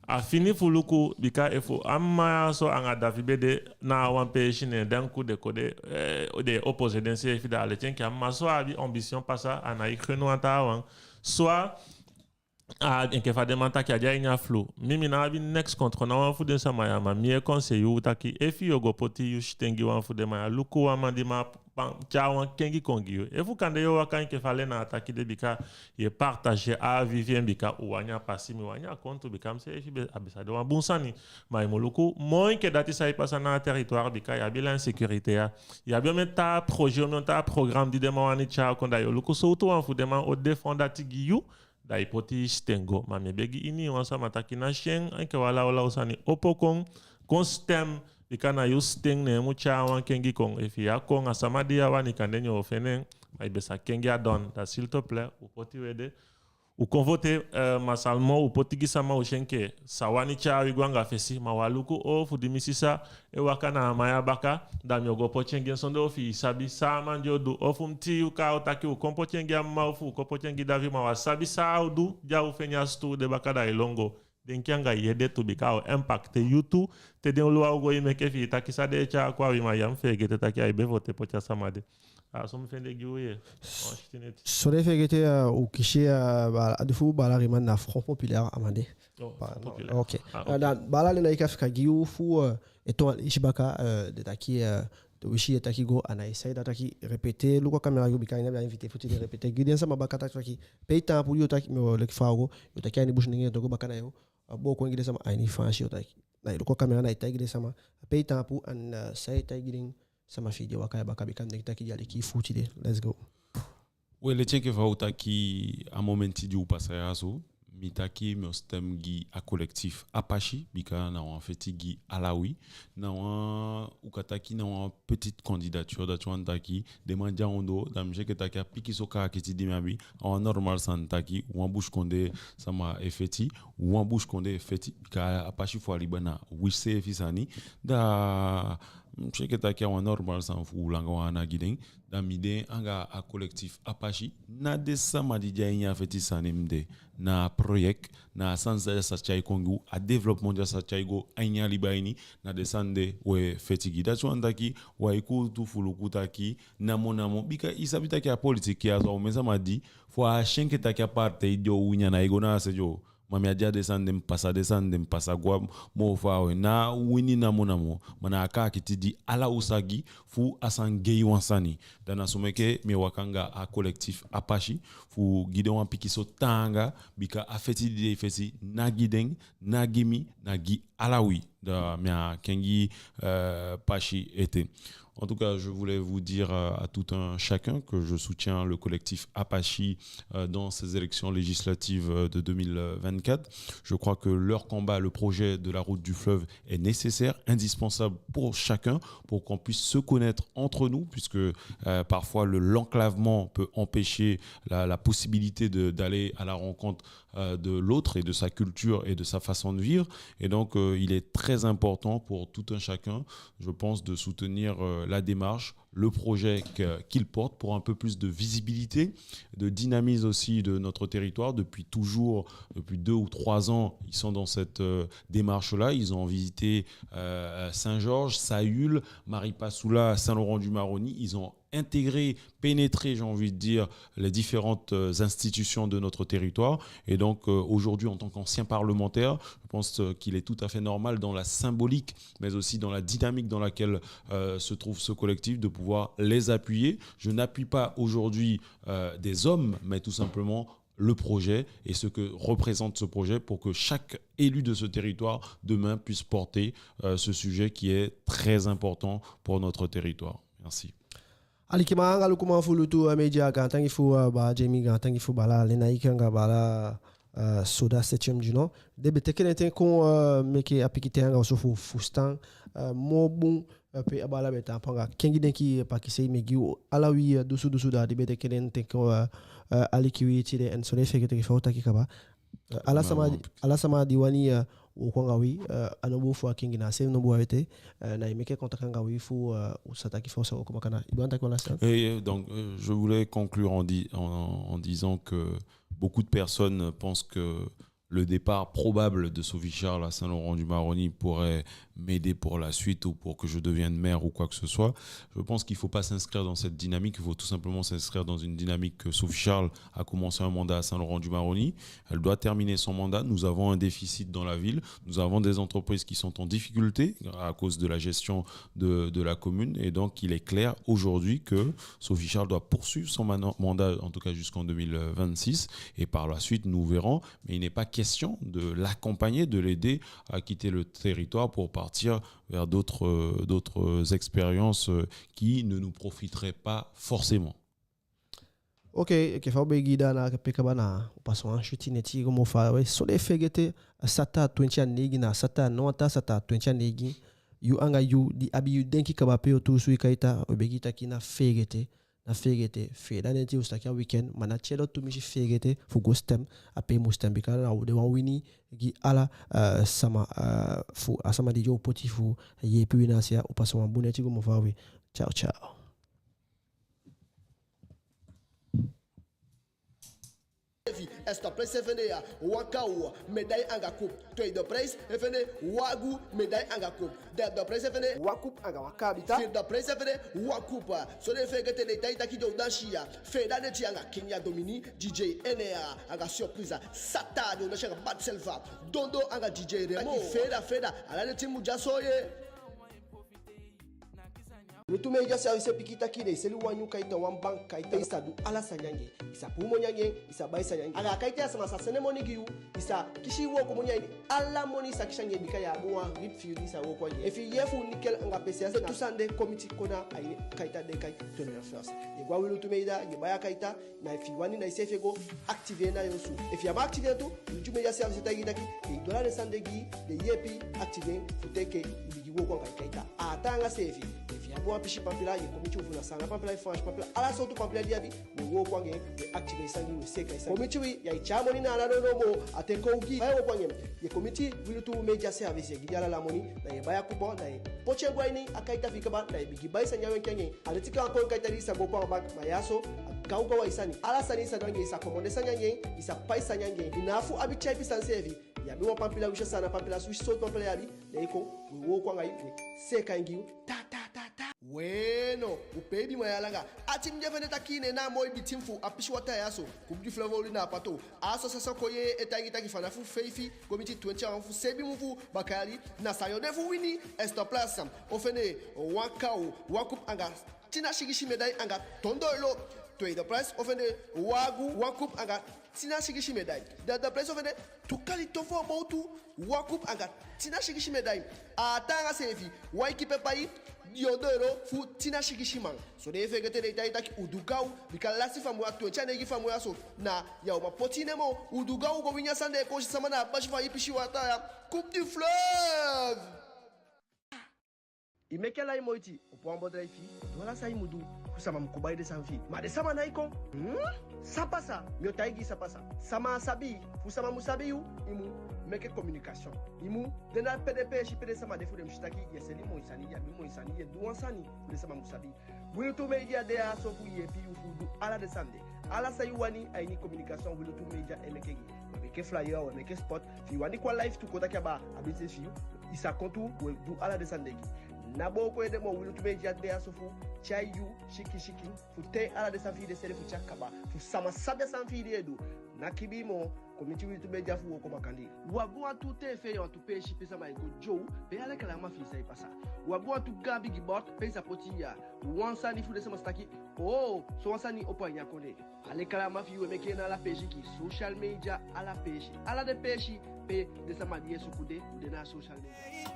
a fini fu luku, bika efu a mma ya so anga David be de na a wan peesi, ne den ku de kode, eh, den e opposer denseefi, da a leti enke a mma so abi ambition pasa, a ná e kren wan taawan. Soit, a, enke fa den man taki, a de a ini a flou. Mi, mi ná abi neks contre ná wan fu den sama ya, ma mi e conseiller u taki, efi yo go poti yu siten gi wan fu den man ya, luku wan man di man tyai wan kengi kon gi yu. Efu kande yo waka enke fa Lena taki de, bika ye partager a avis fi en, bika u wani a pasi, mi wani a kontu, bika mi seefi be, a be sa de wan bun sani. Ma i mu luku moo enke dati san e pasa na a territoire, bika i abi l'insécurité ya. I abi omen taa projet, omen taa programme di den man wani tyai kon, da yo luku sowtu wan fu den man o défendre dati gi yu, da i poti i siten go. Ma mi e begi iniwan sama taki ná si en enke wan lawlaw sani, opo kon, kon stem, bika na yu siten ne mu tyai wan kengi kon. Efi ya kon, a sama di ya wani, kande ne o fende en, ma i be sa kengi a don. Da s'il te plaît, u poti u ede, U kon vote, eh, masalman u poti gi sama u si enke sa wani tyai wi go anga fesi, ma u á luku ofu di mi sisa e waka na a man ya baka, da mi o go poti en gi en sondee efi i sabi san a man di o du. Ofu mi tii u kaa u taki u kon poti en gi a mma ofu u kon poti en gi David, ma u á sabi san a o du, di a o feni a sutuu de baka da ai lon go. Denki anga i ede tu, bika a o impakte yu tu, te den luwa o go i meke fi i taki san den e tyai kon a wi, ma ya mi feegete taki ai be vote poti a sama de. A so mi fende gi u ye. Sondee feegete, eh, u kisi, eh, baala, a di fu baala Rieman na Front Populaire a man de. Oh, Front Populaire. Ok. Ah, ok. Eh, da baala Lenaïck, a fika gi u fu, eh, ete wan leisi baka, eh, den taki, eh, den wisi e taki go, a ná i saide taki répéter, luku a kamera gi u bika i na be a invité fu tide, répéter gi den sama baka taki, taki pe i taampu, yu o taki, mi o leki fa a o go, yu o taki a ini Businenge, yu o go baka na yu o booko en gi den sama a ini Faansi, yu o taki. Na i luku a kamera, na i taigi den sama pe i taampu, and, eh, san i e taigi den sama fi i di e waka ya baka, bika mi denki taki den aliki i fu tide. Let's go. We, leti enke fa u taki a momenti di u pasa ya so, mi taki mi o stem gi a collectif Apache, bika na wan feti gi ala wi, na wan, u kan taki na wan petite candidature, dati wani taki den man de a ondoo, da mi si enke taki a pikinso kaakiti di mi abi, a wan normal sani taki wan busikondee sama e feti, wan busikondee e feti, bika a pasi fu a liba na wi seefi sani. Da mi si enke taki a wan normal sani fu u langa wan ana gi den. Da mi de anga a collectif Apache, na den sama di de a ini a feti sani mi de, na a proyek, na a sani san den sa tyai kon gi u, a développement di a sa tyai go a ini a liba ini, na den sani de we feti gi. Dati wani taki wi e kuutu fu luku taki namo namo, bika i sabi taki a politiki ya so, omen sama di fu a si enke taki a partei di o wini, a ná e go na a se di o Ma mi á de a den sani de, mi pasa den sani de, mi pasa go a moo faawe. Na wini namo namo, ma na a kaakiti di ala u sa gi fu a sani gei wan sani. Da na so meke mi e waka anga a collectif Apache fu gi den wan pikinso taanga, bika a feti di den e feti, ná gi den, ná gi mi, na gi ala wi. Da mi á kengi, eh, pasi ete. En tout cas, je voulais vous dire, euh, à tout un chacun que je soutiens le collectif Apache, euh, dans ces élections législatives, euh, de deux mille vingt-quatre. Je crois que leur combat, le projet de la route du fleuve, est nécessaire, indispensable pour chacun, pour qu'on puisse se connaître entre nous, puisque, euh, parfois le, l'enclavement peut empêcher la, la possibilité de, d'aller à la rencontre euh, de l'autre et de sa culture et de sa façon de vivre. Et donc, euh, il est très important pour tout un chacun, je pense, de soutenir, euh, la démarche, le projet que, qu'il porte pour un peu plus de visibilité, de dynamisme aussi de notre territoire. Depuis toujours, depuis deux ou trois ans, ils sont dans cette, euh, démarche-là. Ils ont visité, euh, Saint-Georges, Saeul, Maripasoula, Saint-Laurent-du-Maroni. Ils ont intégrer, pénétrer, j'ai envie de dire, les différentes, euh, institutions de notre territoire. Et donc, euh, aujourd'hui, en tant qu'ancien parlementaire, je pense, euh, qu'il est tout à fait normal dans la symbolique, mais aussi dans la dynamique dans laquelle, euh, se trouve ce collectif, de pouvoir les appuyer. Je n'appuie pas aujourd'hui, euh, des hommes, mais tout simplement le projet et ce que représente ce projet pour que chaque élu de ce territoire demain puisse porter, euh, ce sujet qui est très important pour notre territoire. Merci. Alikiman anga lukuman fu Lutu, eh, Media, gaantangi fu, eh, baala Jamie, gaantangi fu baala Lenaïck anga baala, eh, Soda Septième du Nom. Den be teke den ten kon, eh, meke a pikin ten anga u so fu, fusutan, eh, moo bun, eh, pe a baala be taampu anga kengi denki, eh, pakisei. Mi e gi u ala wi, eh, dusu dusu da di be teke den ten kon, eh, eh, aliki wi tide, en so ná feegete enke fa u taki kaba. Eh, ala sama di, ala sama di wani, eh, wooko anga wi, eh, a no bun fu a kengi, na a se no bun a wete, eh, na i meke contact anga wi fu, eh, u sa taki fa u sa wooko baka na. I be wani taki wan last time? Et, euh, donc, euh, je voulais conclure en di-, en, en disant que beaucoup de personnes pensent que le départ probable de Sophie Charles à Saint-Laurent-du-Maroni pourrait m'aider pour la suite ou pour que je devienne maire ou quoi que ce soit. Je pense qu'il faut pas s'inscrire dans cette dynamique, il faut tout simplement s'inscrire dans une dynamique que Sophie Charles a commencé un mandat à Saint-Laurent-du-Maroni. Elle doit terminer son mandat. Nous avons un déficit dans la ville. Nous avons des entreprises qui sont en difficulté à cause de la gestion de, de la commune. Et donc, il est clair aujourd'hui que Sophie Charles doit poursuivre son mano-, mandat, en tout cas jusqu'en deux mille vingt-six. Et par la suite, nous verrons. Mais il n'est pas question de l'accompagner, de l'aider à quitter le territoire pour partir vers d'autres, euh, d'autres expériences, euh, qui ne nous profiteraient pas forcément. Ok, enke fa u be gi da na pe kaba, na u pasa wan switi neti go moo faawe. So ná feegete, a sata twenti a neigi, na sata, no, a taa sata twenti a neigi. Yu anga yu di abi yu denki kaba pe yu o tuusu i kaita, u begi taki ná feegete. Ná feegete, feeda neti u sa taki a weekend, ma ná tyelo tumisi feegete fu go stem, a pe i mu stem, bika na u de wan wini gi ala, eh, sama, eh, fu a sama di yo poti fu yeepi wi na a se ya. U pasa wan bun neti, go moo faawe. Ciao, ciao. Eerste prijs e fende ya, wan kaw, medaille anga coupe. Tweede prijs e fende wan agu, medaille anga coupe. Derde prijs e fende wan coupe anga wan kaabita. Vierde prijs e fende wan coupe. So den feegete, den e taigi i taki den o dansi ya. Feeda neti anga Kenya Domini, D J N R, anga surprise. Sata, den o dansi anga Bad Selva, Dondo anga D J Remo. Taki feeda, feeda, ala neti mu de a so ye. Lutu Media Service e piki taki den e seli wan nyun kaita, wan bank kaita. I sa du ala sani anga en. I sa puu moni anga en, i sa bai sani anga en. Anga a kaita ya sama sa sende moni gi yu, i sa kisi wooko moni a ini. Ala moni i sa kisi anga en, bika i abi wan R I B fi yu di i sa wooko anga en. Efu i yee fu nickel anga P C S, den tu sani de kon miti kon na a ini kaita den e kai Toneo First. Ye go a Wi Lutu Media, ye bai a kaita, na efu i wani, na iseefi e go activer en na yu osu. Efu i á man activer en tu, Lutu Media Service e taigi i taki den e du ala den sani de gi i, den e yeepi activer en fu te enke i bigin wooko anga a kaita. A taanga seefi, efu i abi wan pisi pampila, ye kon miti u fu na Saanan pampila, Faansi pampila, ala sowtu pampila di i abi, we wooko anga en, we activer i sani gi i, we seeka i sani gi i. Kon miti wi, ya e tyai moni na ala nownow moo, a te kon ogii. Fa ye wooko anga en? Ye kon miti Wi Lutu Media Service, ye gi den ala a moni, da ye bai a coupon, da ye poti en go a ini a kaita fi i kaba, da ye bigin bai sani a wenki anga en. A leti kaba kon kaita di i sa go puu a bank, ma ya so, a gawgaw a i sani. Ala sani i sa du anga en, i sa komande sani anga en, i sa pai sani anga en. I ná abi fu abi tyaipi sani seefi. I abi wan pampila, winsi a Saanan pampila, winsi sowtu pampila i abi, da i kon, we wooko anga i, we seeka en gi yu. Ta, ta, ta, ta. Weno, u pee i bima ya langa. A tim di e fende taki ne en na a moi bitin fu a pisiwataa ya so, Coupe du Fleuve, oli na a pato. A so sa so kon ye e taigi taki fanafu feifi go miti twenti a wan fu seibin mun fu baka yali, na san yo de fu wini. Eerste place o fende wan kaw, wan coupe anga tin a sigisi medaille anga ton doo elo. Tweede place o fende wan agu, wan coupe anga tin a sigisi medaille. Derde place o fende tu kali ton fu a bowtu, wan coupe anga tin a sigisi medaille. A taanga seefi, wan ekipe pai dii ondoo elo fu tin a sigisi man. So den e feegete, den e taigi i taki u du gaw, bika lasi fu a mun ya, twenti a neigi fu a mun ya so, na ya o man poti i nen moo. U du gaw, u go wini a sani de, kon si sama na a basi fu a pisiwataa ya, Coupe du Fleuve. I meke ala i moiti, opo wan bedrijf fi i, du ala san i mu du fu sama mu kon bai den sani fi i. Ma den sama nái kon. Hmm? San pasa? Mi o taigi i san pasa. Sama á sabi i, fu sama mu sabi yu, i mu meke communication. I mu de na pe den peesi pe den sama de fu den mu si taki ye seli moi sani, ye abi moi sani, ye du wan sani, fu den sama mu sabi i. Wi Lutu Media de ya so fu yeepi yu fu du ala den sani de. Ala san i wani a ini communication, Wi Lutu Media e meke gi i. We meke flyer, we meke spot. Efi i wani kon a live tu kon taki abaa a business fi yu, i sa kon tu, we du ala den sani de gi i. Ná booko ede moo, Wi Lutu Media de ya so fu tyai yu siki siki, fu te ala den sani fi i de seli fu tyai kaba, fu sama sabi a sani fi i di e du. Ná kibii moo, kon miti Wi Lutu Media fu wooko makandii. U abi wantu tv, wantu peesi pe sama e go dyow, pe a lekalama fi i sa e pasa. U abi wantu gaan bigi bord pe i sa poti ya, wan sani fu den sama sa taki, oo, sowan sani opo a ini a kondee. A lekalama fi i, we meke en na ala peesi gi i, social media, ala peesi. Ala den peesi pe den sama di e suku de, u de na social media.